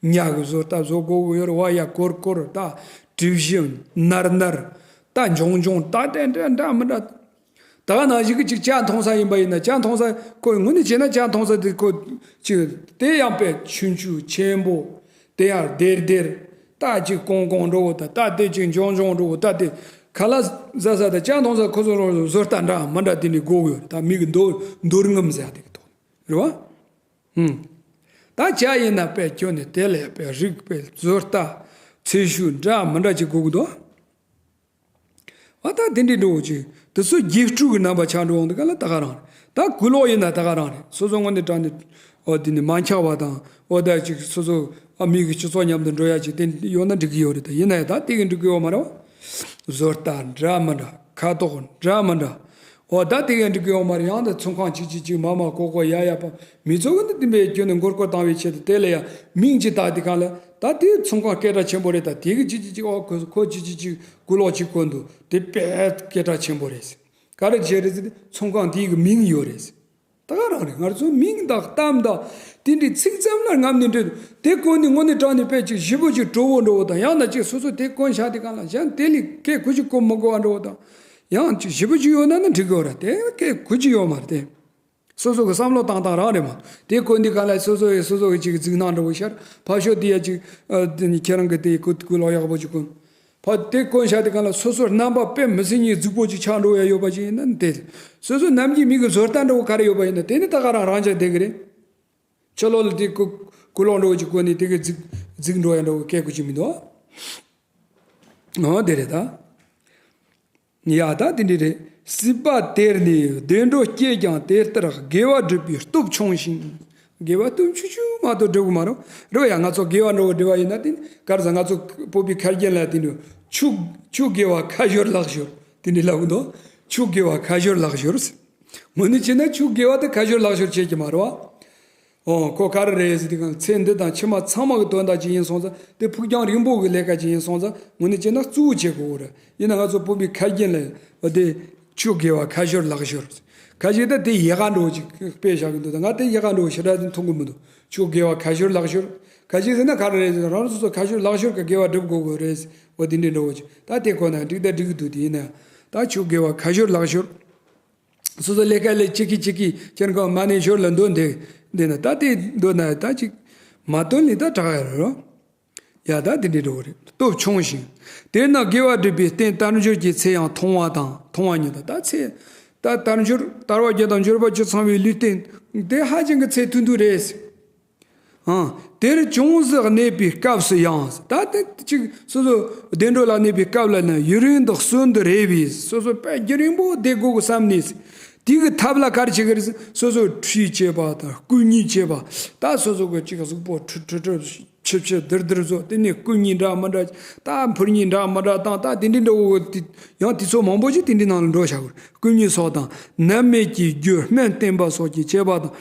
གི་ཡོད་རེད། ཉ་གི་བཟོ་ལྟ་བཟོ་དགོས་གི་ཡོད་རེད་བ། ཡ་ཀོར་ཀོར་ད་དྲི་བཞི་ནར་ནར། ད་འཇོང་འཇོང་ད་དེ་འདྲ་འདྲ་མི་འདྲ། ད་ག་ནང་བཞིན་གྱི་ཅིག་ཇ་འཐུང་ས་ཡིན་པ་ཡིན་ན་ཇ་འཐུང་ས་ཁོ་དངོས་གནས་བྱས་ན་ཇ་འཐུང་ས་དེ་ཁོ་ཅིག་དེ་ཡང་དཔེ་ཆུང་ཆུང་ཆེན་པོ་དེ་ཡང་སྡེར་སྡེར་ད་ཅིག་ཀོང་ཀོང་འགྲོ་བོ་ད་ད་དེ་ཅིག་འཇོང་འཇོང་འགྲོ་བོ་ད་དེ་ཁ་ལག་ཟ་ས་ད་ཇ་འཐུང་ས་ཁོ་ཚོ་རང་བཟོ་ལྟ་འདྲ་མི་འདྲ་དེ་ནི་དགོས་ཡོད། ད་མི་གི་མདོ་མདོ་རྔམ་ཟེར་ཡ་དེ་གི་ཐོག་རེད་བ། ཧུམ། ད་ཇ་ཡིན་ན་དཔེ་ཁྱོན་ནས་དེ་ལས་དཔེ་རིགས་དཔེ་བཟོ་ལྟ་ཚད་ཤུགས་འདྲ་མི་འདྲ་ཅིག་དགོས་གི་འདུག་ཨ་ད་དེ་འདྲའི་འགྲོ་བོ་ཅིག་དེ་ཚོ་རྒྱུགས་སྤྲོད་ཀྱི་རྣམ་པ་ཆགས་འགྲོ་འོང་དུས་ག་ལ་ད་ག་རང་རེད། ད་སྐུ་ལོག་ཡིན་ན་ད་ག་རང་རེད། སོ་སོ་དངོས་གནས་དྲང་ནས་ཨོ་དེ་ནི་མ་འཁྱག་པ་དང་ཨོ་ད་ཅིག་སོ་སོ་ཨ་མི་གི་སྤྱི་ཚོགས་མཉམ་དུ་འགྲོ་ཡ་ཅིག་དེ་ཡོད་ན་འགྲིག་གི་ཡོད་རེད། ད་ཡིན་ན་ཡང་ད་དེ་གི་འགྲིག་གི་ཡོད་མ་རེད་བ། བཟོ་ལྟ་འདྲ་མི་འདྲ་ཁ་དོག་འདྲ་མི་འདྲ། ཨོ་ད་དེ་གི་འགྲིག་གི་ཡོད་མ་རེད། ཡང་ད་ཚོང་ཁང་ཅིག་ཅིག་ཅིག་མ་མ་ཀོ་ཀོ་ཡ་ཡ་པ་མི་ཚོ་གི་འདི་དེ་འབའི་ཁྱོན་ནས་མགོ་སྐོར་བཏང་བའི་ཆེད་དུ་དེ་ལ་ཡང་མིང་ཅིག་བཏགས་དེ་གང་ལ་ད་དེ་ཚོང་ཁང་སྐད་གྲགས་ཆེན་པོ་རེད། ད་དེ་གི་ཅིག་ཅིག་ཅིག་ཨོ་ཁོ་ཁོ་ཅིག་ཅིག་ཅིག་སྐུ་ལོག་ཅིག་གོན་འདུག་དེ་དཔེ་སྐད་གྲགས་ཆེན་པོ་རེད། ག་རེ་བྱས་རེད་ཟེར་ཏེ་ཚོང་ཁང་དེའི་གི་མིང་ཡོད་རེད། ད་ག་རང་རེད། ང་ཚོ་མིང་དང་གཏམ་དང་དེ་འདྲའི་ཚིག་ཙམ་ལ་རྔམ་ནས་འདྲེ་དེ་གོན་ནས་དངོས་གནས་དྲང་ནས་དཔེ་ཅིག་ཞེ་པོ་ཅིག་སྤྲོ་བོ་འགྲོ་བོ་དང་ཡང་ན་ཅིག་སོ་སོ་དེ་གོན་བཞག་དེ་གང་ལ་གཞན་དེ་ལས་སྐད་གུ་ཅིག་གོ་མི་དགོས་པ་འགྲོ་བོ་དང་ཡང་ཅིག་ཞེ་པོ་ཅིག་ཡོད་ན་ནི་འགྲིག་གི་ཡོད་ར། དེ་སྐད་གུ་ཅིག་ཡོད་མ་རེད་དེ། སོ་སོ་གི་བསམ་བློ་བཏང་སྟངས་རང་རེད་མ། དེ་གོན་དུས་གང་ལ་སོ་སོ་ཡི་སོ་སོ་གི་ཅིག་རྫིག་སྣང་འདྲ་བོ་ཤར། ཕ་ཤོ་དེ་ཡ་ཅིག་ཨ་དེ་ནི་ཁྱེད་རང་གི་དེ་གོ་གོས་ལོག་ཡག་པོ་ཅིག་གོན། ཕ་དེ་གོན་བཞག་དུས་གང་ལ་སོ་སོར་རྣམ་པ་དཔེ་མི་སྲིད་ཉིད་རྫིག་པོ་ཅིག་ཆགས་འགྲོ་ཡ་ཡོད་པ་ཅིག་ཡིན་ན་དེ། སོ་སོ་ནམ་རྒྱུན་མི་གི་བཟོ་ལྟ་འདྲ་བོ་ག་རེ་ཡོད་པ་ཡིན་ན་དེ་ནི་ད་ག་རང་རང་ཅག་བསྡད་གི་རེད། ཕྱི་ལོགས་ལ་དེ་གོ་གོས་ལོག་འདྲ་བོ་ཅིག་གོན་ནས་དེ་གི་རྫིག་རྫིག་འགྲོ་ཡ་འདྲ་བོ་སྐད་གོ་ཅིག་མི་འདུག་ཨ། ཨོ་དེ་རེད་ད། ཡ་ད་དེ་འདྲ་རེད། སྲིད་པ་དེར་ནི་བདེ་འགྲོ་སྐྱེས་ཀྱང་དེ་ལྟར་དགེ་བ་སྒྲུབ་པའི་སྟོབས་ཆུང་ཞིང་། དགེ་བ་སྟོབས་ཆུང་ཆུང་མ་གཏོགས་སྒྲུབ་གི་མ་རེད། རེད་ཡ། ང་ཚོ་དགེ་བ་འགྲོ་གི་སྒྲུབ་པ་ཡིན་ན་དེ་ནི་ག་རེ་ཟེར། ང་ཚོ་བོད་པའི་ཁ་རྒྱུན་ལ་དེ་འདྲ་ཆུ་ཆུ་དགེ་བ་ཁ་ཞོར་ལག་ཞོར་དེ་འདྲ་ལབ་གི་འདུག་ཆུ་དགེ་བ་ཁ་ཞོར་ལག་ཞོར་ཟེར། དངོས་གནས་བྱས་ན་ཆུ་དགེ་བ་དེ་ཁ་ཞོར་ལག་ཞོར་བྱེད་ཀྱི་མ་རེད་བ། ཨོ་ཁོ་ག་རེ་རེད་ཟེར་དུས་གང་ཚེ་འདི་དང་ཕྱི་མ་ཚང་མ་གི་དོན་དག་ཅིག་ཡིན་སོང་ཙང་དེ་ཕུགས་རྒྱང་རིང་པོ་གི་ལས་ཀ་ཅིག་ཡིན་སོང་ཙང་དངོས་གནས་བྱས་ན་གཙོ་བོ་བྱེད་དགོས་རེད། ཡིན་ན་ང་ཚོ་བོད་པའི་ཁ་རྒྱུན་ལ་ཨོ་དེ་ཆུ་དགེ་བ་ཁ་ཞོར་ལག་ཞོར། ཁ་ཅིག་ད་དེ་ཡལ་ག་འདྲ་བོ་ཅིག་དཔེ་བཞག་གི་འདུག་ད་ང་དེ་ཡལ་ག་འདྲ་བོ་ཞེ་དྲག་མཐོང་གི་མི་འདུག་ཆུ་དགེ་བ་ཁ་ཞོར་ལག་ཞོར། ཁ་ཅིག་ཟེར་ན་ག་རེ་རེད་ཟེར་ན་རང་རང་སོ་སོ་ཁ་ཞོར་ལག་ཞོར་གི་དགེ་བ་སྒྲུབ་དགོས་དགོས་རེད་ཟེར། འོ་དེ་འདྲའི་འདྲ་བོ་ཅིག་ད་དེ་ཁོ་ན་འགྲིག་ད་འགྲིག་གི་འདུག་དེ་ཡིན་ན་ད་ཆུ་དགེ་བ་ཁ་ཞོར་ལག་ཞོར། སོ་སོ་ལས་ཀ་ལས་ཅི་གི་ཅི་གི་ཁྱེད་ཀྱི་མ་ཎི་ཞོར་ལ་འདོན་དེ་འདི་ན་ད་དེ་འདོན་ན་ད་ཅིག་མ་བཏོན་ནི་ད་དྲག་ཡ་རེད་རོ། ཡ་ད་དེ་འདྲའི་འགྲོ་གི་རེད། སྟོབས་ཆུང་ཞིང་། དེས་ན་དགེ་བ་སྒྲུབ་པའི་རྟེན་དལ་འབྱོར་གྱི་ཚེ་ཡང་ཐུང་བ་དང་ཐུང་བ་ཉིད་དང་ད་ཚེ། ད་དལ་འབྱོར་དལ་བ་བརྒྱད་དང་འབྱོར་པ་བཅུ་ཚང་བའི་ལུས་རྟེན་དེ་ཧ་ཅང་གི་ཚེ་ཐུང་ཐུང་རེད། ཨང་། དེར་ཅུང་ཟད་གནས་པའི་སྐབས་སུ་ཡང་། ད་དེ་ཅིག་སོ་སོ་བདེ་འགྲོ་ལ་གནས་པའི་སྐབས་ལ་ནི་ཡུན་རིང་དུ་གསོན་དུ་རེ་བས་སོ་སོ་དཔེ་རྒྱུན་རིང་པོ་བསྡད་དགོས་གི་བསམ་ནས། དེ་གི་ཐབས་ལ་ག་རེ་བྱེད་ཀྱི་རེད། སོ་སོ་ཁྲུས་བྱེད་པ་དང་སྐུ་མཉེ་བྱེད་པ། ད་སོ་སོ་གི་ཅིག་གཟུགས་པོ་ཁྲུ་ཁྲུ་ཁྲུ་ཕྱི་ཕྱི་དིར་དིར་བཟོ། དེ་ནས་སྐུ་མཉེ་འདྲ་མི་འདྲ། ད་འཕུར་མཉེ་འདྲ་མི་འདྲ་དང་ད་དེ་འདྲའི་འདྲ་བོ་དེ་ཡང་དུས་ཚོད་མང་པོ་ཞིག་དེ་འདྲའི་ནང་ལ་འགྲོ་བྱ་དགོས། སྐུ་མཉེ་སོགས་དང་ནད་མེད་ཀྱི་རྒྱུ་སྨན་བསྟེན་པ་སོགས་ཀྱི་བྱེད་པ་དང་།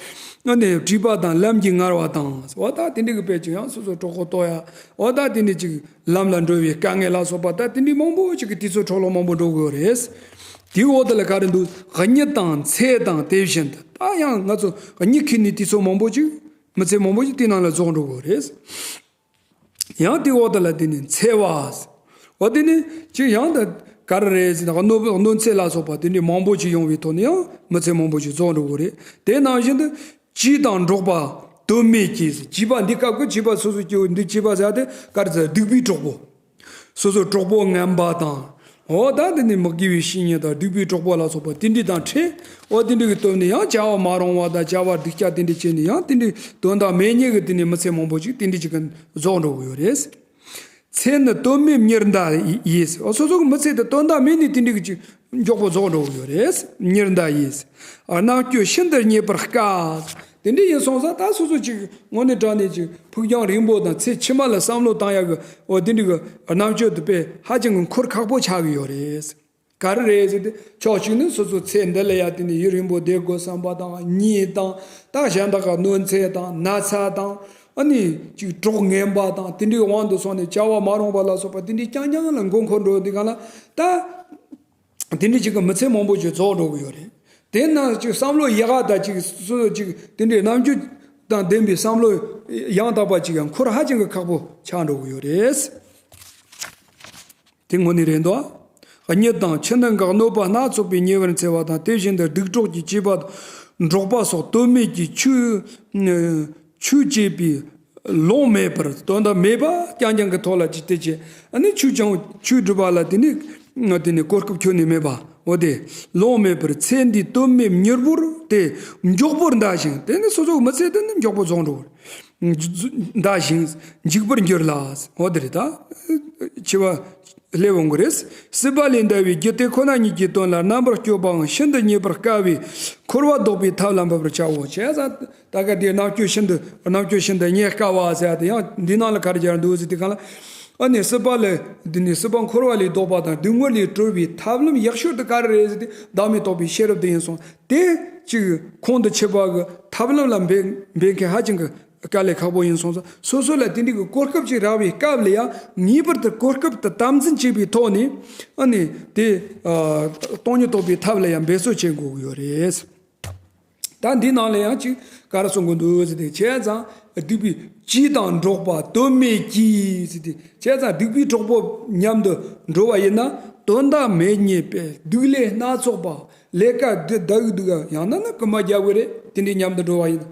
ཨ་ནི་བྲིས་པ་དང་ལམ་གྱི་ངར་བ་དང་། འོ་ད་དེ་འདྲའི་གི་དཔེ་ཅིག་ཡང་སོ་སོ་གྲོད་ཁོག་ལྟོགས་ཡ། འོ་ད་དེ་འདྲའི་ཅིག་ལམ་ལ་འགྲོ་བའི་དཀའ་ངལ་ལ་སོགས་པ་ད་དེ་འདྲའི་མང་པོ་ཅིག་གི་དུས་ཚོད་འཕྲོ་བརླག་མང་པོ་འགྲོ་དགོས་རེད། དེའི་འོག་དེ་ལ་ག་རེ་འདུག་གཉིད་དང་འཚེ་དང་དེ་བཞིན་དུ། ད་ཡང་ང་ཚོ་གཉིད་ཁུག་ནས་དུས་ཚོད་མང་པོ་ཅིག་མི་ཚེ་མང་པོ་ཅིག་དེ་ནང་ལ་རྫོགས་འགྲོ་དགོས་རེད། ཡང་དེའི་འོག་དེ་ལ་དེ་ནས་འཚེ་བ། འོ་དེ་ནས་ཅིག་ཡང་ད་ག་རེ་རེད་ཟེར་ན་གནོད་གནོད་འཚེ་ལ་སོགས་པ་དེ་འདྲའི་མང་པོ་ཅིག་ཡོང་བའི་ཐོག་ནས་ཡང་མི་ཚེ་མང་པོ་ཅིག་རྫོགས་འགྲོ་དགོས་རེད། དེ་ནང་བཞིན་དུ་བྱིས་དང་འགྲོགས་པ་དོན་མེད་ཀྱིས། བྱིས་པ་འདི་སྐབས་ཀྱི་བྱིས་པ་སོ་སོ་སྐྱེ་བོ་འདི་བྱིས་པ་ཟེར་ཏེ་ག་རེ་ཟེར། སྡིག་པའི་གྲོགས་པོ། སོ་སོའི་གྲོགས་པོ་ངན་པ་དང་། འོ་ད་འདི་ནི་མི་དགེ་བའི་བཤེས་གཉེན་དང་སྡིག་པའི་གྲོགས་པོ་ལ་སོགས་པ་དེ་འདྲ་དང་འཕྲད། འོ་དེ་འདྲ་གི་དོན་ནི་ཡང་བྱ་བ་མ་རུང་བ་དང་བྱ་བ་སྡུག་ཅག་དེ་འདྲ་བྱས་ནས་ཡང་དེ་འདྲའི་དོན་དག་མེད་ཉེས་ཀྱི་དེ་ནི་མི་ཚེ་མང་པོ་ཅིག་དེ་འདྲ་ཅིག་གི་རྫོགས་འགྲོ་གི་ཡོད་རེད། ཚེ་ནི་དོན་མེད་མྱུར་འདའ་ཡིས། འོ་སོ་སོ་གི་མི་ཚེ་དེ་དོན་དག་མེད་ནས་དེ་འདྲ་གི་ཅིག་མགྱོགས་པོ་རྫོགས་འགྲོ་གི་ཡོད་རེད། མྱུར་འདའ་ཡིས། རྣམ་དཔྱོད་ཤིན་ཏུ་རྙེད་པར་དཀའ། དེ་འདྲ་ཡིན་སོང་ཙང་ད་སོ་སོ་ཅིག་དངོས་གནས་དྲང་གནས་ཅིག་ཕུགས་རྒྱང་རིང་པོ་དང་ཚེ་ཕྱི་མ་ལ་བསམ་བློ་བཏང་ཡག་གི་འོ་དེ་འདྲ་གི་རྣམ་དཔྱོད་དེ་དཔེ་ཧ་ཅང་གི་འཁོར་ཁག་པོ་ཆགས་ཀྱི་ཡོད་རེད། ག་རེ་རེད་ཟེར་ཏེ་ཕྱོགས་གཅིག་ནི་སོ་སོ་ཚེ་འདི་ལ་ཡ་དེ་ནི་ཡུན་རིང་པོ་བསྡད་དགོས་བསམ་པ་དང་གཉིད་དང་ད་གཞན་དག་ག་གནོད་འཚེ་དང་ན་ཚ་དང་ཨ་ནི་ཅིག་གྲོགས་ངན་པ་དང་དེ་འདྲའི་དབང་དུ་སོང་ནས་བྱ་བ་མ་རུང་བ་ལ་སོགས་པ་དེ་འདྲའི་རྐྱང་རྐྱང་ལ་མགོ་འཁོར་འགྲོ་དུས་གང་ལ་ད། དེ་འདྲའི་ཅིག་གི་མི་ཚེ་མང་པོ་ཅིག་རྫོགས་འགྲོ་གི་ཡོད་རེད། དེ་ན་ཅིག་བསམ་བློ་ཡག་ག་དང་ཅིག་སོ་སོ་ཅིག་དེ་འདྲའི་རྣམ་དཔྱོད་དང་ལྡན་པའི་བསམ་བློ་ཡང་དག་པ་ཅིག་ཡང་འཁོར་ཧ་ཅང་གི་ཁག་པོ་ཆགས་འགྲོ་གི་ཡོད་རེད། དེ་དངོས་གནས་རེད་འདུག་གཉིད་དང་ཆུ་ནང་གི་གནོད་པ་སྣ་ཚོགས་པས་ཉེ་བར་འཚེ་བ་དང་དེ་བཞིན་དུ་སྡིག་གྲོགས་ཀྱི་བྱིས་པ་དང་འགྲོགས་པ་སོགས་དོན་མེད་ཀྱི་ཆོས་ཆོས་བྱེད་པའི་ལོང་མེད་པར་དོན་དག་མེད་པ་རྐྱང་རྐྱང་གི་ཐོག་ལ་ཅིག་དེ་བྱས་ཨ་ནི་ཆོས་ཀྱང་ཆོས་སྒྲུབ་པ་ལ་དེ་ནི་དེ་ནི་གོ་སྐབས་ཁྱོན་ནས་མེད་པ་འོ་དེ་ལོང་མེད་པར་ཚེ་འདིའི་དོན་མེད་མྱུར་བོར་དེ་མགྱོགས་པོར་འདའ་ཞིང་དེ་ནི་སོ་སོའི་མི་ཚེ་དེ་ནི་མགྱོགས་པོ་རྫོགས་འགྲོ་འདའ་ཞིང་འཇིག་པར་འགྱུར་ལ། འོ་དེ་རེད་ད། འཆི་བ་སླེབས་འོང་གི་རེད། སྲིད་པ་ལས་འདའ་བའི་རྒྱུ་དེ་ཁོ་ན་ཉིད་ཀྱི་དོན་ལ་རྣམ་པར་དཔྱོད་པའང་ཤིན་ཏུ་རྙེད་པར་དཀའ་བས་འཁོར་བ་ལྡོག་པའི་ཐབས་ལ་འབབ་པར་བྱའོ། བྱས་ཙང་ད་ག་དེ་རྣམ་དཔྱོད་ཤིན་ཏུ་རྣམ་དཔྱོད་ཤིན་ཏུ་རྙེད་དཀའ་བ་ཟེར་ཡ་དེ་ཡང་འདི་ནང་ལ་ག་རེ་སྦྱར་འདུག་ཟེར་དུས་གང་ལ། ཨ་ནི་སྲིད་པ་ལས་འདི་ནི་སྲིད་པ་འཁོར་བ་ལས་ལྡོག་པ་དང་སྡུག་བསྔལ་ལས་གྲོལ་བའི་ཐབས་ལམ་ཡག་ཤོས་དེ་ག་རེ་རེད་ཟེར་ཏེ་བདག་མེད་རྟོགས་པའི་ཤེས་རབ་དེ་ཡིན་སོང་དེ་ཅིག་ཁོང་དུ་ཆུད་པ་གི་ཐབས་ལམ་ལ་འབད་འབད་མཁན་ཧ་ཅང་གི་དཀའ་ལས་ཁག་པོ་ཡིན་སོང་ཙང་སོ་སོ་ལ་དེ་འདྲའི་གི་གོ་སྐབས་ཅིག་རག་པའི་སྐབས་ལ་ཡང་ངེས་པར་དུ་གོ་སྐབས་དེ་དམ་འཛིན་བྱེད་པའི་ཐོག་ནས་ཨ་ནི་དེ་སྟོང་ཉིད་རྟོགས་པའི་ཐབས་ལ་ཡང་འབད་རྩོལ་བྱེད་དགོས་ཀྱི་ཡོད་རེད། ད་འདི་ནང་ལ་ཡང་ཅིག་ག་རེ་གསུང་གི་འདུག་ཟེར་ཏེ་བྱས་ཙང་སྡིག་པའི་བྱིས་དང་འགྲོགས་པ་དོན་མེད་ཀྱིས་ཟེར་ཏེ་བྱས་ཙང་སྡིག་པའི་གྲོགས་པོ་མཉམ་དུ་འགྲོ་བ་ཡིན་ན་དོན་དག་མེད་ཉེས་པའི་སྡིག་ལས་སྣ་ཚོགས་པ་ལས་ཀ་འདི་ད་གི་འདུག་ཡང་ན་ནི་རྐུན་མ་རྒྱག་དགོས་རེད། དེ་འདྲའི་མཉམ་དུ་འགྲོ་བ་ཡིན་ན།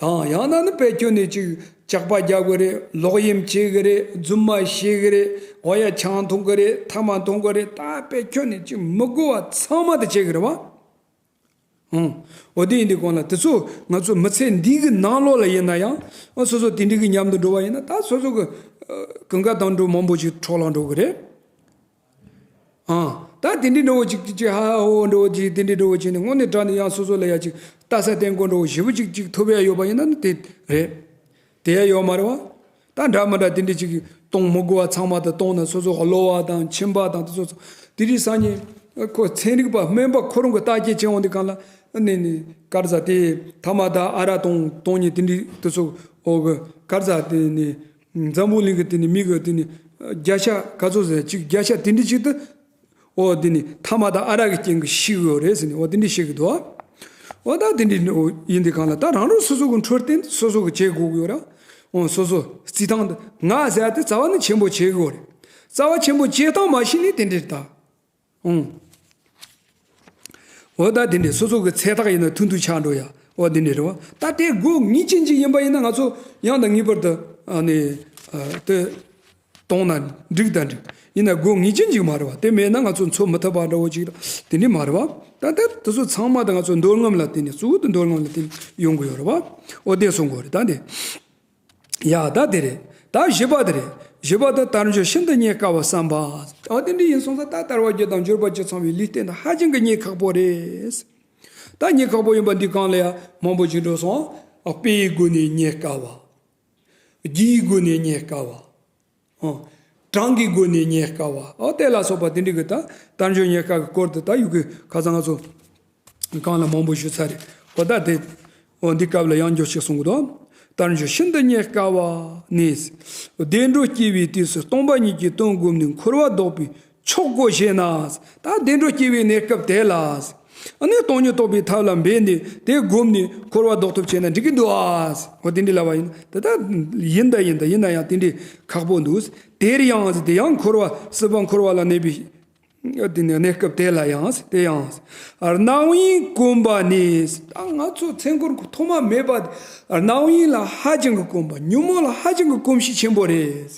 ཡང་ཡང་ན་ནི་དཔེ་ཁྱོན་ནས་ཅིག་ཇག་པ་རྒྱག་དགོས་རེད། ལོག་གཡེམ་བྱེད་གི་རེད། རྫུན་མ་བཤད་གི་རེད། འོ་ཡ་ཆང་འཐུང་གི་རེད། ཐ་མག་འཐུང་གི་རེད། ད་དཔེ་ཁྱོན་ནས་ཅིག་མི་དགོས་པ་ཚང་མ་དེ་བྱེད་གི་རེད་བ། ཨང་། འོ་དེ་ཡིན་དུས་གང་ལ་དེ་ཚོ་ང་ཚོ་མི་ཚེ་འདི་གི་ནང་ལོགས་ལ་ཡིན་ན་ཡང་ཨ་སོ་སོ་དེ་འདྲའི་གི་མཉམ་དུ་འགྲོ་བ་ཡིན་ན་ད་སོ་སོ་གི་ཨ་གང་ག་དང་འགྲོ་མང་པོ་ཅིག་འཕྲོ་བརླག་འགྲོ་གི་རེད། ཨང་། ད་དེ་འདྲའི་འགྲོ་བོ་ཅིག་ཅིག་ཧ་ཧ་ཧོ་ཧོ་འགྲོ་བོ་ཅིག་དེ་འདྲའི་འགྲོ་བོ་ཅིག་ནི་དངོས་གནས་དྲང་ནས་ཡང་སོ་སོ་ལ་ཡ་ཅིག་ལྟ་ས་བསྟན་དགོས་འགྲོ་བོ་ཞེ་པོ་ཅིག་ཅིག་ཐོབ་ཡ་ཡོད་པ་ཡིན་ན་ནི་དེ་རེད། དེ་ཡ་ཡོད་མ་རེད་བ། ད་འདྲ་མི་འདྲ་དེ་འདྲ་ཅིག་གཏོང་མི་དགོས་པ་ཚང་མ་དེ་གཏོང་ན་སོ་སོ་གློ་བ་དང་མཆིན་པ་དང་དེ་ཚོ་ཚོ་དེ་རིགས་སང་ཉིན་ཁོ་ཚན་རིག་པ་སྨན་པ་ཁོ་རང་གི་བརྟག་དཔྱད་བྱེད་འོང་དུས་གང་ལ་ནི་ནི་གར་ཟ་དེ་ཐ་མག་དང་ཨ་རག་གཏོང་གཏོང་ཉིན་དེ་འདྲ་དེ་ཚོ་འོ་གི་གར་ཟ་དེ་ནི་འཛམ་བུ་གླིང་གི་དེ་ནི་མི་གི་དེ་ནི་བརྒྱ་ཆ་ག་ཚོད་ཟེར་ཅིག་བརྒྱ་ཆ་དེ་འདྲ་ཅིག་ཏུ། འོ་དེ་ནི་ཐ་མག་དང་ཨ་རག་གི་རྐྱེན་གྱིས་ཤི་གི་ཡོད་རེད་ཟེར་ནས་འོ་དེ་འདྲ་བཤད་གི་འདུག་འོ་ད་དེ་འདྲ་ཡིན་དུས་གང་ལ་ད་རང་རང་སོ་སོ་གི་འཕྲོད་བསྟེན་སོ་སོ་གི་བྱེད་དགོས་གི་ཡོད་ར། འོ་སོ་སོ་རྩི་སྟངས་འདི་ང་ཟེར་ཏེ་རྩ་བ་ནི་ཆེན་པོ་བྱེད་གི་ཡོད་རེད། རྩ་བ་ཆེན་པོ་བྱེད་སྟངས་མ་ཤེས་ནས་དེ་འདྲ་རེད་ད། འོ། འོ་ད་དེ་འདྲས་སོ་སོ་གི་ཚེ་ཐག་ཡིན་ན་ཐུང་ཐུང་ཆགས་འགྲོ་ཡ། འོ་དེ་འདྲས་རེད་བ། ད་དེ་སྒོ་ངེས་ཅན་ཅིག་ཡིན་པ་ཡིན་ན་ང་ཚོ་ཡང་དང་ངེས་པར་དུ་ཨ་ནི་ཨ་དེ་གཏོང་ན་འགྲིག་དང་འགྲིག་ཡིན་ན་སྒོ་ངེས་ཅན་ཅིག་མ་རེད་བ། དེ་མེད་ན་ང་ཚོ་འཚོ་མི་ཐུབ་པ་འདྲ་བོ་ཅིག་དེ་འདྲས་མ་རེད་བ། ད་ལྟ་དེ་ཚོ་ཚང་མ་ད་ང་ཚོ་འདོད་རྔམ་ལ་བརྟེན་ནས། གཙོ་བོ་དེ་འདོད་རྔམ་ལ་བརྟེན་ནས་ཡོང་གི་ཡོད་རེད་བ། འོ་དེ་གསུང་དགོས་རེད་ད་འདི། ཡ་ད་དེ་རེད། ད་བཞི་པ་དེ་རེད། བཞི་པ་དེ་དལ་འབྱོར་ཤིན་ཏུ་རྙེད་དཀའ་བ་བསམ་པ། ཨ་དེ་འདྲ་ཡིན་སོང་ཙང་ད་དལ་བ་བརྒྱད་དང་འབྱོར་པ་བཅུ་ཚང་བའི་ལུས་རྟེན་དེ་ཧ་ཅང་གི་རྙེད་ཁག་པོ་རེད། ད་རྙེད་ཁག་པོ་ཡིན་པ་འདི་གང་ལ་ཡ་མང་པོ་ཅིག་འགྲོ་སོང་། ཨ་དཔེའི་སྒོ་ནས་རྙེད་དཀའ་བ། རྒྱུའི་སྒོ་ནས་རྙེད་དཀའ་བ། ཨ་གྲངས་ཀྱི་སྒོ་ནས་རྙེད་དཀའ་བ། ཨ་དེ་ལ་སོགས་པ་དེ་འདྲ་གི་ད་དལ་འབྱོར་རྙེད་དཀའ་གི་སྐོར་དེ་ད་ཡོད་གི། ཁ་སང་ང་ཚོ་གང་ལ་མང་པོ་ཞུ་ཚར་རེད། འོ་ད་དེ། འོ་འདི་སྐབས་ལ་ཡང་འགྱུར་ཞིག་གསུང་གི་འདུག་དལ་འབྱོར་ཤིན་ཏུ་རྙེད་དཀའ་བ་ནི། བདེ་འགྲོ་སྐྱེ་བའི་དུས་སུ་སྟོང་པ་ཉིད་ཀྱི་དོན་བསྒོམས་ནས་འཁོར་བ་ལྡོག་པའི་མཆོག་གོ་ཞེ་ན། ད་བདེ་འགྲོ་སྐྱེ་བའི་གནས་སྐབས་དེ་ལ། ཨ་ནི་སྟོང་ཉིད་རྟོགས་པའི་ཐབས་ལ་འབད་ནས་དེ་བསྒོམས་ནས་འཁོར་བ་ལྡོག་ཐབས་བྱས་ན་འགྲིག་གི་འདུག་ཨ། འོ་དེ་འདྲ་ལབ་པ་ཡིན། དེ་ད་ཡིན་ད་ཡིན་ད་ཡིན་ན་ཡང་དེ་འདྲ་ཁག་པོ་འདུག་དེར་ཡང་དེ་ཡང་འཁོར་བ་སྲིད་པ་འཁོར་བ་ལ་གནས་པའི། དེ་ནས་གནས་སྐབས་དེ་ལ་ཡང་དེ་ཡང་། རྣམ་གཡེང་གོམས་པ་ནི། ད་ང་ཚོ་ཚེ་འཁོར་གྱི་ཐོག་མ་མེད་པ་རྣམ་གཡེང་ལ་ཧ་ཅང་གི་གོམས་པ། ཉོན་མོངས་ལ་ཧ་ཅང་གི་གོམས་གཤིས་ཆེན་པོ་རེད།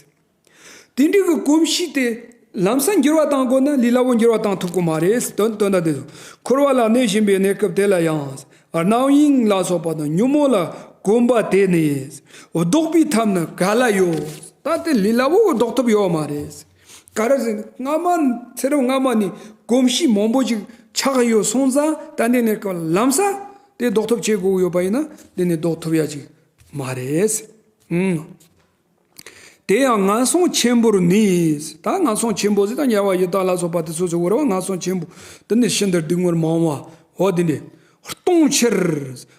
དེ་འདྲའི་གི་གོམས་གཤིས་དེ་ལམ་སང་འགྱུར་བ་གཏང་དགོས་ན་ལས་སླ་བོ་འགྱུར་བ་གཏང་ཐུབ་ཀྱི་མ་རེད། དོན་དོན་དག་དེ་ཚོ་འཁོར་བ་ལ་གནས་བཞིན་པའི་གནས་སྐབས་དེ་ལ་ཡང་། རྣམ་གཡེང་ལ་སོགས་པ་དང་ཉོན་མོངས་ལ་གོམས་པ་དེ་ནི་ལྡོག་པའི་ཐབས་ནི་ག་ལ་ཡོད། ད་དེ་ལས་སླ་བོ་གི་ལྡོག་ཐབས་ཡོད་མ་རེད། ག་རེ་ཟེར་ན་སྔ་མ་ཚེ་རབས་སྔ་མ་ནས་གོམས་གཤིས་མང་པོ་ཅིག་ཆགས་ཡོད་སོང་ཙང་ད་ལྟའི་གནས་སྐབས་ལམ་སང་དེ་ལྡོག་ཐབས་བྱེད་དགོས་ཡོད་པ་ཡིན་ན་དེ་ནི་ལྡོག་ཐུབ་ཡ་ཅིག་མ་རེད། ཨང་། དེ་ཡང་ངན་སོང་ཆེན་པོར་ནི། ད་ངན་སོང་ཆེན་པོ་ཟེར་ད་དམྱལ་བ་ཡི་དྭགས་ལ་སོགས་པ་དེ་ཚོ་ཚོ་བོར་བ་ངན་སོང་ཆེན་པོ། དེ་ནི་ཤིན་ཏུ་སྡུག་བསྔལ་མང་བ། འོ་དེ་འདྲ། གཏོང་ཕྱིར་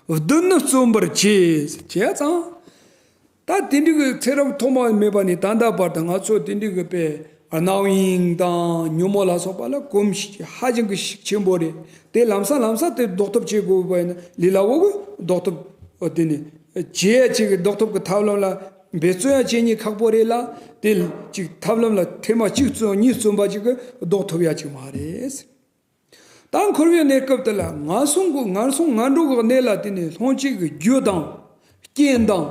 བདུད་ནི་བརྩོན་པར་བྱེད། བྱས་ཙང་། ད་དེ་འདྲ་གི་ཚེ་རབས་ཐོག་མ་མེད་པ་ནས་ད་ལྟ་བར་དུ་ང་ཚོ་དེ་འདྲ་གི་དཔེ་རྣམ་གཡེང་དང་ཉོན་མོངས་ལ་སོགས་པ་ལ་གོམས་གཤིས་ཧ་ཅང་གི་ཤུགས་ཆེན་པོ་རེད། དེ་ལམ་སང་ལམ་སང་དེ་ལྡོག་ཐབས་བྱེད་དགོས་པ་ཡིན་ན་ལས་སླ་བོ་གི་ལྡོག་ཐབས་དེ་ནི་བྱེད་ཡ་ཅིག་གི་ལྡོག་ཐབས་ཀྱི་ཐབས་ལམ་ལ་འབད་བརྩོན་ཡ་བྱེད་ནི་ཁག་པོ་རེད་ལ། དེ་ཅིག་ཐབས་ལམ་ལ་ཐེངས་མ་གཅིག་བརྩོན་གཉིས་བརྩོན་པ་ཅིག་གི་ལྡོག་ཐུབ་ཡ་ཅིག་མ་རེད། ད་འཁོར་བའི་གནས་སྐབས་དེ་ལ་ངན་སོང་གི་ངན་སོང་ངན་འགྲོ་གི་གནས་ལ་དེ་ནས་ལྷུང་བྱེད་ཀྱི་རྒྱུ་དང་རྐྱེན་དང་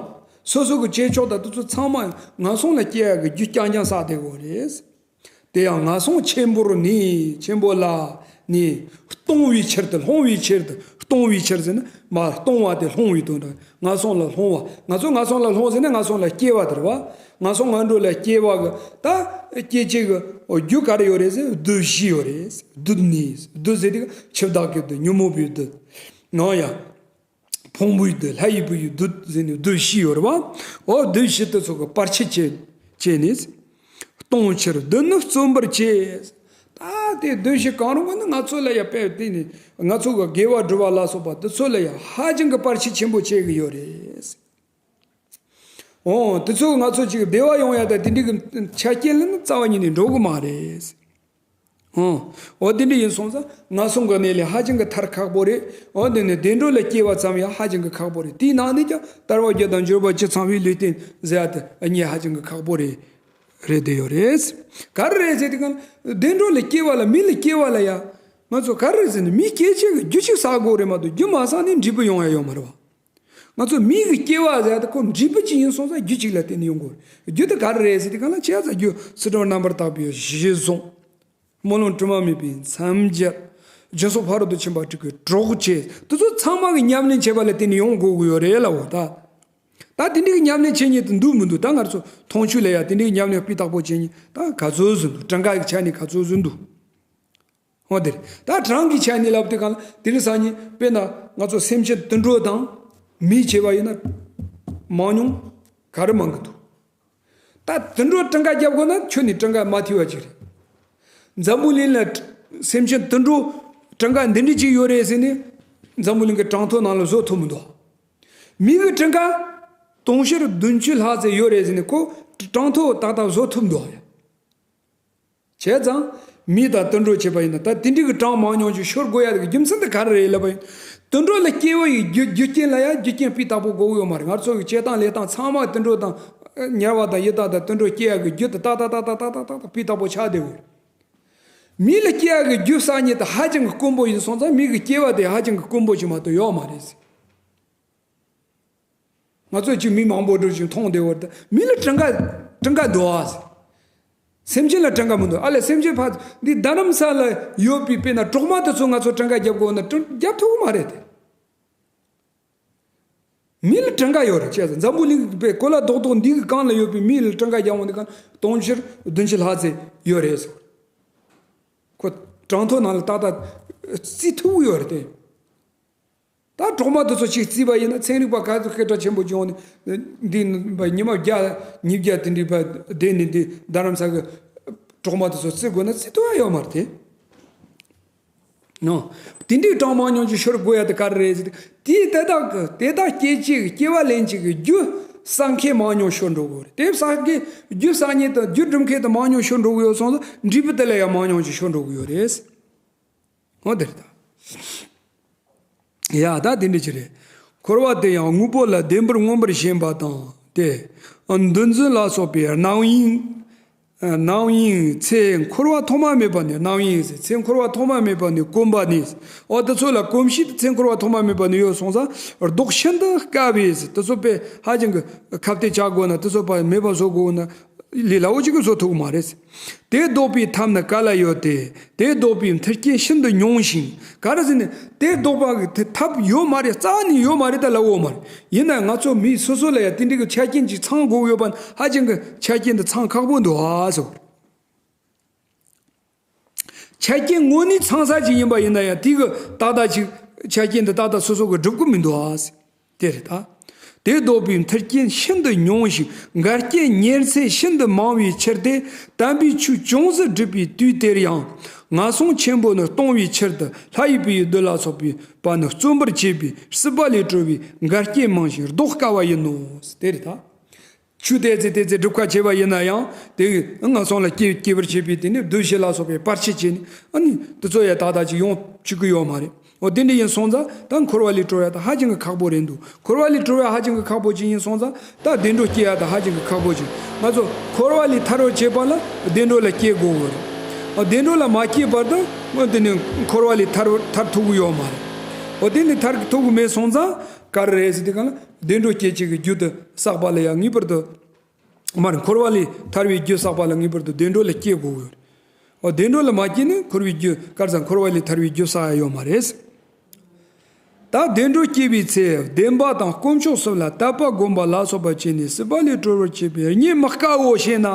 སོ་སོ་གི་བྱེད་ཕྱོགས་དང་དེ་ཚོ་ཚང་མ་ངན་སོང་ལ་སྐྱེ་ཡ་གི་རྒྱུ་རྐྱང་རྐྱང་བསགས་བསྡད་དགོས་རེད། དེ་ཡང་ངན་སོང་ཆེན་པོར་ནི། ཆེན་པོ་ལ་ནི། གཏོང་བའི་ཕྱིར་དུ། ལྷུང་བའི་ཕྱིར་དུ། གཏོང་བའི་ཕྱིར་ཟེར་ན་མ་གཏོང་བ་དེ་ལྷུང་བའི་དོན་དང་། ངན་སོང་ལ་ལྷུང་བ། ང་ཚོ་ངན་སོང་ལ་ལྷུང་ཟེར་ན་ངན་སོང་ལ་སྐྱེ་བ་དེ་རེད་བ། ངན་སོང་ངན་འགྲོ་ལ་སྐྱེ་བ་གི་ད་སྐྱེ་བྱེད་ཀྱི་རྒྱུ་ག་རེ་ཡོད་རེད་ཟེར། བདུད་བཞི་ཡོད་རེད། བདུད་ནི། བདུད་ཟེར་དུས་འཆི་བདག་གི་བདུད། ཉོན་མོངས་པའི་བདུད། ནང་ཡང་། ཕུང་པོའི་བདུད། ལྷ་ཡི་བུ་ཡི་བདུད་ཟེར་ནས་བདུད་བཞི་ཡོད་རེད་བ། འོ་བདུད་བཞི་དེ་ཚོ་གི་བར་ཆད་བྱས་བྱས་ནས། གཏོང་ཕྱིར་བདུད་ནི་བརྩོན་པར་བྱེད། ད་དེ་བདུད་བཞི་གང་རུང་གི་ནི་ང་ཚོ་ལ་ཡ་དཔེ་དེ་ནི་ང་ཚོ་གི་དགེ་བ་སྒྲུབ་པ་ལ་སོགས་པ་དེ་ཚོ་ལ་ཡ་ཧ་ཅང་གི་བར་ཆད་ཆེན་པོ་བྱེད་གི་ཡོད་རེད། འོ་དེ་ཚོ་ང་ཚོ་ཅིག་བདེ་བ་ཡོང་ཡ་ད་དེ་འདྲའི་གི་ཆ་རྐྱེན་ལ་ནི་རྩ་བ་ཉིད་ནས་འགྲོ་གི་མ་རེད། འོ། འོ་དེ་འདྲ་ཡིན་སོང་ཙང་ངན་སོང་གི་གནས་ལས་ཧ་ཅང་གི་ཐར་ཁག་པོ་རེད། འོ་དེ་ནས་བདེ་འགྲོ་ལ་སྐྱེ་བ་ཙམ་ཡང་ཧ་ཅང་གི་ཁག་པོ་རེད། དེའི་ནང་ནས་ཀྱང་དལ་བ་བརྒྱད་དང་འབྱོར་པ་བཅུ་ཚང་བའི་ལུས་རྟེན་ཟེར་ཡ་དེ་རྙེད་ཧ་ཅང་གི་ཁག་པོ་རེད། རེད་དེ་ཡོད་རེད། ག་རེ་རེད་ཟེར་དུས་གང་ལ་བདེ་འགྲོ་ལ་སྐྱེ་བ་ལ་མི་ལ་སྐྱེ་བ་ལ་ཡ། ང་ཚོ་ག་རེ་རེད་ཟེར་ན་མི་སྐྱེ་བྱེད་ཀྱི་རྒྱུ་གཅིག་བསགས་དགོས་རེད་མ་གཏོགས་རྒྱུ་མ་བསགས་ནས་འབྲས་བུ་ཡོང་ཡ་ཡོད་མ་རེད་བ། ང་ཚོ་མི་གི་སྐྱེ་བ་ཟེར་ཡ་དེ་ཁོ་འབྲས་བུ་གཅིག་ཡིན་སོང་ཙང་རྒྱུ་གཅིག་ལ་བརྟེན་ནས་ཡོང་དགོས་རེད། རྒྱུ་དེ་ག་རེ་རེད་ཟེར་དུས་གང་ལ་བྱས་ཙང་རྒྱུ་སྲིད་པ་རྣམ་པར་དག་པའི་གཞི་བཟུང་། སྨོན་ལམ་དྲི་མ་མེད་པའི་མཚམས་སྦྱར། སྦྱིན་སོགས་ཕ་རོལ་ཏུ་ཕྱིན་པ་དྲུག་གི་གྲོགས་བྱས། དེ་ཚོ་ཚང་མ་གི་ཉམས་ལེན་བྱས་པ་ལ་བརྟེན་ནས་ཡོང་དགོས་ཀྱི་ཡོད་རེད་ལབ་འོ་ད། ད་དེ་འདྲའི་གི་ཉམས་ལེན་བྱེད་མཁན་དེ་འདུག་མི་འདུག་ད་ང་ཚོ་མཐོང་ཆོས་ལ་ཡ་དེ་འདྲའི་གི་ཉམས་ལེན་སྤུས་དག་པོ་བྱེད་མཁན་ད་ག་ཚོད་ཟིན་འདུག་གྲངས་ཀ་གི་ཆ་ནས་ག་ཚོད་ཟིན་འདུག་འོ་དེ་རེད། ད་གྲངས་ཀྱི་ཆ་ནས་ལབ་དུས་གང་ལ་དེ་རིང་སང་ཉིན་དཔེར་ན་ང་ཚོ་སེམས་ཅན་དུད་འགྲོ་དང་མི་བྱས་པ་ཡིན་ན་མང་ཉུང་ག་རེ་མང་གི་འདུག་ད་དུད་འགྲོ་གྲངས་ཀ་རྒྱབ་དགོས་ན་ཁྱོན་ནས་གྲངས་ཀ་མ་ཐེ་བ་ཅིག་རེད། འཛམ་བུ་གླིང་ལ་སེམས་ཅན་དུད་འགྲོ་གྲངས་ཀ་འདི་འདྲ་ཅིག་ཡོད་རེད་ཟེར་ནས་འཛམ་བུ་གླིང་གི་གྲངས་ཐོ་ནང་ལ་བཟོ་ཐུབ་མི་འདུག་མི་གི་གྲངས་ཀ་དུང་ཕྱུར་བདུན་ཅུ་ལྷག་ཙམ་ཡོད་རེད་ཟེར་ནས་ཁོ་གྲངས་ཐོ་ཏག་ཏག་བཟོ་ཐུབ་མི་འདུག་བྱས་ཙང་། མི་དང་དུད་འགྲོ་བྱས་པ་ཡིན་ན་ད་དེ་འདྲའི་གི་གྲངས་མང་ཉུང་ཅིག་ཤོར་དགོས་ཡ་གི་རྒྱུ་མཚན་དེ་ག་རེ་རེད་ལབ་པ་ཡིན། དུད་འགྲོ་ལ་སྐྱེ་བ་ཡི་རྒྱུ་རྒྱུ་རྐྱེན་ལ་ཡང་རྒྱུ་རྐྱེན་སྤུས་དག་པོ་དགོས་ཀྱི་ཡོད་མ་རེད། ང་ཚོ་གི་བྱེད་སྟངས་ལས་སྟངས་ཚང་མ་དུད་འགྲོ་དང་། དམྱལ་བ་དང་ཡི་དྭགས་དང་དུད་འགྲོ་སྐྱེ་ཡ་གི་རྒྱུ་དེ་ཏག་ཏག་ཏག་ཏག་སྤུས་དག་པོ་ཆགས་བསྡད་ཡོད། མི་ལ་སྐྱེ་བ་གི་རྒྱུ་བསགས་མཁན་དེ་ཧ་ཅང་གི་དཀོན་པོ་ཡིན་སོང་ཙང་མི་གི་སྐྱེ་བ་དེ་ཧ་ཅང་གི་དཀོན་པོ་ཞིག་མ་གཏོགས་ཡོད་མ་རེད། ང་ཚོས་ཅིག་མི་མང་པོ་འགྲོ་ཞིང་མཐོང་བདེ་བར་དུ་མི་ལ་གྲངས་ཀ་གྲངས་ཀ་འདུག་ཨ། སེམས་ཅན་ལ་གྲངས་ཀ་མི་འདུག་ཨ་ལས། སེམས་ཅན་ཕ་འདི་རྡ་རམ་ས་ལ་ཡོད་པའི་དཔེར་ན་གྲོག་མ་དེ་ཚོ་ང་ཚོ་གྲངས་ཀ་རྒྱབ་དགོས་ན་གྲངས་རྒྱབ་ཐུབ་ཀྱི་མ་རེད་དེ། མི་ལ་གྲངས་ཀ་ཡོད་རེད། བྱས་ཙང་འཛམ་བུ་གླིང་པའི་གོ་ལ་རྡོག་རྡོག་འདི་གི་སྒང་ལ་ཡོད་པའི་མི་ལ་གྲངས་ཀ་རྒྱབ་འོང་དུས་གང་སྟོང་ཕྱིར་བདུན་ཕྱིར་ལྷག་ཙམ་ཡོད་རེད་ཟེར། ཁོ་གྲངས་ཐོ་ནང་ལ་ཏག་ཏག་བརྩི་ཐུབ་ཀྱི་ཡོད་རེད་དེ། ད་གྲོག་མ་དེ་ཚོ་ཅིག་བརྩིས་པ་ཡིན་ན་ཚན་རིག་པ་ག་ཚོད་སྐད་གྲགས་ཆེན་པོ་བྱུང་ནས་འདི་ཉི་མ་བརྒྱ་ཉིས་བརྒྱ་དེ་འདྲའི་བསྡད་ནས་འདི་རྡ་རམ་ས་གི་གྲོག་མ་དེ་ཚོ་བརྩི་དགོས་ན་བརྩི་ཐུབ་ཡ་ཡོད་མ་རེད་དེ། ནོ། དེ་འདྲའི་གྲངས་མང་ཉུང་ཅིག་ཤོར་དགོས་ཡ་དེ་ག་རེ་རེད་ཟེར་ཏེ། དེས་དེ་དག་གི་དེ་དག་སྐྱེད་བྱེད་ཀྱི་སྐྱེ་བ་ལེན་བྱེད་ཀྱི་རྒྱུ་བསགས་མཁན་མང་ཉུང་ཤོར་འགྲོ་གི་རེད། དེ་བསགས་མཁན་རྒྱུ་བསགས་མཁན་དང་རྒྱུ་སྒྲུབ་མཁན་དེ་མང་ཉུང་ཤོར་འགྲོ་གི་ཡོད་སོང་ཙང་འབྲས་བུ་དེ་ལ་ཡང་མང་ཉུང་ཅིག་ཤོར་འགྲོ་གི་ཡོད་རེད། འོ་དེ་རེད་ད། ཡ་ད་དེ་འདྲ་ཅིག་རེད། འཁོར་བ་དེ་ཡང་དངོས་པོ་ལ་བདེན་པར་མངོན་པར་ཞེན་པ་དང་སྟེ། འདུ་འཛི་ལ་སོགས་པའི་སྣང་བ་ཡིན། སྣང་བ་ཡིན་ཚེ་འཁོར་བ་ཐོག་མ་མེད་པ་ནས། སྣང་བ་ཡིན་ཚེ་ཚེ་འཁོར་བ་ཐོག་མ་མེད་པ་ནས་གོམས་པ་ནས། འོ་དེ་ཚོ་ལ་གོམས་གཤིས་དེ་ཚེ་འཁོར་བ་ཐོག་མ་མེད་པ་ནས་ཡོད་སོང་ཙང་ལྡོག་ཤིན་ཏུ་དཀའ་བས། དེ་ཚོ་དཔེ་ཧ་ཅང་གི་ཁ་གཏད་བཅག་དགོས་ན་དེ་ཚོ་ཕར་མེད་པ་བཟོ་དགོས་ན། ལས་སླ་བོ་ཅིག་གིས་བཟོ་ཐུབ་ཀྱི་མ་རེད། དེ་བཟློག་པའི་ཐབས་ནི་ག་ལ་ཡོད་དེ། དེ་བཟློག་པའི་མཐུན་རྐྱེན་ཤིན་ཏུ་ཉུང་ཞིང་། ག་རེ་ཟེར་ན་དེ་བཟློག་པ་གི་དེ་ཐབས་ཡོད་མ་རེད། རྩ་ནས་ཡོད་མ་རེད་ད་ལབ་འོ་མ་རེད། ཡིན་ན་ང་ཚོ་མི་སོ་སོ་ལ་ཡང་དེ་འདྲའི་གི་ཆ་རྐྱེན་ཅིག་ཚང་དགོས་ཀྱི་ཡོད་པ་ནི་ཧ་ཅང་གི་ཆ་རྐྱེན་དེ་ཚང་ཁག་པོ་འདུག་ཨ་ཟེར། ཆ་རྐྱེན་དངོས་གནས་ཚང་ས་ཅིག་ཡིན་པ་ཡིན་ན་ཡང་དེ་གི་ཏག་ཏག་ཅིག་ཆ་རྐྱེན་དེ་ཏག་ཏག་སོ་སོ་གི་སྒྲུབ་གི་མི་འདུག་ཨ་ཟེར། དེ་རེད་ད། དེ་བཟློག་པའི་མཐུན་རྐྱེན་ཤིན་ཏུ་ཉུང་ཞིང་འགལ་རྐྱེན་ཉེར་འཚེ་ཤིན་ཏུ་མང་བའི་ཕྱིར་ཏེ། དམ་པའི་ཆོས་ཅུང་ཟད་བསྒྲུབས་པའི་དུས་དེར་ཡང་ངན་སོང་ཆེན་པོ་ནི་ལྟུང་བའི་ཕྱིར་དུ་ལྷ་ཡི་བུ་ཡི་བདུད་ལ་སོགས་པ་ནི་བརྩོན་པར་བྱེད་པའི་སྲིད་པ་ལས་གྲོལ་བའི་འགལ་རྐྱེན་མང་ཞིང་བཟློག་དཀའ་བ་ཡིན་ནོ། དེ་རེད་ད། ཆོས་དེ་ཚེ་དེ་ཚེ་སྒྲུབ་ཁ་བྱས་པ་ཡིན་ན་ཡང་དེ་ངན་སོང་ལ་སྐྱེ་སྐྱེ་བར་བྱེད་པའི་དེ་ནི་བདུད་བཞི་ལ་སོགས་པའི་བར་ཆད་བྱས་ནས་ཨ་ནི་དེ་ཚོ་ཡང་ཏག་ཏག་ཅིག་ཡོང་བཅུག་གི་ཡོད་མ་རེད། འོ་དེ་འདྲ་ཡིན་སོང་ཙང་ད་འཁོར་བ་ལས་གྲོལ་ཡ་ད་ཧ་ཅང་གི་ཁག་པོ་རེད་འདུག་འཁོར་བ་ལས་གྲོལ་ཡ་ཧ་ཅང་གི་ཁག་པོ་ཅིག་ཡིན་སོང་ཙང་ད་བདེ་འགྲོ་སྐྱེ་ཡ་ད་ཧ་ཅང་གི་ཁག་པོ་ཅིག་ང་ཚོ་འཁོར་བ་ལས་ཐར་བར་བྱེད་པ་ལ་བདེ་འགྲོ་ལ་སྐྱེ་དགོས་གི་རེད། འོ་བདེ་འགྲོ་ལ་མ་སྐྱེས་བར་དུ་འོ་དེ་ནི་འཁོར་བ་ལས་ཐར་ཐར་ཐུབ་གི་ཡོད་མ་རེད། འོ་དེ་ནི་ཐར་ཐུབ་གི་མེད་སོང་ཙང་ག་རེ་རེད་ཟེར་དུས་གང་ལ་བདེ་འགྲོ་སྐྱེད་བྱེད་ཀྱི་རྒྱུ་དེ་བསགས་པ་ལ་ཡང་ངེས་པར་དུ། མར་འཁོར་བ་ལས་ཐར་བའི་རྒྱུ་བསགས་པ་ལ་ངེས་པར་དུ་བདེ་འགྲོ་ལ་སྐྱེ་དགོས་ཡོད། འོ་བདེ་འགྲོ་ལ་མ་སྐྱེས་ན་འཁོར་བའི་རྒྱུ་གར་ས་འཁོར་བ་ལས་ཐར་བའི་རྒྱུ་བསགས་ཡ་ཡོད་མ་རེད། ད་བདེ་འགྲོ་སྐྱེ་བའི་ཚེ་བདེན་པ་དང་དཀོན་མཆོག་གསུམ་ལ་དད་པ་སྒོམ་པ་ལ་སོགས་པ་བྱས་ནས་སྲིད་པ་ལས་གྲོལ་བར་བྱེད་པའི་གཉེན་མི་དཀའ་འོ་ཞེ་ན།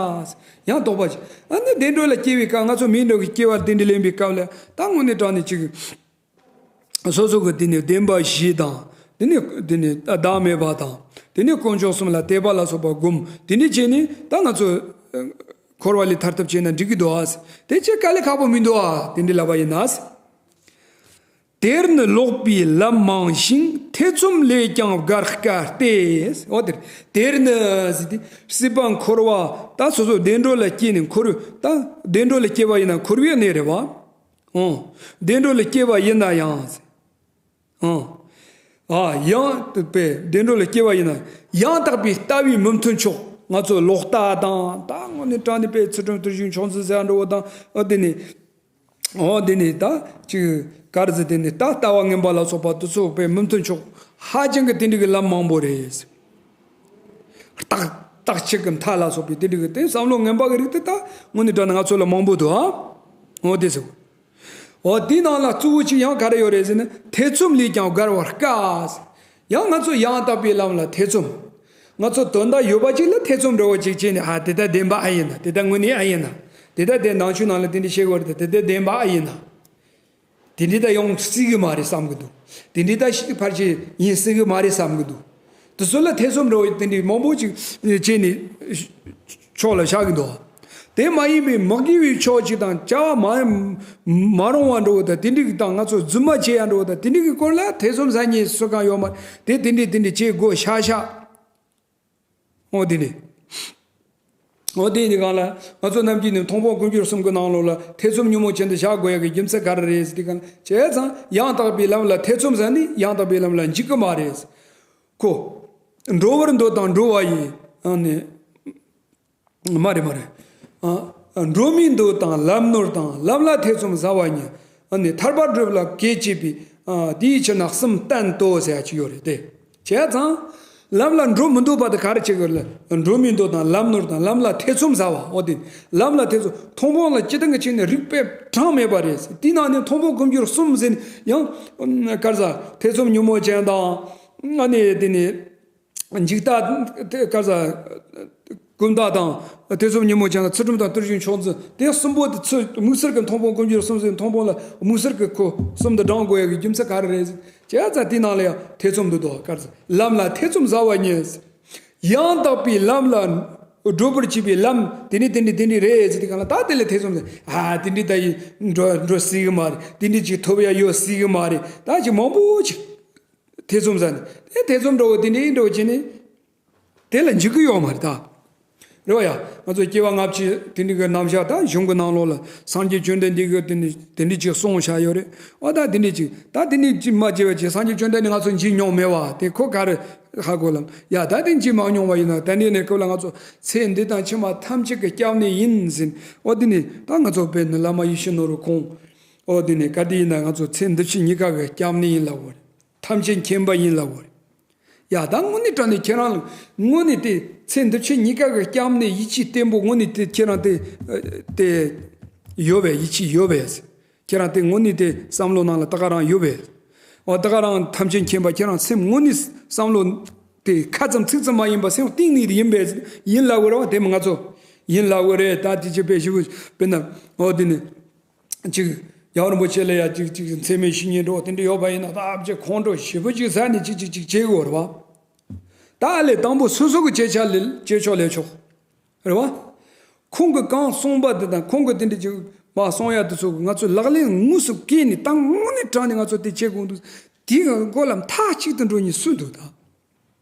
ཡང་དོགས་པ་ཅིག་ཨ་ནི་བདེ་འགྲོ་ལ་སྐྱེ་བའི་སྐབས་ང་ཚོ་མིའི་འགྲོ་གི་སྐྱེ་བ་དེ་འདྲ་ལེན་པའི་སྐབས་ལ་ད་དངོས་གནས་དྲང་གནས་ཅིག་སོ་སོ་གི་དེ་ནས་བདེན་པ་བཞི་དང་། དེ་ནས་དེ་ནས་བདག་མེད་པ་དང་། དེ་ནས་དཀོན་མཆོག་གསུམ་ལ་དད་པ་ལ་སོགས་པ་སྒོམ། དེ་འདྲ་བྱས་ནས་ད་ང་ཚོ་འཁོར་བ་ལས་ཐར་ཐབས་བྱས་ན་འགྲིག་གི་འདུག་ཨ། དེ་ཅི་དཀའ་ལས་ཁག་པོ་མི་འདུག་ཨ། དེ་འདྲ་ལབ་པ་ཡིན་ན། དེར་ནི་ལོག་པའི་ལམ་མང་ཞིང་ཐེ་ཚོམ་ལས་ཀྱང་བརྒལ་དཀའ་སྟེ། འོ་དེར་དེར་ནི་ཟེར་ཏེ་སྲིད་པ་འཁོར་བ་ད་སོ་སོ་བདེ་འགྲོ་ལ་སྐྱེས་ནས་འཁོར་ད་བདེ་འགྲོ་ལ་སྐྱེས་པ་ཡིན་ན་འཁོར་བའི་གནས་རེད་བ། ཨོ། བདེ་འགྲོ་ལ་སྐྱེས་པ་ཡིན་ན་ཡང་། ཨོ། ཨ་ཡང་དག་པའི་བདེ་འགྲོ་ལ་སྐྱེས་པ་ཡིན་ན་ཡང་དག་པའི་ལྟ་བའི་མི་མཐུན་ཕྱོགས་ང་ཚོ་ལོག་ལྟ་དང་ད་དངོས་གནས་དྲང་གནས་པའི་ཚུལ་ཁྲིམས་བརྟུལ་ཞུགས་མཆོག་འཛིན་ཟེར་འགྲོ་བ་དང་ཨ་དེ་ནི། ཨོ་དེ་ནི་ད་ཅིག་ག་རེ་ཟེར་དེ་ནི་ད་ལྟ་བ་ངན་པ་ལ་སོགས་པ་དེ་ཚོ་དཔེ་མི་མཐུན་ཕྱོགས་ཧ་ཅང་གི་དེ་འདྲ་གི་ལམ་མང་པོ་རེད། རྟག་རྟག་ཆད་ཀྱི་མཐའ་ལ་སོགས་པའི་དེ་འདྲ་གི་དེ་བསམ་བློ་ངན་པ་གི་རིགས་དེ་ད་དངོས་གནས་དྲང་གནས་ང་ཚོ་ལ་མང་པོ་འདུག་ཨ། ཨོ་དེ་ཟེར། ཨོ་དེའི་ནང་ལ་གཙོ་བོ་ཅིག་ཡང་ག་རེ་ཡོད་རེད་ཟེར་ན་ཐེ་ཚོམ་ལས་ཀྱང་བརྒལ་བར་དཀའ། ཡང་ང་ཚོ་ཡང་དག་པའི་ལམ་ལ་ཐེ་ཚོམ། ང་ཚོ་དོན་དག་ཡོད་པ་ཅིག་ལ་ཐེ་ཚོམ་འདྲ་བོ་ཅིག་བྱས་ནས་ཨ་དེ་ལྟར་བདེན་པ་ཨ་ཡིན་ན། དེ་ལྟར་དངོས་གནས་ཨ་ཡིན་ན། དེ་ལྟར་དེ་ནང་ཆོས་ནང་ལ་དེ་འདྲ་བཤད་དགོས་རེད། དེ་ལྟར་བདེན་པ་ཨ་ཡིན་ན། དེ་འདྲ་ད་ཡོང་སྲིད་གི་མ་རེད་བསམ་གི་འདུག་དེ་འདྲ་ད་ཤི་ཕལ་ཆེར་ཡིན་སྲིད་གི་མ་རེད་བསམ་གི་འདུག་དེ་ཚོ་ལ་ཐེ་ཚོམ་འདྲ་བོ་དེ་འདྲ་མང་པོ་ཅིག་བྱས་ནས་ཕྱོགས་ལ་བཞག་གི་འདུག་དེ་མ་ཡིན་པའི་མི་དགེ་བའི་ཕྱོགས་ཅིག་དང་བྱ་བ་མ་མ་རུང་བ་འདྲ་བོ་དང་དེ་འདྲ་གི་དང་ང་ཚོ་རྫུན་མ་བྱེད་ཡ་འདྲ་བོ་དང་དེ་འདྲ་གི་སྐོར་ལ་ཐེ་ཚོམ་ཟ་མཁན་སུ་གང་ཡོད་མ་རེད། དེ་དེ་འདྲ་དེ་འདྲ་བྱེད་དགོས་ཤག་ཤག་འོ་དེ་ནས། འོ་དེ་ཡིན་དུས་གང་ལ་ང་ཚོ་ནམ་རྒྱུན་ནས་མཐོང་སྤང་ཀུན་སྦྱོར་གསུམ་གྱི་ནང་ལོགས་ལ་ཐེ་ཚོམ་ཉོན་མོངས་ཅན་དུ་བཞག་དགོས་ཡ་གི་རྒྱུ་མཚན་ག་རེ་རེད་ཟེར་དུས་གང་ལ་བྱས་ཙང་ཡང་དག་པའི་ལམ་ལ་ཐེ་ཚོམ་ཟ་ནི་ཡང་དག་པའི་ལམ་ལ་འཇུག་གི་མ་རེད། ཁོ། འགྲོ་བར་འདོད་དང་འགྲོ་བ་ཡི། ཨ་ནི། མ་རེད་མ་རེད། ཨ། འགྲོ་མིའི་འདོད་དང་ལམ་ནོར་དང་། ལམ་ལ་ཐེ་ཚོམ་ཟ་བ་ཉིད། ཨ་ནི་ཐར་པ་སྒྲུབ་ལ་གེགས་བྱེད་པའི། ཨ་དེའི་ཕྱིར་ན་གསུམ་བསྟན་ཏོ་ཟེར་ཡ་ཅིག་ཡོད་རེད་དེ། བྱས་ཙང་། ལམ་ལ་འགྲོ་མི་འདོད་པ་དེ་ག་རེ་བྱེད་དགོས་ལ། འགྲོ་མིའི་འདོད་དང་ལམ་ནོར་དང་། ལམ་ལ་ཐེ་ཚོམ་ཟ་བ། འོ་དེ། ལམ་ལ་ཐེ་ཚོམ། མཐོང་སྤང་ལ་སྤྱིར་བཏང་གི་ཆ་ནས་རིགས་པས་གྲངས་མེད་པ་རེད། དེའི་ནང་ནས་མཐོང་སྤང་ཀུན་འགྱུར་གསུམ་ཟེར་ཡང་། ག་རེ་ཟ། ཐེ་ཚོམ་ཉོན་མོངས་ཅན་དང་། ཨ་ནི་དེ་ནས། འཇིག་ལྟ། དེ་ག་རེ་ཟ། ཀུན་བརྟགས་དང་། ཐེ་ཚོམ་ཉོན་མོངས་ཅན་དང་། ཚུལ་ཁྲིམས་དང་བརྟུལ་ཞུགས་མཆོག་འཛིན། དེ་གསུམ་པོ་དེ་ཚོ་དམིགས་བསལ་གྱི་མཐོང་སྤང་ཀུན་འགྱུར་གསུམ་ཟེར། མཐོང་སྤང་ལ་དམིགས་བསལ་གྱི་ཁོ་གསུམ་དུ་བགྲང་དགོས་ཡ་གི་རྒྱུ་མཚན་ག་རེ་རེད་ཟེར། བྱས་ཙང་དེའི་ནང་ལ་ཡང་ཐེ་ཚོམ་འདུག་དོ། ག་རེ་ཟ། ལམ་ལ་ཐེ་ཚོམ་ཟ་བ་ཉིད། ཡང་དག་པའི་ལམ་ལ་བགྲོད་པར་བྱེད་པའི་ལམ་དེ་ནི་དེ་འདྲ་དེ་འདྲ་རེད་ཟེར། དེ་གང་ལ་ད་དེ་ལ་ཐེ་ཚོམ་ཟ། ཨ་དེ་འདྲ་ད་ཡིན་འགྲོ་འགྲོ་སྲིད་གི་མ་རེད། དེ་འདྲ་ཅིག་ཐོབ་ཡ་ཡོད་སྲིད་གི་མ་རེད། ད་ཅིག་མང་པོ་ཅིག་ཐེ་ཚོམ་ཟ་ནས། དེ་ཐེ་ཚོམ་འདྲ་བོ་དེ་འདྲའི་འདྲ་བོ་བྱས་ནས་དེ་ལ་འཇུག་གི་ཡོད་མ་རེད་ད། རེད་བ་ཡ། ང་ཚོ་སྐྱེ་བ་སྔ་ཕྱི་དེ་འདྲའི་གི་རྣམ་གཞག་ད་གཞུང་གི་ནང་ལོགས་ལ་སངས་རྒྱས་བཅོམ་ལྡན་འདས་ཀྱིས་དེ་འདྲ་དེ་འདྲ་ཅིག་གསུངས་བཞག་ཡོད་རེད། འོ་ད་དེ་འདྲ་ཅིག་ད་དེ་འདྲ་ཅིག་མ་བྱས་པ་ཅིག་སངས་རྒྱས་བཅོམ་ལྡན་འདས་ང་ཚོ་མཇལ་མྱོང་མེད་བ། དེ་ཁོ་ག་རེ་ཧ་གོ་ལབ། ཡ་ད་དེ་མཇལ་མ་མྱོང་བ་ཡིན་ན། ད་འདི་ནས་སྐབས་ལ་ང་ཚོ་ཚེ་འདི་དང་ཕྱི་མ་ཐམས་ཅད་ཀྱི་སྐྱབས་གནས་ཡིན་ཟེར། འོ་དེ་ནས་ད་ང་ཚོ་དཔེར་ན་བླ་མ་ཡིད་བཞིན་ནོར་བུ་ཁོང་། འོ་དེ་ནས་ག་དེ་ཡིན་ན་ང་ཚོ་ཚེ་འདི་ཕྱི་གཉིས་ཀ་གི་སྐྱབས་གནས་ཡིན་ལབ་པ་རེད། ཐམས་ཅད་མཁྱེན་པ་ཡིན་ལབ་པ་རེད། ཡ་ད་དངོས་གནས་དྲང་གནས་ཁྱེད་རང་ལ་དངོས་གནས་དེ་ཚེ་འདི་ཕྱི་གཉིས་ཀ་གི་སྐྱབས་གནས་ཡིད་ཆེས་བརྟན་པོ་དངོས་གནས་དེ་ཁྱེད་རང་དེ་དེ་ཡོད་པས། ཡིད་ཆེས་ཡོད་པས། ཁྱེད་རང་དེ་དངོས་གནས་དེ་བསམ་བློ་ནང་ལ་ད་ག་རང་ཡོད་པས། འོ་ད་ག་རང་ཐམས་ཅད་མཁྱེན་པ་ཁྱེད་རང་སེམས་དངོས་གནས་བསམ་བློ་དེ་ཁ་ཙམ་ཚིག་ཙམ་མ་ཡིན་པ་སེམས་གཏིང་ནས་ཡིན་པས། ཡིན་ལབ་དགོས་རེད་བ། དེ་མི་ང་ཚོ་ཡིན་ལབ་དགོས་རེད། ད་དེ་ཅི་དཔེ་ཞིག་དཔེར་ན་འོ་དེ་ནི། གཅིག་ཡང་རིན་པོ་ཆེ་ལ་ཡ་གཅིག་གཅིག་མཚན་སྨད་བཤེས་གཉེན་འགྲོ་དེ་འདྲ་ཡོད་པ་ཡིན་ན། ད་ཨ་ཅེ་ཁོང་ཁྲོ་ཞེ་པོ་ཅིག་ཟ་ནས་གཅིག་གཅིག་གཅིག་བྱེད་དགོས་རེད་བ། ད་ཨ་ལས་དང་པོ་སོ་སོ་གི་བྱེད་ཆ་ལས་བྱེད་ཆོག་ལས་ཆོག་རེད་བ། ཁོང་གི་གང་གསུངས་པ་དེ་དང་ཁོང་གི་དེ་འདྲ་ཅིག་མ་གསུང་ཡ་དེ་ཚོ་ང་ཚོ་ལག་ལེན་དངོས་སུ་བཀལ་ནས་ད་དངོས་གནས་དྲང་ནས་ང་ཚོ་དེ་བྱེད་དགོས་འདུག་དེའི་སྒོ་ལ་མཐའ་གཅིག་ཏུ་འགྲོ་མཁན་སུ་འདུག་ད།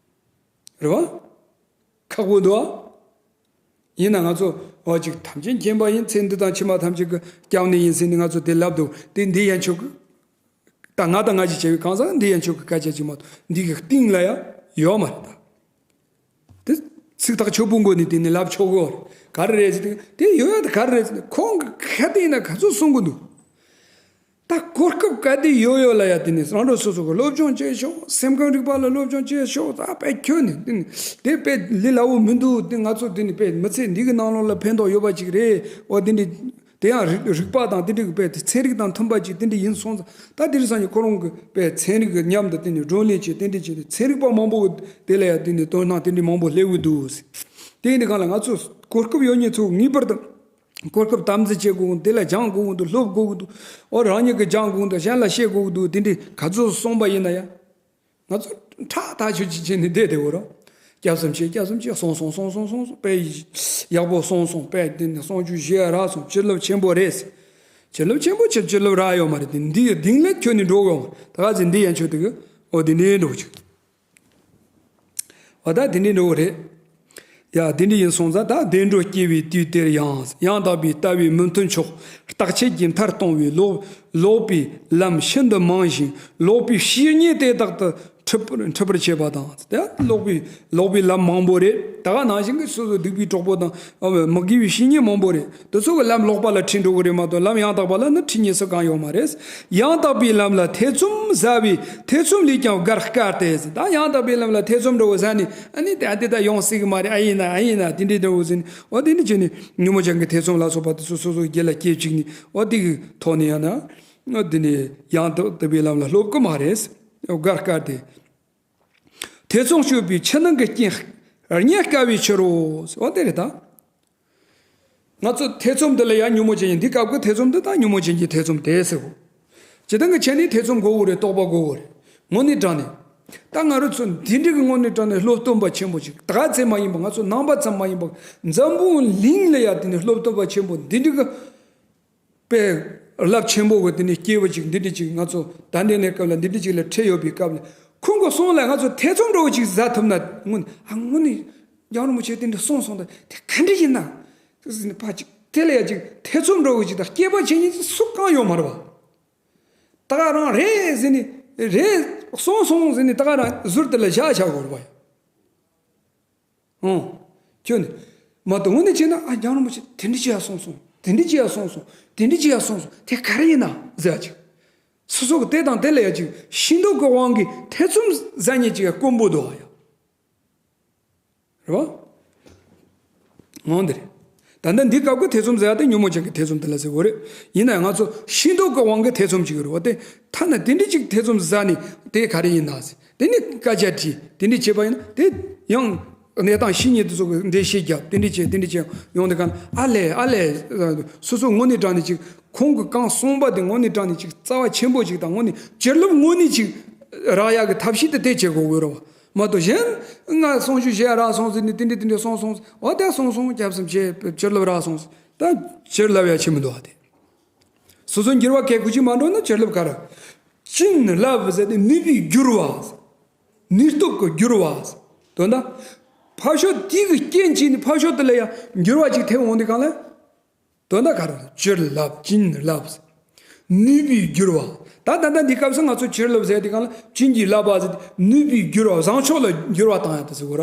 རེད་བ། ཁག་པོ་འདུག་ཨ། ཡིན་ན་ང་ཚོ་འོ་ཅིག་ཐམས་ཅད་མཁྱེན་པ་ཡིན། ཚེ་འདི་དང་ཕྱི་མ་ཐམས་ཅད་ཀྱི་སྐྱབས་གནས་ཡིན་ཟེར་ནས་ང་ཚོ་དེ་ལབ་འདུག་དེ་འདི་ཡན་ཆོད་ཀྱི། ད་ང་དང་ང་ཞིག་བྱས་པའི་གང་ཟག་འདི་ཡན་ཆོད་ཀྱི་སྐད་ཆ་ཅིག་མ་གཏོགས་འདི་གི་གཏིང་ལ་ཡང་ཡོད་མ་རེད་ད། དེ་ཚིག་ཐག་ཆོད་པོ་མགོ་ནས་དེ་ནས་ལབ་ཆོག་གི་རེད། ག་རེ་རེད་ཟེར་དུས་དེ་ཡོད་ཡ་དེ་ག་རེ་རེད་ཟེར་ནས་ཁོང་གི་ཁ་གཏད་ན་ག་ཚོད་གསུང་གི་འདུག་ད་གོ་སྐབས་ག་དུས་ཡོད་ཡོད་ལ་ཡ་དེ་ནས་རང་རང་སོ་སོ་གི་སློབ་སྦྱོང་བྱེད་ཤོག་སེམས་ཁམས་རིག་པ་ལ་སློབ་སྦྱོང་བྱེད་ཤོག་ད་དཔེ་ཁྱོད་ནས་དེ་ནས་དེ་དཔེ་ལས་སླ་བོ་མི་འདུག་དེ་ང་ཚོ་དེ་ནས་དཔེ་མི་ཚེ་འདི་གི་ནང་ལོགས་ལ་ཕན་ཐོགས་ཡོད་པ་ཅིག་རེད། འོ་དེ་འདྲ་དེ་ཡང་རིག་རིག་པ་དང་དེ་འདྲ་གི་དཔེ་དེ་ཚན་རིག་དང་མཐུན་པ་ཅིག་དེ་འདྲ་ཡིན་སོང་ཙང་། ད་དེ་རིང་སང་ཉིན་ཁོ་རང་གི་དཔེ་ཚན་རིག་གི་མཉམ་དུ་དེ་ནས་བགྲོ་གླེང་བྱས། དེ་འདྲ་བྱས་ཏེ་ཚན་རིག་པ་མང་པོ་གི་དེ་ལ་ཡང་དེ་ནས་དོ་སྣང་དེ་འདྲ་མང་པོ་སླེབས་ཀྱི་འདུག་དེ་ཡིན་དུས་གང་ལ་ང་ཚོ་གོ་སྐབས་ཡོད་མཁན་ཚོ་ངེས་པར་དུ། གོ་སྐབས་དམ་འཛིན་བྱེད་དགོས་ཀྱི་འདུག་དེ་ལ་སྦྱང་དགོས་ཀྱི་འདུག་སློབ་དགོས་ཀྱི་འདུག་འོ་རང་ཉིད་ཀྱིས་སྦྱང་དགོས་ཀྱི་འདུག་གཞན་ལ་བཤད་དགོས་ཀྱི་འདུག་དེ་འདྲའི་ག་ཚོད་གསུངས་པ་ཡིན་ན་ཡང་། ང་ཚོ་ཁྲག་ཐག་ཆོད་ཅིག་བྱས་ནས་བསྡད་བསྡད་འོ་རོ། སྐྱབས་སུ་མཆི། སྐྱབས་སུ་མཆི། སོང་སོང་སོང་སོང་སོང་སོང་། དཔེ་ཡག་པོ་སོང་སོང་། དཔེ་དེ་ནས་གསུང་ཆོས་ཞུ་ཡ་རག་སོང་། བྱིན་རླབས་ཆེན་པོ་རེད། བྱིན་རླབས་ཆེན་པོ་ཆེ། བྱིན་རླབས་རག་ཡོད་མ་རེད། དེ་འདི་གདིང་ལས་ཁྱོན་ནས་འགྲོ་གི་ཡོད་མ་རེད། ད་ག་ཚོད་འདི་ཡན་ཆོད་དེ་གི་འོ་དེ་འདྲའི་འགྲོ་གི་ཅིག་འོ་ད་དེ་འདྲའི་འགྲོ་གི་རེད། ཡ་དེ་འདྲ་ཡིན་སོང་ཙང་། ད་བདེ་འགྲོ་སྐྱེ་བའི་དུས་དེར་ཡང་། ཡང་དག་པའི་ལྟ་བས་མི་མཐུན་ཕྱོགས། རྟག་ཆད་ཀྱིས་མཐར་གཏོང་བའི་ལོག་ལོག་པའི་ལམ་ཤིན་ཏུ་མང་ཞིང་། ལོག་པའི་བཤེས་གཉེན་དེ་དག་ཏུ་འཁྲིད་པར་འཁྲིད་པར་བྱེད་པ་དང་། དེ་ལོག་པའི་ལོག་པའི་ལམ་མང་པོ་རེད། ད་ག་ནང་བཞིན་གྱི་སོ་སོ་སྡིག་པའི་གྲོགས་པོ་དང་མི་དགེ་བའི་བཤེས་གཉེན་མང་པོ་རེད། དེ་ཚོ་གི་ལམ་ལོག་པ་ལ་ཁྲིད་འགྲོ་གི་རེད་མ་གཏོགས་ལམ་ཡང་དག་པ་ལ་ནི་ཁྲིད་ཉན་ས་གང་ཡོད་མ་རེད། ཡང་དག་པའི་ལམ་ལ་ཐེ་ཚོམ་ཟ་བའི་ཐེ་ཚོམ་ལས་ཀྱང་བརྒལ་དཀའ་སྟེ། ད་ཡང་དག་པའི་ལམ་ལ་ཐེ་ཚོམ་འདྲ་བོ་ཟ་ནས། ཨ་ནི་དེ་ཨ་དེ་ད་ཡོང་སྲིད་གི་མ་རེད། ཨ་ཡིན་ན་ཨ་ཡིན་ན་དེ་འདྲའི་འདྲ་བོ་ཟེར་ནས། འོ་དེ་འདྲ་བྱས་ནས་ཉོན་མོངས་ཅན་གྱི་ཐེ་ཚོམ་ལ་སོགས་པ་དེ་ཚོ་སོ་སོའི་རྒྱུད་ལ་སྐྱེ་བཅུག་ནས། འོ་དེ་གི་ཐོག་ནས་ཡང་ན་འོ་དེ་ནས་ཡང་དག་པའི་ལམ་ལ་སློབ་གི་མ་རེད། བརྒལ་དཀའ་སྟེ། ཐེ་ཚོམ་སྤྱོད་པའི་ཕྱི་ནང་གི་རྐྱེན་རྙེད་དཀའ་བའི་ཕྱིར་རོ། འོ་དེ་རེད་ད། ང་ཚོ་ཐེ་ཚོམ་འདི་ལ་ཡང་ཉོན་མོངས་ཅན་གྱི། འདི་སྐབས་ཀྱི་ཐེ་ཚོམ་འདི་དང་ཉོན་མོངས་ཅན་གྱི་ཐེ་ཚོམ་དེ་ཟེར་གོ། སྤྱིར་བཏང་གི་ཆ་ནས་ཐེ་ཚོམ་དགོས་རེད། རྟོགས་པ་དགོས་རེད། དངོས་གནས་དྲང་གནས། ད་ང་རང་ཚོ་འདི་འདྲ་གི་དངོས་གནས་དྲང་གནས་སློབ་སྟོན་པ་ཆེན་པོ་ཅིག་ད་ག་ཚད་མ་ཡིན་པ། ང་ཚོ་ནང་པ་ཙམ་མ་ཡིན་པ། འཛམ་བུ་གླིང་ལ་ཡང་དེ་ནས་སློབ་སྟོན་པ་ཆེན་པོ་འདི་འདྲ་གི་དཔེ་རླབས་ཆེན་པོ་གི་དེ་ནས་སྐྱེས་བུ་ཅིག་འདི་འདྲ་ཅིག་ང་ཚོ་ད་འདི་ནས་སྐབས་ལ་འདི་འདྲ་ཅིག་ལ་འཕྲད་ཡོད་པའི་སྐབས་ལ། ཁོང་གི་གསུང་ལ་ང་ཚོ་ཐེ་ཚོམ་འདྲ་བོ་ཅིག་ཟ་ཐུབ་ན། དངོས་ཨ་དངོས་གནས་རྒྱལ་བ་རིན་པོ་ཆེ་དེ་འདྲ་གསུངས་སོང་། ད་དེ་ག་འདྲ་ཡིན་ན་ཟེར་ནས་ཕར་ཅིག་དེ་ལ་ཡ་ཅིག་ཐེ་ཚོམ་འདྲ་བོ་ཅིག་དང་སྐྱེས་པ་བྱེད་མཁན་ཅིག་སུ་གང་ཡོད་མ་རེད་བ། ད་ག་རང་རེད་ཟེར་ནས། རེད་གསུངས་སོང་ཟེར་ནས་ད་ག་རང་ཟུར་དེ་ལ་བཞག་བཞག་དགོས་རེད་བ། ཨང་། ཁྱོད་ནི། མ་གཏོགས་དངོས་གནས་བྱས་ན། ཨ། རྒྱལ་བ་རིན་པོ་ཆེ་དེ་འདྲ་ཅིག་ཡར་གསུངས་སོང་། དེ་འདྲ་ཅིག་ཡར་གསུངས་སོང་། དེ་འདྲ་ཅིག་ཡར་གསུངས་སོང་། དེ་ག་རེ་ཡིན་ན་ཟེར་ཡ་ཅིག་སོ་སོ་གི་དེ་དང་དེ་ལ་ཡ་ཅིག་ཤེས་འདོད་ཀྱི་དབང་གིས་ཐེ་ཚོམ་ཟ་མཁན་ཅིག་དཀོན་པོ་འདུག་ཨ་ཡ། རེད་བ། འོ་འདི་རེད། ད་ལྟ་འདི་སྐབས་ཀྱི་ཐེ་ཚོམ་ཟེར་ཡ་དེ་ཉོན་མོངས་ཅན་གྱི་ཐེ་ཚོམ་དེ་ལ་ཟེར་དགོས་རེད། ཡིན་ན་ཡང་ང་ཚོ་ཤེས་འདོད་ཀྱི་དབང་གིས་ཐེ་ཚོམ་ཅིག་ཡོད་རེད་བ། དེ་ཐ་ན་དེ་འདྲ་ཅིག་ཐེ་ཚོམ་ཟ་ནས་དེ་ག་རེ་ཡིན་ན་ཟེར། དེ་ནས་སྐད་ཆ་དྲིས། དེ་འདྲ་བྱས་པ་ཡིན་ན་དེ་ཡང་གནས་སྟངས་ཤེས་མཁན་དེ་ཚོ་གིས་འགྲེལ་བཤད་རྒྱབ། དེ་འདྲ་བྱས། དེ་འདྲ་བྱས་ཡོང་དུས་ག་ལ། ཨ་ལས། ཨ་ལས། སོ་སོ་དངོས་གནས་དྲང་གནས་ཅིག་ཁོང་གིས་གང་གསུངས་པ་དེ་དངོས་གནས་དྲང་གནས་ཅིག་རྩ་བ་ཆེན་པོ་ཅིག་དང་། དངོས་གནས་བྱིན་རླབས་དངོས་གནས་ཅིག་རག་ཡག་གི་ཐབས་ཤེས་དེ་དེ་བྱེད་དགོས་ཀྱི་རེད་བ། མ་གཏོགས་གཞན་ང་གསུང་ཆོས་བཤད་རག་སོང་ཟེར་ནས་དེ་འདྲ་དེ་འདྲ་གསུངས་སོང་ཟེར། འོ་དེ་གསུངས་སོང་། སྐྱབས་སུ་མཆི། བྱིན་རླབས་རག་སོང་ཟེར། ད་བྱིན་རླབས་ཡ་ཆེ་མི་འདུག་བ། དེ་སོ་སོ་འགྱུར་བ་གལ་ཁུ་ཅིག་མ་འགྲོ་ན་བྱིན་རླབས་ག་རེ། བྱིན་རླབས་ཟེར་དེ་ནུས་པའི་འགྱུར་བ། ནུས་སྟོབས་ཀྱི་འགྱུར་བ། དོན་དག་ཕར་ཕྱོགས་དེ་གི་རྐྱེན་བྱས་ནས་ཕར་ཕྱོགས་དེ་ལ་ཡ་འགྱུར་བ་ཅིག་ཐེབས་འོང་དུས་ག་ལ། དོན་དག་ག་རེ། བྱིན་རླབས། བྱིན་རླབས། ནུས་པའི་འགྱུར་བ། ད་ད་ལྟ་འདི་སྐབས་སུ་ང་ཚོ་བྱིན་རླབས་ཟེར་དུས་ག་ལ་བྱིན་གྱིས་བརླབས་པ་ཟེར་ཏེ། ནུས་པའི་འགྱུར་བ། བཟང་ཕྱོགས་ལ་འགྱུར་བ་བཏང་ཡ་དེ་ཟེར་དགོས་ར།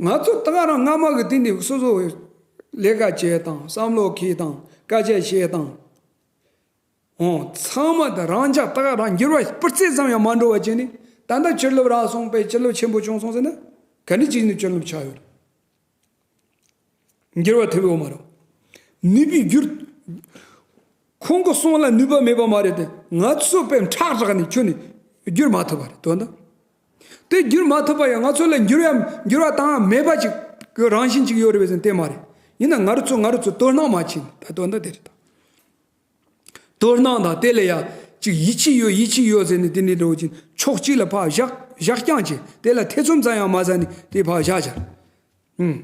ང་ཚོ་ད་ག་རང་སྔ་མ་གི་དེ་ནས་སོ་སོ་ལས་ཀ་བྱེད་སྟངས། བསམ་བློ་འཁྱེར་སྟངས། སྐད་ཆ་བཤད་སྟངས། འོ། ཚང་མ་ད་རང་ཅག་ད་ག་རང་འགྱུར་བ་སྤུ་རྩེ་ཙམ་ཡང་མ་འགྲོ་བ་བྱས་ནས། ད་ལྟ་བྱིན་རླབས་རག་སོང་པས། བྱིན་རླབས་ཆེན་པོ་བྱུང་སོང་ཟེར་ན། ག་འདྲ་ཅིག་ནས་བྱིན་རླབས་ཆགས་ཡོད་རེད། འགྱུར་བ་ཐེབས་ཡོད་མ་རེད། ནུས་པའི་འགྱུར། ཁོང་གི་གསུང་ལ་ནུས་པ་མེད་པ་མ་རེད་དེ། ང་ཚོ་དཔེ་ཁྲག་རགས་ནས་ཁྱོན་ནས་བསྒྱུར་མ་ཐུབ་པ་རེད། དོན་དག་དེ་བསྒྱུར་མ་ཐུབ་པ་ཡང་ང་ཚོ་ལ་འགྱུར་བ། འགྱུར་བ་བཏང་ཡ་མེད་པ་ཅིག་གི་རང་བཞིན་ཅིག་ཡོད་རེད་པས་ཟེར་ན་དེ་མ་རེད། ཡིན་ན་ང་རང་ཚོ་ང་རང་ཚོ་དོ་སྣང་མ་བྱས་ནས། ད་དོན་དག་དེ་རེད་ད། དོ་སྣང་དང་དེ་ལ་ཡ་ཅིག་ཡིད་ཆེས་ཡོད། ཡིད་ཆེས་ཡོད་ཟེར་ནས་དེ་འདྲ་འགྲོ་གི་ཕྱོགས་གཅིག་ལ་ཕར་བཞག་བཞག་རྐྱང་བྱས། དེ་ལ་ཐེ་ཚོམ་ཙམ་ཡང་མ་ཟ་ནས་དེ་ཕར་བཞག་བཞག་ཨུམ།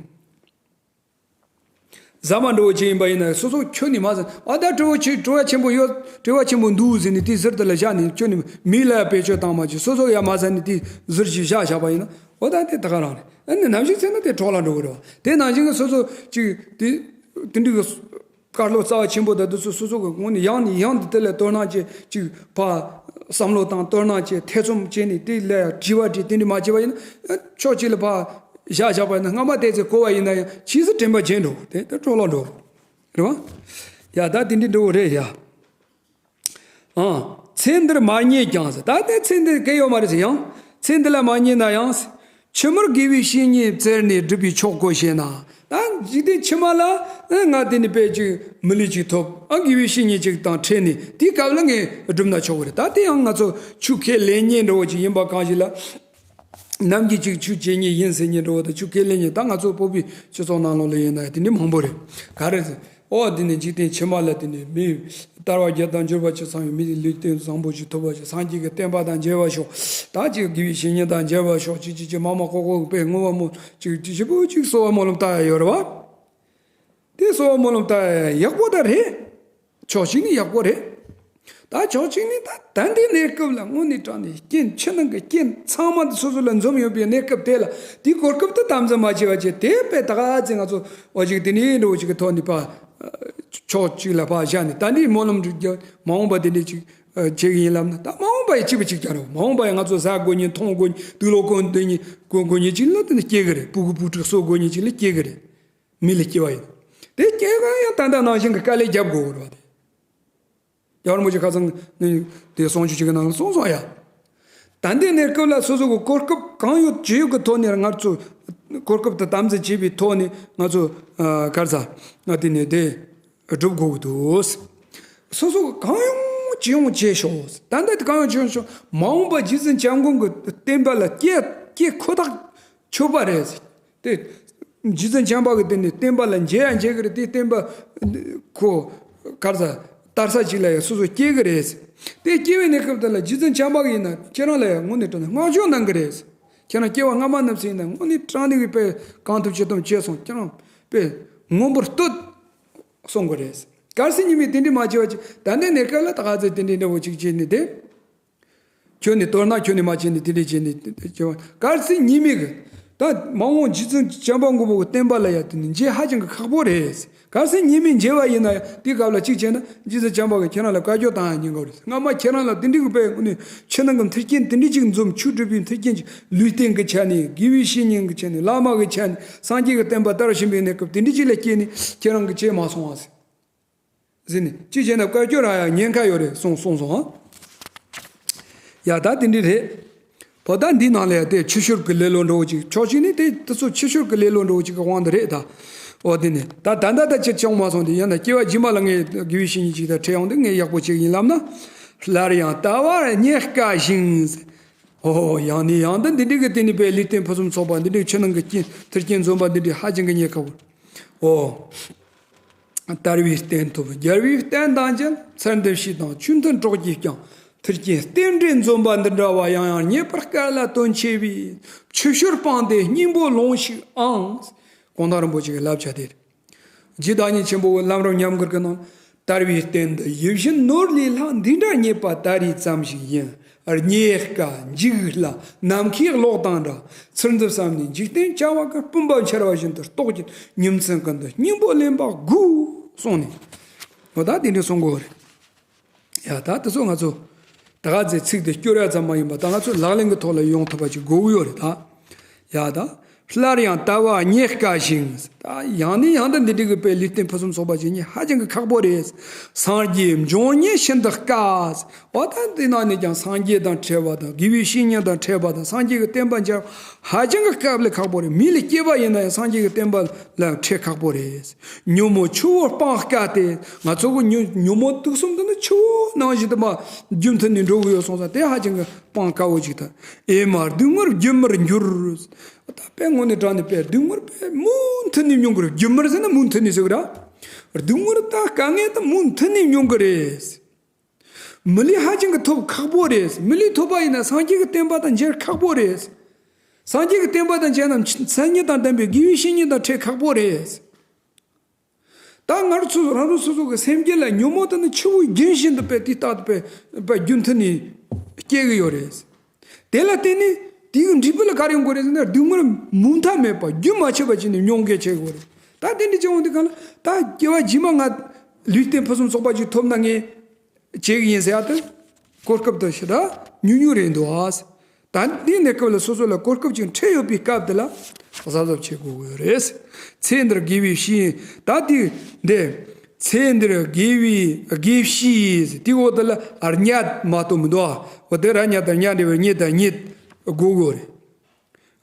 ཟ་མ་འགྲོ་བོ་ཅིག་ཡིན་པ་ཡིན་ན་སོ་སོ་ཁྱོན་ནས་མ་ཟ། ཨ། ད་བྲེལ་བ་ཆེ། བྲེལ་བ་ཆེན་པོ་ཡོད། བྲེལ་བ་ཆེན་པོ་འདུག་ཟེར་ནས་དེ་ཟུར་དེ་ལ་བཞག་ནས་ཁྱོན་ནས་མི་ལ་བེད་སྤྱོད་བཏང་མ་བྱས། སོ་སོ་ཡང་མ་ཟ་ནས་དེ་ཟུར་ཞིག་བཞག་བཞག་པ་ཡིན་ན། འོ། ད་དེ་ད་ག་རང་རེད། ཨ་ནི་ནམ་ཞིག་ཚེ་ན་དེ་འཕྲོ་བརླག་འགྲོ་གི་རེད་བ། དེ་ནང་བཞིན་གྱི་སོ་སོ་ཅིག་དེ་དེ་འདྲ་གི་བཀའ་སློབ་རྩ་བ་ཆེན་པོ་དང་དེ་ཚོ་སོ་སོ་གི་ངོས་ནས་ཡང་ནས་ཡང་དུ་དེ་ལ་དོ་སྣང་བྱས། ཅིག་ཕར་བསམ་བློ་བཏང་། དོ་སྣང་བྱས། ཐེ་ཚོམ་བྱས་ནས་དེ་ལ་དྲི་བ་དྲིས། དེ་འདྲ་མ་བྱས་པ་ཡིན་ན། ཨ། ཕྱོགས་གཅིག་ལ་ཕར་བཞག་བཞག་པ་ཡིན་ན། སྔ་མ་དེ་ཚོ་གོ་བ་ཡིན་ན་ཡང་ཕྱིས་སུ་དྲན་པ་བརྗེད་འགྲོ། དེ་དེ་འཕྲོ་བརླག་འགྲོ། རེད་བ། ཡ། ད་དེ་འདྲ་འགྲོ་གི་རེད་ཡ། ཨང་། ཚེ་འདིར་མ་རྙེད་ཀྱང་ཟེར། ད་ལྟའི་ཚེ་འདི་གལ་ཡོད་མ་རེད་ཟེར། ཡང་ཚེ་འདི་ལ་མ་རྙེད་ན་ཡང་ཟེར། ཕྱི་མར་དགེ་བའི་བཤེས་གཉེན་བཙལ་ནས་སྒྲུབ་པའི་ཆོག་གོ་ཞེ་ན། ད་འཇིག་རྟེན་ཕྱི་མ་ལ། ཨ། ང་དེ་ནི་དཔེ་ཅིག་མི་ལུས་ཅིག་ཐོབ། ཨ། དགེ་བའི་བཤེས་གཉེན་ཅིག་དང་འཕྲད་ནས་དེའི་སྐབས་ལ་ངས་སྒྲུབ་ན་ཆོག་གི་རེད། ད་དེ་ཡང་ང་ཚོ་ཆོས་ཁས་ལེན་མཁན་འདྲ་བོ་ཅིག་ཡིན་པ་གང་ཞིག་ལ། ནམ་གྱི་ཅིག་ཆོས་བྱེད་མཁན་ཡིན་ཟེར་མཁན་འདྲ་བོ་དང་། ཆོས་ཁས་ལེན་མཁན། ད་ང་ཚོ་བོད་པའི་སྤྱི་ཚོགས་ནང་ལོགས་ལ་ཡིན་ན་དེ་འདྲ་མང་པོ་རེད། ག་རེ་ཟེར། ཨོ། འདི་ནི་འཇིག་རྟེན་ཕྱི་མ་ལ་དེ་ནི་མི་ལྟ་བ་བརྒྱད་དང་འབྱོར་པ་ཅི་ཚང་བའི་མི་ལུས་རྟེན་བཟང་པོ་ཞིག་ཐོབ་པ་ཞིག་སངས་རྒྱས་ཀྱི་བསྟན་པ་དང་མཇལ་བར་ཤོག་ད་ཅིག་དགེ་བའི་བཤེས་གཉེན་དང་མཇལ་བར་ཤོག་ཅིག་ཅིག་ཅིག་མ་མ་ཀོ་ཀོ་དཔེ་བསྔོ་བ་སྨོན། ཅིག་ཅིག་ཞིབ་པོ་ཅིག་གསོལ་བ་སྨོན་ལམ་བཏབ་ཡ་ཡོད་རེད་བ། དེ་གསོལ་བ་སྨོན་ལམ་བཏབ་ཡ་ཡག་པོ་ད་རེད། ཕྱོགས་གཅིག་ནས་ཡག་པོ་རེད། ད་ཕྱོགས་གཅིག་ནས་ད་ད་ལྟའི་གནས་སྐབས་ལ་དངོས་གནས་དྲང་གནས་རྐྱེན། ཕྱི་ནང་གི་རྐྱེན་ཚང་མ་འདི་སོ་སོ་ལ་འཛོམས་ཡོད་པའི་གནས་སྐབས་དེ་ལ། དེའི་གོ་སྐབས་དེ་དམ་འཛིན་མ་བྱས་པ་བྱས། དེ་དཔེ་ད་ག་ཚོད་ང་ཚོ་འོ་ཅིག་དེ་འདྲའི་འདྲ་བོ་ཅིག་གི་ཐོག་ནས་ཕར་ཕྱོགས་གཅིག་ལ་ཕར་བཞག་ནས། ད་འདི་སྨོན་ལམ་འདི་མ་འོངས་པ་དེ་འདྲ་ཅིག་བྱེད་ཀྱི་ཡིན་ལབ་ན། ད་མ་འོངས་པ་ཡི་གཅིག་པ་གཅིག་རྐྱང་རེད། མ་འོངས་པ་ཡི་ང་ཚོ་ཟ་དགོས་མཁན། འཐུང་དགོས་མཁན། དུག་ལོག་གོན་དགོས་མཁན། གོན་དགོས་མཁན་ཅིག་ལ་དེ་ནི་སྐྱེ་གི་རེད། སྤུ་གུ་བུ་ཕྲུག་གསོ་དགོས་མཁན་ཅིག་ལ་སྐྱེ་གི་རེད། མི་ལ་སྐྱེ་བ་ཡིན། དེ་སྐྱེ་ག་ཡང་ད་ལྟ་ནང་བཞིན་གྱི་དཀའ་ལས་རྒྱབ་དགོས་རེད་བ། དེ། རྒྱལ་བ་རིན་པོ་ཆེ་ཁ་སང་ནས་དེ་གསུང་ཆོས་ཅིག་གི་ནང་ལ་གསུངས་སོང་ཡ། ད་ལྟའི་གནས་སྐབས་ལ་སོ་སོ་གི་གོ་སྐབས་གང་ཡོད་ཅི་ཡོད་ཀྱི་ཐོག་ནས། ང་ཚོ་གོ་སྐབས་དེ་དམ་འཛིན་བྱས་པའི་ཐོག་ནས་ང་ཚོ། ཨ། ག་རེ་ཟ། ང་དེ་ནས་དེ་སྒྲུབ་དགོས་ཀྱི་འདུག། སོ་སོ་གི་གང་ཡོང་ཅི་ཡོང་བྱས་ཤོག། ད་ལྟ་དེ་གང་ཡོང་ཅི་ཡོང་ཤོག། མ་འོངས་པ་རྗེ་བཙུན་བྱམས་མགོན་གྱི་བསྟན་པ་ལ་སྐྱེ་སྐྱེ་ཁོ་ཐག་ཆོད་པ་རེད། དེ་རྗེ་བཙུན་བྱམས་པ་གི་དེ་ནས་བསྟན་པ་ལ་མཇལ་ཡང་མཇལ་གི་རེད། དེ་བསྟན་པ་ཁོ་ག་རེ་ཟ། དར་ས་ཅིག་ལ་ཡང་སོ་སོ་སྐྱེ་གི་རེད། དེ་སྐྱེ་བའི་གནས་སྐབས་དེ་ལ་རྗེ་བཙུན་བྱམས་པ་གི་ཡིན་ན་ཁྱེད་རང་ལ་ཡང་དངོས་གནས་དྲང་གནས་བསྔགས་བརྗོད་གནང་གི་རེད། ཁྱེད་རང་སྐྱེ་བ་སྔ་མ་རྣམས་སུ་ཡིན་ན་དངོས་གནས་དྲང་གནས་ཀྱི་དཔེ་གང་ཐུབ་ཅི་ཐུབ་བྱས་སོང་། ཁྱེད་རང་དཔེ་མངོན་པར་བསྟོད་གསུང་གི་རེད། གལ་སྲིད་ཉི་མས་དེ་འདྲ་མ་བྱས་པ་ཅིག། ད་ལྟའི་གནས་སྐབས་ལ་ད་ག་ཚོད་དེ་འདྲའི་འདྲ་བོ་ཅིག་བྱས་ནས་དེ། ཁྱོད་ནི་དོ་སྣང་ཁྱོད་ནི་མ་བྱས་ནས་དེ་འདྲས་བྱས་ནས་བྱས་པ། གལ་སྲིད་ཉི་མའི་གི་ ད་མ་འོངས་རྗེ་བཙུན་བྱམས་པ་མགོན་པོ་གི་བསྟན་པ་ལ་ཡ་དེ་ནི་མཇལ་ཧ་ཅང་གི་ཁག་པོ་རེད། གལ་སྲིད་ཉི་མས་མཇལ་བ་ཡིན་ན་ཡང་དེའི་སྐབས་ལ་གཅིག་བྱས་ན་རྗེ་བཙུན་བྱམས་པ་གིས་ཁྱེད་རང་ལ་བཀའ་བཀྱོན་བཏང་ཡ་ཉེན་ཁ་རེད། སྔ་མ་ཁྱེད་རང་ལ་དེ་འདྲའི་གི་དཔེ་དངོས་གནས་ཕྱི་ནང་གི་མཐུན་རྐྱེན་དེ་འདྲའི་ཅིག་འཛོམས། ཆོས་སྒྲུབ་པའི་མཐུན་རྐྱེན་ཅིག་ལུས་རྟེན་གྱི་ཆ་ནས། དགེ་བའི་བཤེས་གཉེན་གྱི་ཆ་ནས། བླ་མ་གི་ཆ་ནས། སངས་རྒྱས་ཀྱི་བསྟན་པ་དར་བཞིན་པའི་གནས་སྐབས་དེ་འདྲའི་ཅིག་ལ་སྐྱེས་ནས་ཁྱེད་རང་གིས་བྱས་མ་སོང་བ་ཟེར། ཟེར་ནས་ཅི་བྱས་ན་བཀའ་བཀྱོན་རག་ཡ་ཉེན་ཁ་ཡོད་རེད་གསུངས་གསུངས་སོང་ཨ། ཡ་ད་དེ་འདྲ་རེད། བོད་ད་འདི་ནང་ལ་ཡ་དེ་ཆུ་ཤུར་གྱི་ལེ་ལོ་འདྲ་བོ་ཅིག་ཕྱོགས་གཅིག་ནས་དེ་དེ་ཚོ་ཆུ་ཤུར་གྱི་ལེ་ལོ་འདྲ་བོ་ཅིག་གི་དབང་དུ་རེད་ད། འོ་དེ་ནས་ད་ད་ད་ད་ཅི་བྱུང་མ་སོང་དེ་ཡང་ན་སྐྱེ་བ་རྗེས་མ་ལ་ངས་དགེ་བའི་བཤེས་གཉེན་ཅིག་དང་འཕྲད་ཡོང་དུས་ངས་ཡག་པོ་བྱེད་ཀྱི་ཡིན་ལབ་ན། སླར་ཡང་ལྟ་བ་རྙེད་དཀའ་ཞིང་། ཨོ་ཡང་ནས་ཡང་དུ་འདི་འདྲའི་གི་དེ་ནི་དཔེ་ལུས་རྟེན་ཕུན་སུམ་ཚོགས་པ་འདི་འདྲའི་ཕྱི་ནང་གི་རྐྱེན་མཐུན་རྐྱེན་འཛོམས་པ་འདི་འདྲའི་ཧ་ཅང་གི་རྙེད་དཀའ་བོ། ཨོ། དར་བའི་རྟེན་ཐོབ་རྒྱལ་བའི་བསྟན་དང་མཇལ། ཚུལ་འདི་ཕྱིས་དང་ཆོས་མཐུན་གྲོགས་ཀྱིས་ཀྱང་། མཐུན་རྐྱེན་རྟེན་འབྲེལ་འཛོམས་པ་འདི་འདྲ་བ། ཡང་ཡང་རྙེད་པར་དཀའ་ལ་དོན་ཆེ་བས། ཆུ་ཤུར་སྤངས་ཏེ་སྙིང་པོ་ལོངས་ཤིག་ཨང་། གུང་ཐང་རིན་པོ་ཆེ་གི་བསླབ་བྱ་དེ་རེད། རྗེ་བདག་ཉིད་ཆེན་པོ་གི་ལམ་རིམ་ཉམས་མགུར་གྱི་ནང་། དར་བའི་རྟེན་འདི་ཡིད་བཞིན་ནོར་ལས་ལྷག་འདི་འདྲ་རྙེད་པ་ད་རེས་ཙམ་ཞིག་ཡིན། རྙེད་དཀའ་འཇིག་སླ་ནམ་མཁའི་གློག་དང་འདྲ། ཚུལ་འདི་བསམ་ནས་འཇིག་རྟེན་བྱ་བ་ཀུན། སྤུན་པ་འཆར་བ་བཞིན་དུ་རྟོགས་ཀྱིན། ཉིན་མཚན་ཀུན་ཏུ་སྙིང་པོ་ལེན་པ་དགོས། གསུངས་ནས། འོ་ད་དེ་འདྲ་གསུང་དགོས་རེད། ཡ་ད་དེ་ཚོ་ང་ཚོ་ད་ག་ཚེ་ཚིག་དེ་སྐྱོར་ཡ་ཙམ་མ་ཡིན་པ་ད་ང་ཚོ་ལག་ལེན་གྱི་ཐོག་ལ་ཡོང་ཐུབ་པ་ཅིག་དགོས་ཀྱི་ཡོད་རེད་ད། ཡ་ད། སླར་ཡང་ལྟ་བ་རྙེད་དཀའ་ཞིང་། ད་ཡང་ནས་ཡང་དུ་འདི་འདྲའི་གི་དཔེ་ལུས་རྟེན་ཕུན་སུམ་ཚོགས་པ་ཅིག་རྙེད་ཧ་ཅང་གི་ཁག་པོ་རེད། སངས་རྒྱས་འབྱུང་གནས་ཤིན་ཏུ་དཀའ། འོ་ད་འདི་ནང་ནས་ཀྱང་སངས་རྒྱས་དང་འཕྲད་པ་དང་དགེ་བའི་བཤེས་གཉེན་དང་འཕྲད་པ་དང་སངས་རྒྱས་ཀྱི་བསྟན་པ་མཇལ་ཧ་ཅང་གི་དཀའ་ལས་ཁག་པོ་རེད། མི་ལ་སྐྱེས་པ་ཡིན་ན་ཡང་སངས་རྒྱས་ཀྱི་བསྟན་པ་ལ་འཕྲད་ཁག་པོ་རེད། ཉོན་མོངས་ཆུ་བོ་སྤང་དཀའ་སྟེ། ང་ཚོ་གི་ཉོན་ཉོན་མོངས་དུག་གསུམ་དེ་ནི་ཆུ་བོ་ནང་བཞིན་དུ་མ་རྒྱུན་མཐུད་ནས་འགྲོ་གི་ཡོད་སོང་ཙང་དེ་ཧ་ཅང་གི་སྤང་དཀའ་བོ་ཅིག་ད། ཨེ་མ་སྡུག་བསྔལ་རྒྱུན་མར་འགྱུར། ད་དཔེ་དངོས་གནས་དྲང་གནས་དཔེ་སྡུག་བསྔལ་དཔེ་མུ་མཐུད་ནས་མྱོང་གི་རེད། རྒྱུན་མར་ཟེར་ན་མུ་མཐུད་ནས་ཟེར་གི་ར། སྡུག་བསྔལ་ད་དཀའ་ངལ་ད་མུ་མཐུད་ནས་མྱོང་གི་རེད། མི་ལུས་ཧ་ཅང་གི་ཐོབ་ཁག་པོ་རེད། མི་ལུས་ཐོབ་པ་ཡིན་ན་སངས་རྒྱས་ཀྱི་བསྟན་པ་དང་མཇལ་ཁག་པོ་རེད། སངས་རྒྱས་ཀྱི་བསྟན་པ་དང་མཇལ་ན་མཚན་ཉིད་དང་ལྡན་པའི་དགེ་བའི་བཤེས་གཉེན་དང་འཕྲད་ཁག་པོ་རེད། ད་ང་རང་ཚོ་རང་རང་སོ་སོ་གི་སེམས་རྒྱུད་ལ་ཉོན་མོངས་དེ་ནི་ཆུ་བོའི་རྒྱུན་བཞིན་དུ་དཔེ་དེ་ལྟར་དུ་དཔེ་དཔེ་རྒྱུན་མཐུད་ནས་སྐྱེ་གི་ཡོད་རེད། དེ་ལ་བརྟེན་ནས་དེའི་འབྲས་བུ་ལ་ག་རེ་ཡོང་གི་རེད་ཟེར་ན་སྡུག་བསྔལ་མུ་མཐའ་མེད་པ་རྒྱུན་མ་ཆད་པ་བྱས་ནས་མྱོང་མཁན་བྱེད་དགོས་རེད། ད་དེ་འདྲ་བྱུང་དུས་གང་ལ་ད་སྐྱེ་བ་རྗེས་མ་ང་ལུས་རྟེན་ཕུན་སུམ་ཚོགས་པ་ཅིག་ཐོབ་ན་ངས་བྱེད་གི་ཡིན་ཟེར་ཡ་དེ་གོ་སྐབས་དེ་ཞེ་དྲག་ཉུང་ཉུང་རེད་འདུག་ཨ། ད་འདི་གནས་སྐབས་ལ་སོ་སོ་ལ་གོ་སྐབས་ཅིག་འཕྲད་ཡོད་པའི་སྐབས་དེ་ལ་གཟབ་གཟབ་བྱེད་དགོས་ཀྱི་རེད། ཚེ་འདིར་དགེ་བའི་བཤེས་ད་དེ་འདི་ཚེ་འདིར་དགེ་བའི་དགེ་བཤེས་དེ་འོ་དེ་ལ་རྙེད་མ་གཏོགས་མི་འདུག་ཨ། འོ་དེ་ར་ཉ་དང་ཉ་འདྲ་བའི་རྙེད་དང་རྙེད་དགོས་དགོས་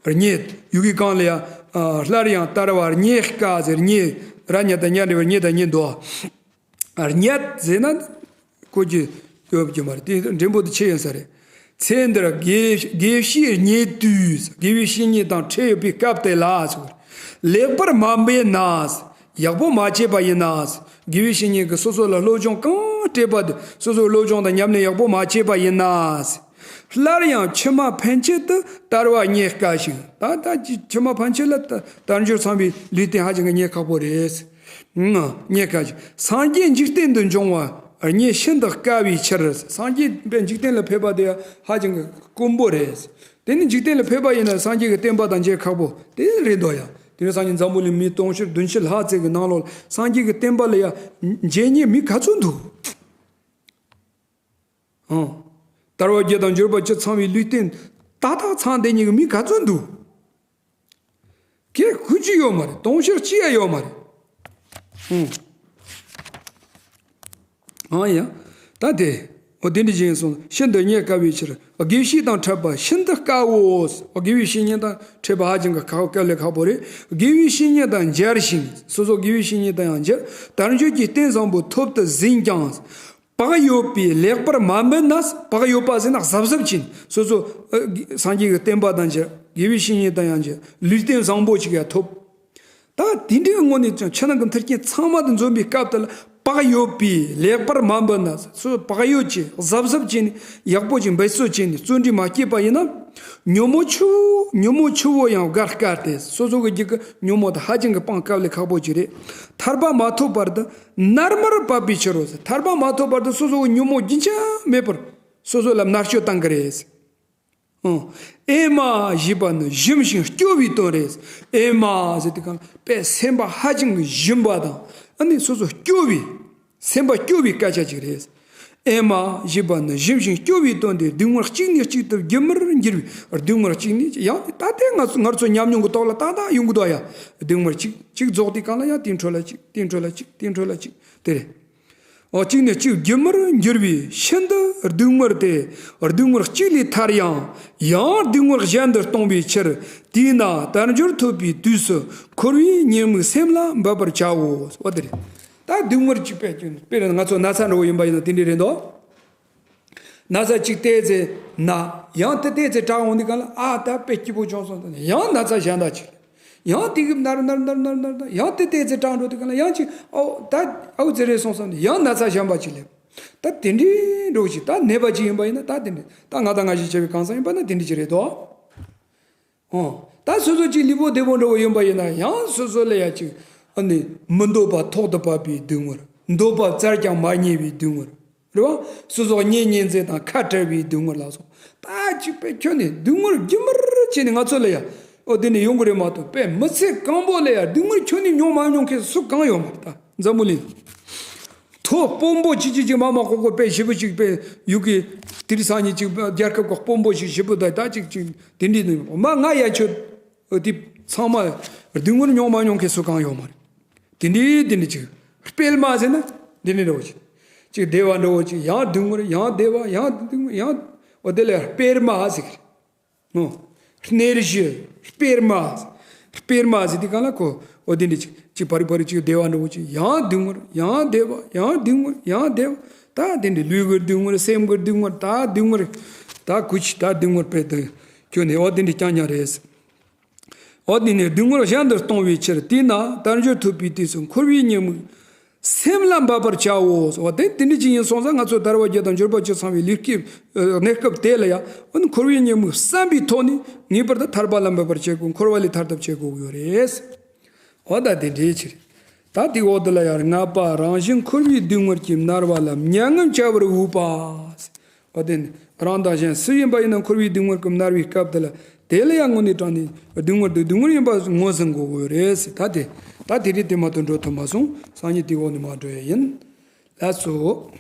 རེད། རྙེད་ཡུལ་གྱི་གང་ལ་ཡང་སླར་ཡང་ལྟ་བ་རྙེད་དཀའ་ཟེར་རྙེད་ར་ཉ་དང་ཉ་འདྲ་བའི་རྙེད་དང་རྙེད་འདུག་ཨ། རྙེད་ཟེར་ན་གོ་རྒྱུ་ཡོད་རྒྱུ་མ་རེད། དེ་འགྲེང་བུ་དེ་ཆེ་ཡིན་ས་རེད། ཚེ་འདིར་དགེ་དགེ་བཤེས་རྙེད་དུས་དགེ་བའི་བཤེས་གཉེན་དང་འཕྲད་ཡོད་པའི་སྐབས་དེ་ལ་ཟེར། ལེགས་པར་མ་འབད་ན། ཡག་པོ་མ་བྱས་པ་ཡིན་ན། དགེ་བའི་བཤེས་གཉེན་གྱིས་སོ་སོ་ལ་སློབ་སྦྱོང་གང་སྤྲད་པ་དེ་སོ་སོའི་སློབ་སྦྱོང་དང་ཉམས་ལེན་ཡག་པོ་མ་བྱས་པ་ཡིན་ན། སླར་ཡང་ཕྱི་མ་ཕན་ཆད་དུ་དར་བ་རྙེད་དཀའ་ཞིང་། ད་ད་ཕྱི་མ་ཕན་ཆད་ལ་དར་འབྱོར་ཚང་བའི་ལུས་རྟེན་ཧ་ཅང་གི་རྙེད་ཁག་པོ་རེད། རྙེད་དཀའ་ཞིང་། སངས་རྒྱས་འཇིག་རྟེན་དུ་འབྱུང་བ་རྙེད་ཤིན་ཏུ་དཀའ་བའི་ཕྱིར། སངས་རྒྱས་པའི་འཇིག་རྟེན་ལ་ཕེབས་པ་དེ་ཧ་ཅང་གི་དཀོན་པོ་རེད། དེ་ནི་འཇིག་རྟེན་ལ་ཕེབས་པ་ཡིན་ན་སངས་རྒྱས་ཀྱི་བསྟན་པ་དང་མཇལ་ཁག་པོ་དེ་རེད་འདུག་ཡ། དེ་ནི་སངས་རྒྱས་འཛམ་བུ་གླིང་མི་དུང་ཕྱུར་བདུན་ཅུ་ལྷག་ཙམ་གྱི་ནང་ལོགས་སངས་རྒྱས་ཀྱི་བསྟན་པ་ལ་ཡ་མཇལ་མཁན་མི་ག་ཚོད་འདུག་ཨང་། དར་བ་བརྒྱད་དང་འབྱོར་པ་བཅུ་ཚང་བའི་ལུས་རྟེན་ཏག་ཏག་ཚང་བསྡད་མཁན་གྱི་མི་ག་ཚོད་འདུག་ཁེ་དགུ་བཅུ་ཡོད་མ་རེད། དུང་ཕྱུར་གཅིག་ཡང་ཡོད་མ་རེད། ཨང་། ཨང་ཡ། ད་དེ། འོ་དེ་འདྲ་ཅིག་ཡིན་སོང་། ཤིན་ཏུ་རྙེད་དཀའ་བའི་ཕྱིར། དགེ་བཤེས་དང་འཕྲད་པ་ཤིན་ཏུ་དཀའ་འོ། དགེ་བའི་བཤེས་གཉེན་དང་འཕྲད་པ་ཧ་ཅང་གི་ཁག་དཀའ་ལས་ཁག་པོ་རེད། དགེ་བའི་བཤེས་གཉེན་དང་མཇལ་ཞིང་། སོ་སོ་དགེ་བའི་བཤེས་གཉེན་དང་ཡང་མཇལ། དལ་འབྱོར་གྱི་རྟེན་བཟང་པོ་ཐོབ་ཏུ་ཟིན་ཀྱང་། བག་ཡོད་པས་ལེགས་པར་མ་འབད་ན། བག་ཡོད་པ་ཟེར་ན་གཟབ་གཟབ་བྱས་ནས་སོ་སོ་ཨ་སངས་རྒྱས་ཀྱི་བསྟན་པ་དང་མཇལ། དགེ་བའི་བཤེས་གཉེན་དང་ཡང་མཇལ། ལུས་རྟེན་བཟང་པོ་ཅིག་ཡང་ཐོབ། ད་དེ་འདྲའི་ངོ་ནས་ཀྱང་ཕྱི་ནང་གི་མཐུན་རྐྱེན་ཚང་མ་དང་འཛོམས་པའི་སྐབས་དེ་ལ་བག་ཡོད་པས་ལེགས་པར་མ་འབད་ན། སོ་སོ་བག་ཡོད་ཀྱིས་གཟབ་གཟབ་བྱས་ནས་ཡག་པོ་ཅིག་འབད་རྩོལ་བྱས་ནས་བརྩོན་འགྲུས་མ་སྐྱེས་པ་ཡིན་ན། ཉོན་མོངས་ཆུ་བོ་ཉོན་མོངས་ཆུ་བོ་ཡང་བརྒལ་དཀའ་སྟེ། སོ་སོ་གི་རྒྱུད་ཀྱི་ཉོན་མོངས་དེ་ཧ་ཅང་གི་སྤང་དཀའ་ལས་ཁག་པོ་ཅིག་རེད། ཐར་པ་མ་ཐོབ་བར་དུ་མནར་མར་བབས་པའི་ཕྱིར་རོ་ཟེར། ཐར་པ་མ་ཐོབ་བར་དུ་སོ་སོ་གི་ཉོན་མོངས་རྒྱུན་ཆད་མེད་པར་སོ་སོ་ལ་མནར་གཅོད་བཏང་གི་རེད། ཨང་། ཨེ་མ་ཞེས་པ་ནི་ཞུམ་ཞིང་སྐྱོ་བའི་དོན་རེད། ཨེ་མ་ཟེར་དུས་གང་ལ་དཔེ་སེམས་པ་ཧ་ཅང་གི་ཞུམ་པ་དང་། ཨ་ནི་སོ་སོ་སྐྱོ་བའི། སེམས་པ་སྐྱོ་བའི་སྐད་ཆ་ཅིག་རེད། ཨེ་མ་ཞེས་པ་ནི་ཞུམ་ཞིང་སྐྱོ་བའི་དོན་ཏེ། སྡུག་བསྔལ་གཅིག་ནས་གཅིག་ཏུ་རྒྱུན་མར་འགྱུར་བའི། སྡུག་བསྔལ་གཅིག་ནས་ཡང་ད་ལྟའི་ང་ཚོ་ང་ཚོ་ཉམས་མྱོང་གི་ཐོག་ལ་ཏག་ཏག་ཡོང་གི་འདུག་ཡ། སྡུག་བསྔལ་གཅིག་གཅིག་རྫོགས་དུས་གང་ལ་ཡང་དེའི་འཕྲོ་ལ་གཅིག་དེའི་འཕྲོ་ལ་གཅིག་དེའི་འཕྲོ་ལ་གཅིག་དེ་རེད། འོ་གཅིག་ནས་གཅིག་རྒྱུན་མར་འགྱུར་བའི་ཤིན་ཏུ་སྡུག་བསྔལ་ཏེ། སྡུག་བསྔལ་གཅིག་ལས་ཐར་ཡང་ཡང་སྡུག་བསྔལ་གཞན་དུ་གཏོང་བའི་ཕྱིར། དེས་ན་དལ་འབྱོར་ཐོབ་པའི་དུས་སུ་འཁོར་བའི་ཉེས་དམིགས་སེམས་ལ་འབད་པར་བྱའོ། འོ་དེ་རེད། ད་སྡུག་བསྔལ་གཅིག་དཔེ་ཀྱང་དཔེར་ན་ང་ཚོ་ན་ཚ་འདྲ་བོ་ཡིན་པ་ཡིན་ན་དེ་འདྲ་རེད་འདུག་ན་ཚ་གཅིག་བལྟས་ཚེ་ན། ཡང་དེ་བལྟས་ཚེ་དྲག་འོང་དུས་གང་ལ་ཨ་ད་དཔེ་སྐྱིད་པོ་བྱུང་སོང་། ཡང་ན་ཚ་གཞན་དག་ཅིག་ཡང་དེ་གི་ནར་ནར་ནར་ནར་ནར་ནར་ཡང་དེ་བལྟས་ཚེ་དྲག་འགྲོ་དུས་གང་ལ་ཡང་ཅིག་ཨོ་ད་ཨའུ་ཙི་རེད་སོང་སོང་ཡང་ན་ཚ་གཞན་པ་ཅིག་སླེབས། ད་དེ་འདྲའི་འགྲོ་ཅིག་ད་ནད་པ་ཅིག་ཡིན་པ་ཡིན་ན་ད་དེ་འདྲ་ད་ང་དང་ང་ཞིག་བྱ་བའི་གང་ཟག་ཡིན་པ་ན་དེ་འདྲ་ཅིག་རེད་དོ། ཨོ། ད་སོ་སོ་ཅིག་ལུས་པོ་བདེ་པོ་འདྲ་བོ་ཡིན་པ་ཡིན་ན་ཡང་སོ་སོ་ལ་ཡ་ཅིག་ཨ་ནི་མི་འདོད་པ་ཐོག་ཏུ་བབས་པའི་སྡུག་བསྔལ། འདོད་པ་བཙལ་ཀྱང་མ་རྙེད་པའི་སྡུག་བསྔལ། རེད་བ། སོ་སོ་གཉེན་ཉེ་ཚན་དང་ཁ་བྲལ་བའི་སྡུག་བསྔལ་ལ་སོགས། ད་ཅིག་དཔེ་ཁྱོན་ནས་སྡུག་བསྔལ་རྒྱུན་མར་བྱས་ནས་ང་ཚོ་ལ་ཡ། ཨོ་དེ་ནས་ཡོང་གི་རེད་མ་གཏོགས་དཔེ་མི་ཚེ་གང་པོ་ལ་ཡ་སྡུག་བསྔལ་ཁྱོན་ནས་མྱོང་མ་མྱོང་མཁན་སུ་གང་ཡོད་མ་རེད་ད་འཛམ་བུ་གླིང་། ཐོ་དཔོན་པོ་ཅིག་ཅིག་ཅིག་མ་མ་ཀོ་ཀོ་དཔེ་ཞེ་པོ་ཅིག་དཔེ་ཡུ་གེ་དེ་རིང་སང་ཉིན་ཅིག་རྒྱལ་ཁབ་ཀྱི་དཔོན་པོ་ཞིག་ཞེ་པོ་ད་ད་ཅིག་ཅིག་དེ་འདྲའི་ནི་མ་ང་ཡ་ཆོད་དེ་ཚང་མ་སྡུག་བསྔལ་མྱོང་མ་མྱོང་མཁན་སུ་གང་ཡོད་མ་རེད། དེ་འདྲའི་དེ་འདྲ་ཅིག་སྤེལ་མ་ཟེར་ན་དེ་འདྲ་འདྲ་བོ་ཅིག་ཅིག་བདེ་བ་འདྲ་བོ་ཅིག་ཡང་སྡུག་བསྔལ་ཡང་བདེ་བ་ཡང་སྡུག་བསྔལ་ཡང་འོ་དེ་ལ་སྤེལ་མ་ཟེར་གི་རེད། ཨོ། སྣེར་ཞི། སྤེལ་མ། སྤེལ་མ་ཟེར་དུས་གང་ལ་ཁོ། ཨོ་དེ་འདྲ་ཅིག་ཅིག་བར་བར་ཅིག་བདེ་བ་འདྲ་བོ་ཅིག་ཡང་སྡུག་བསྔལ་ཡང་བདེ་བ་ཡང་སྡུག་བསྔལ་ཡང་བདེ་བ། ད་དེ་འདྲ་ལུས་ཀྱི་སྡུག་བསྔལ་སེམས་ཀྱི་སྡུག་བསྔལ་ད་སྡུག་བསྔལ། ད་ཀུ་ཅི་ད་སྡུག་བསྔལ་དཔེ་དེ་ཁྱོད་ནི་ཨོ་དེ་འདྲ་རྐྱང་རྐྱང་རེད། ཨོ་དེ་ནས་སྡུག་བསྔལ་གཞན་དུ་གཏོང་བའི་ཕྱིར། དེས་ན་དལ་འབྱོར་ཐོབ་པའི་དུས་སུ་འཁོར་བའི་ཉེས་དམིགས་སེམས་ལ་འབད་པར་བྱའོ། འོ་དེ་དེ་འདྲ་ཅིག་ཡིན་སོང་ཙང་ང་ཚོ་དལ་བ་བརྒྱད་དང་འབྱོར་པ་བཅུ་ཚང་བའི་ལུས་སྐབས་གནས་སྐབས་དེ་ལ་ཡང་འཁོར་བའི་ཉེས་དམིགས་བསམ་པའི་ཐོག་ནས་ངེས་པར་དུ་ཐར་པ་ལ་འབད་པར་བྱེད་དགོས། འཁོར་བ་ལས་ཐར་ཐབས་བྱེད་དགོས་ཡོད་རེད། འོ་ད་དེ་འདྲའི་ཕྱིར། ད་དེའི་འོག་ཏུ་ལ་ཡང་ལྔ་པ་རང་བཞིན་འཁོར་བའི་སྡུག་བསྔལ་གྱིས་མནར་བ་ལ་མྱ་ངམ་བྱ་བར་འོས་པ། འོ་དེ་ནི་རང་དང་གཞན་སུ་ཡིན་པ་ཡིན་ན་འཁོར་བའི་སྡུག་བསྔལ་གྱིས་མནར་བའི་སྐབས་དེ་ལ་དེ་ལ་ཡང་དངོས་གནས་དྲང་ནས་སྡུག་བསྔལ་དེ་སྡུག་བསྔལ་ཡིན་པ་ངོས་ཟིན་དགོས་ཀྱི་ཡོད་རེད་ཟེར། ད་དེ་ད་དེ་རིང་དེ་མ་གཏོགས་འགྲོ་ཐུབ་མ་སོང་། སང་ཉིན་དེའི་འོག་ནས་མར་འགྲོ་ཡ་ཡིན། ལགས་སོ།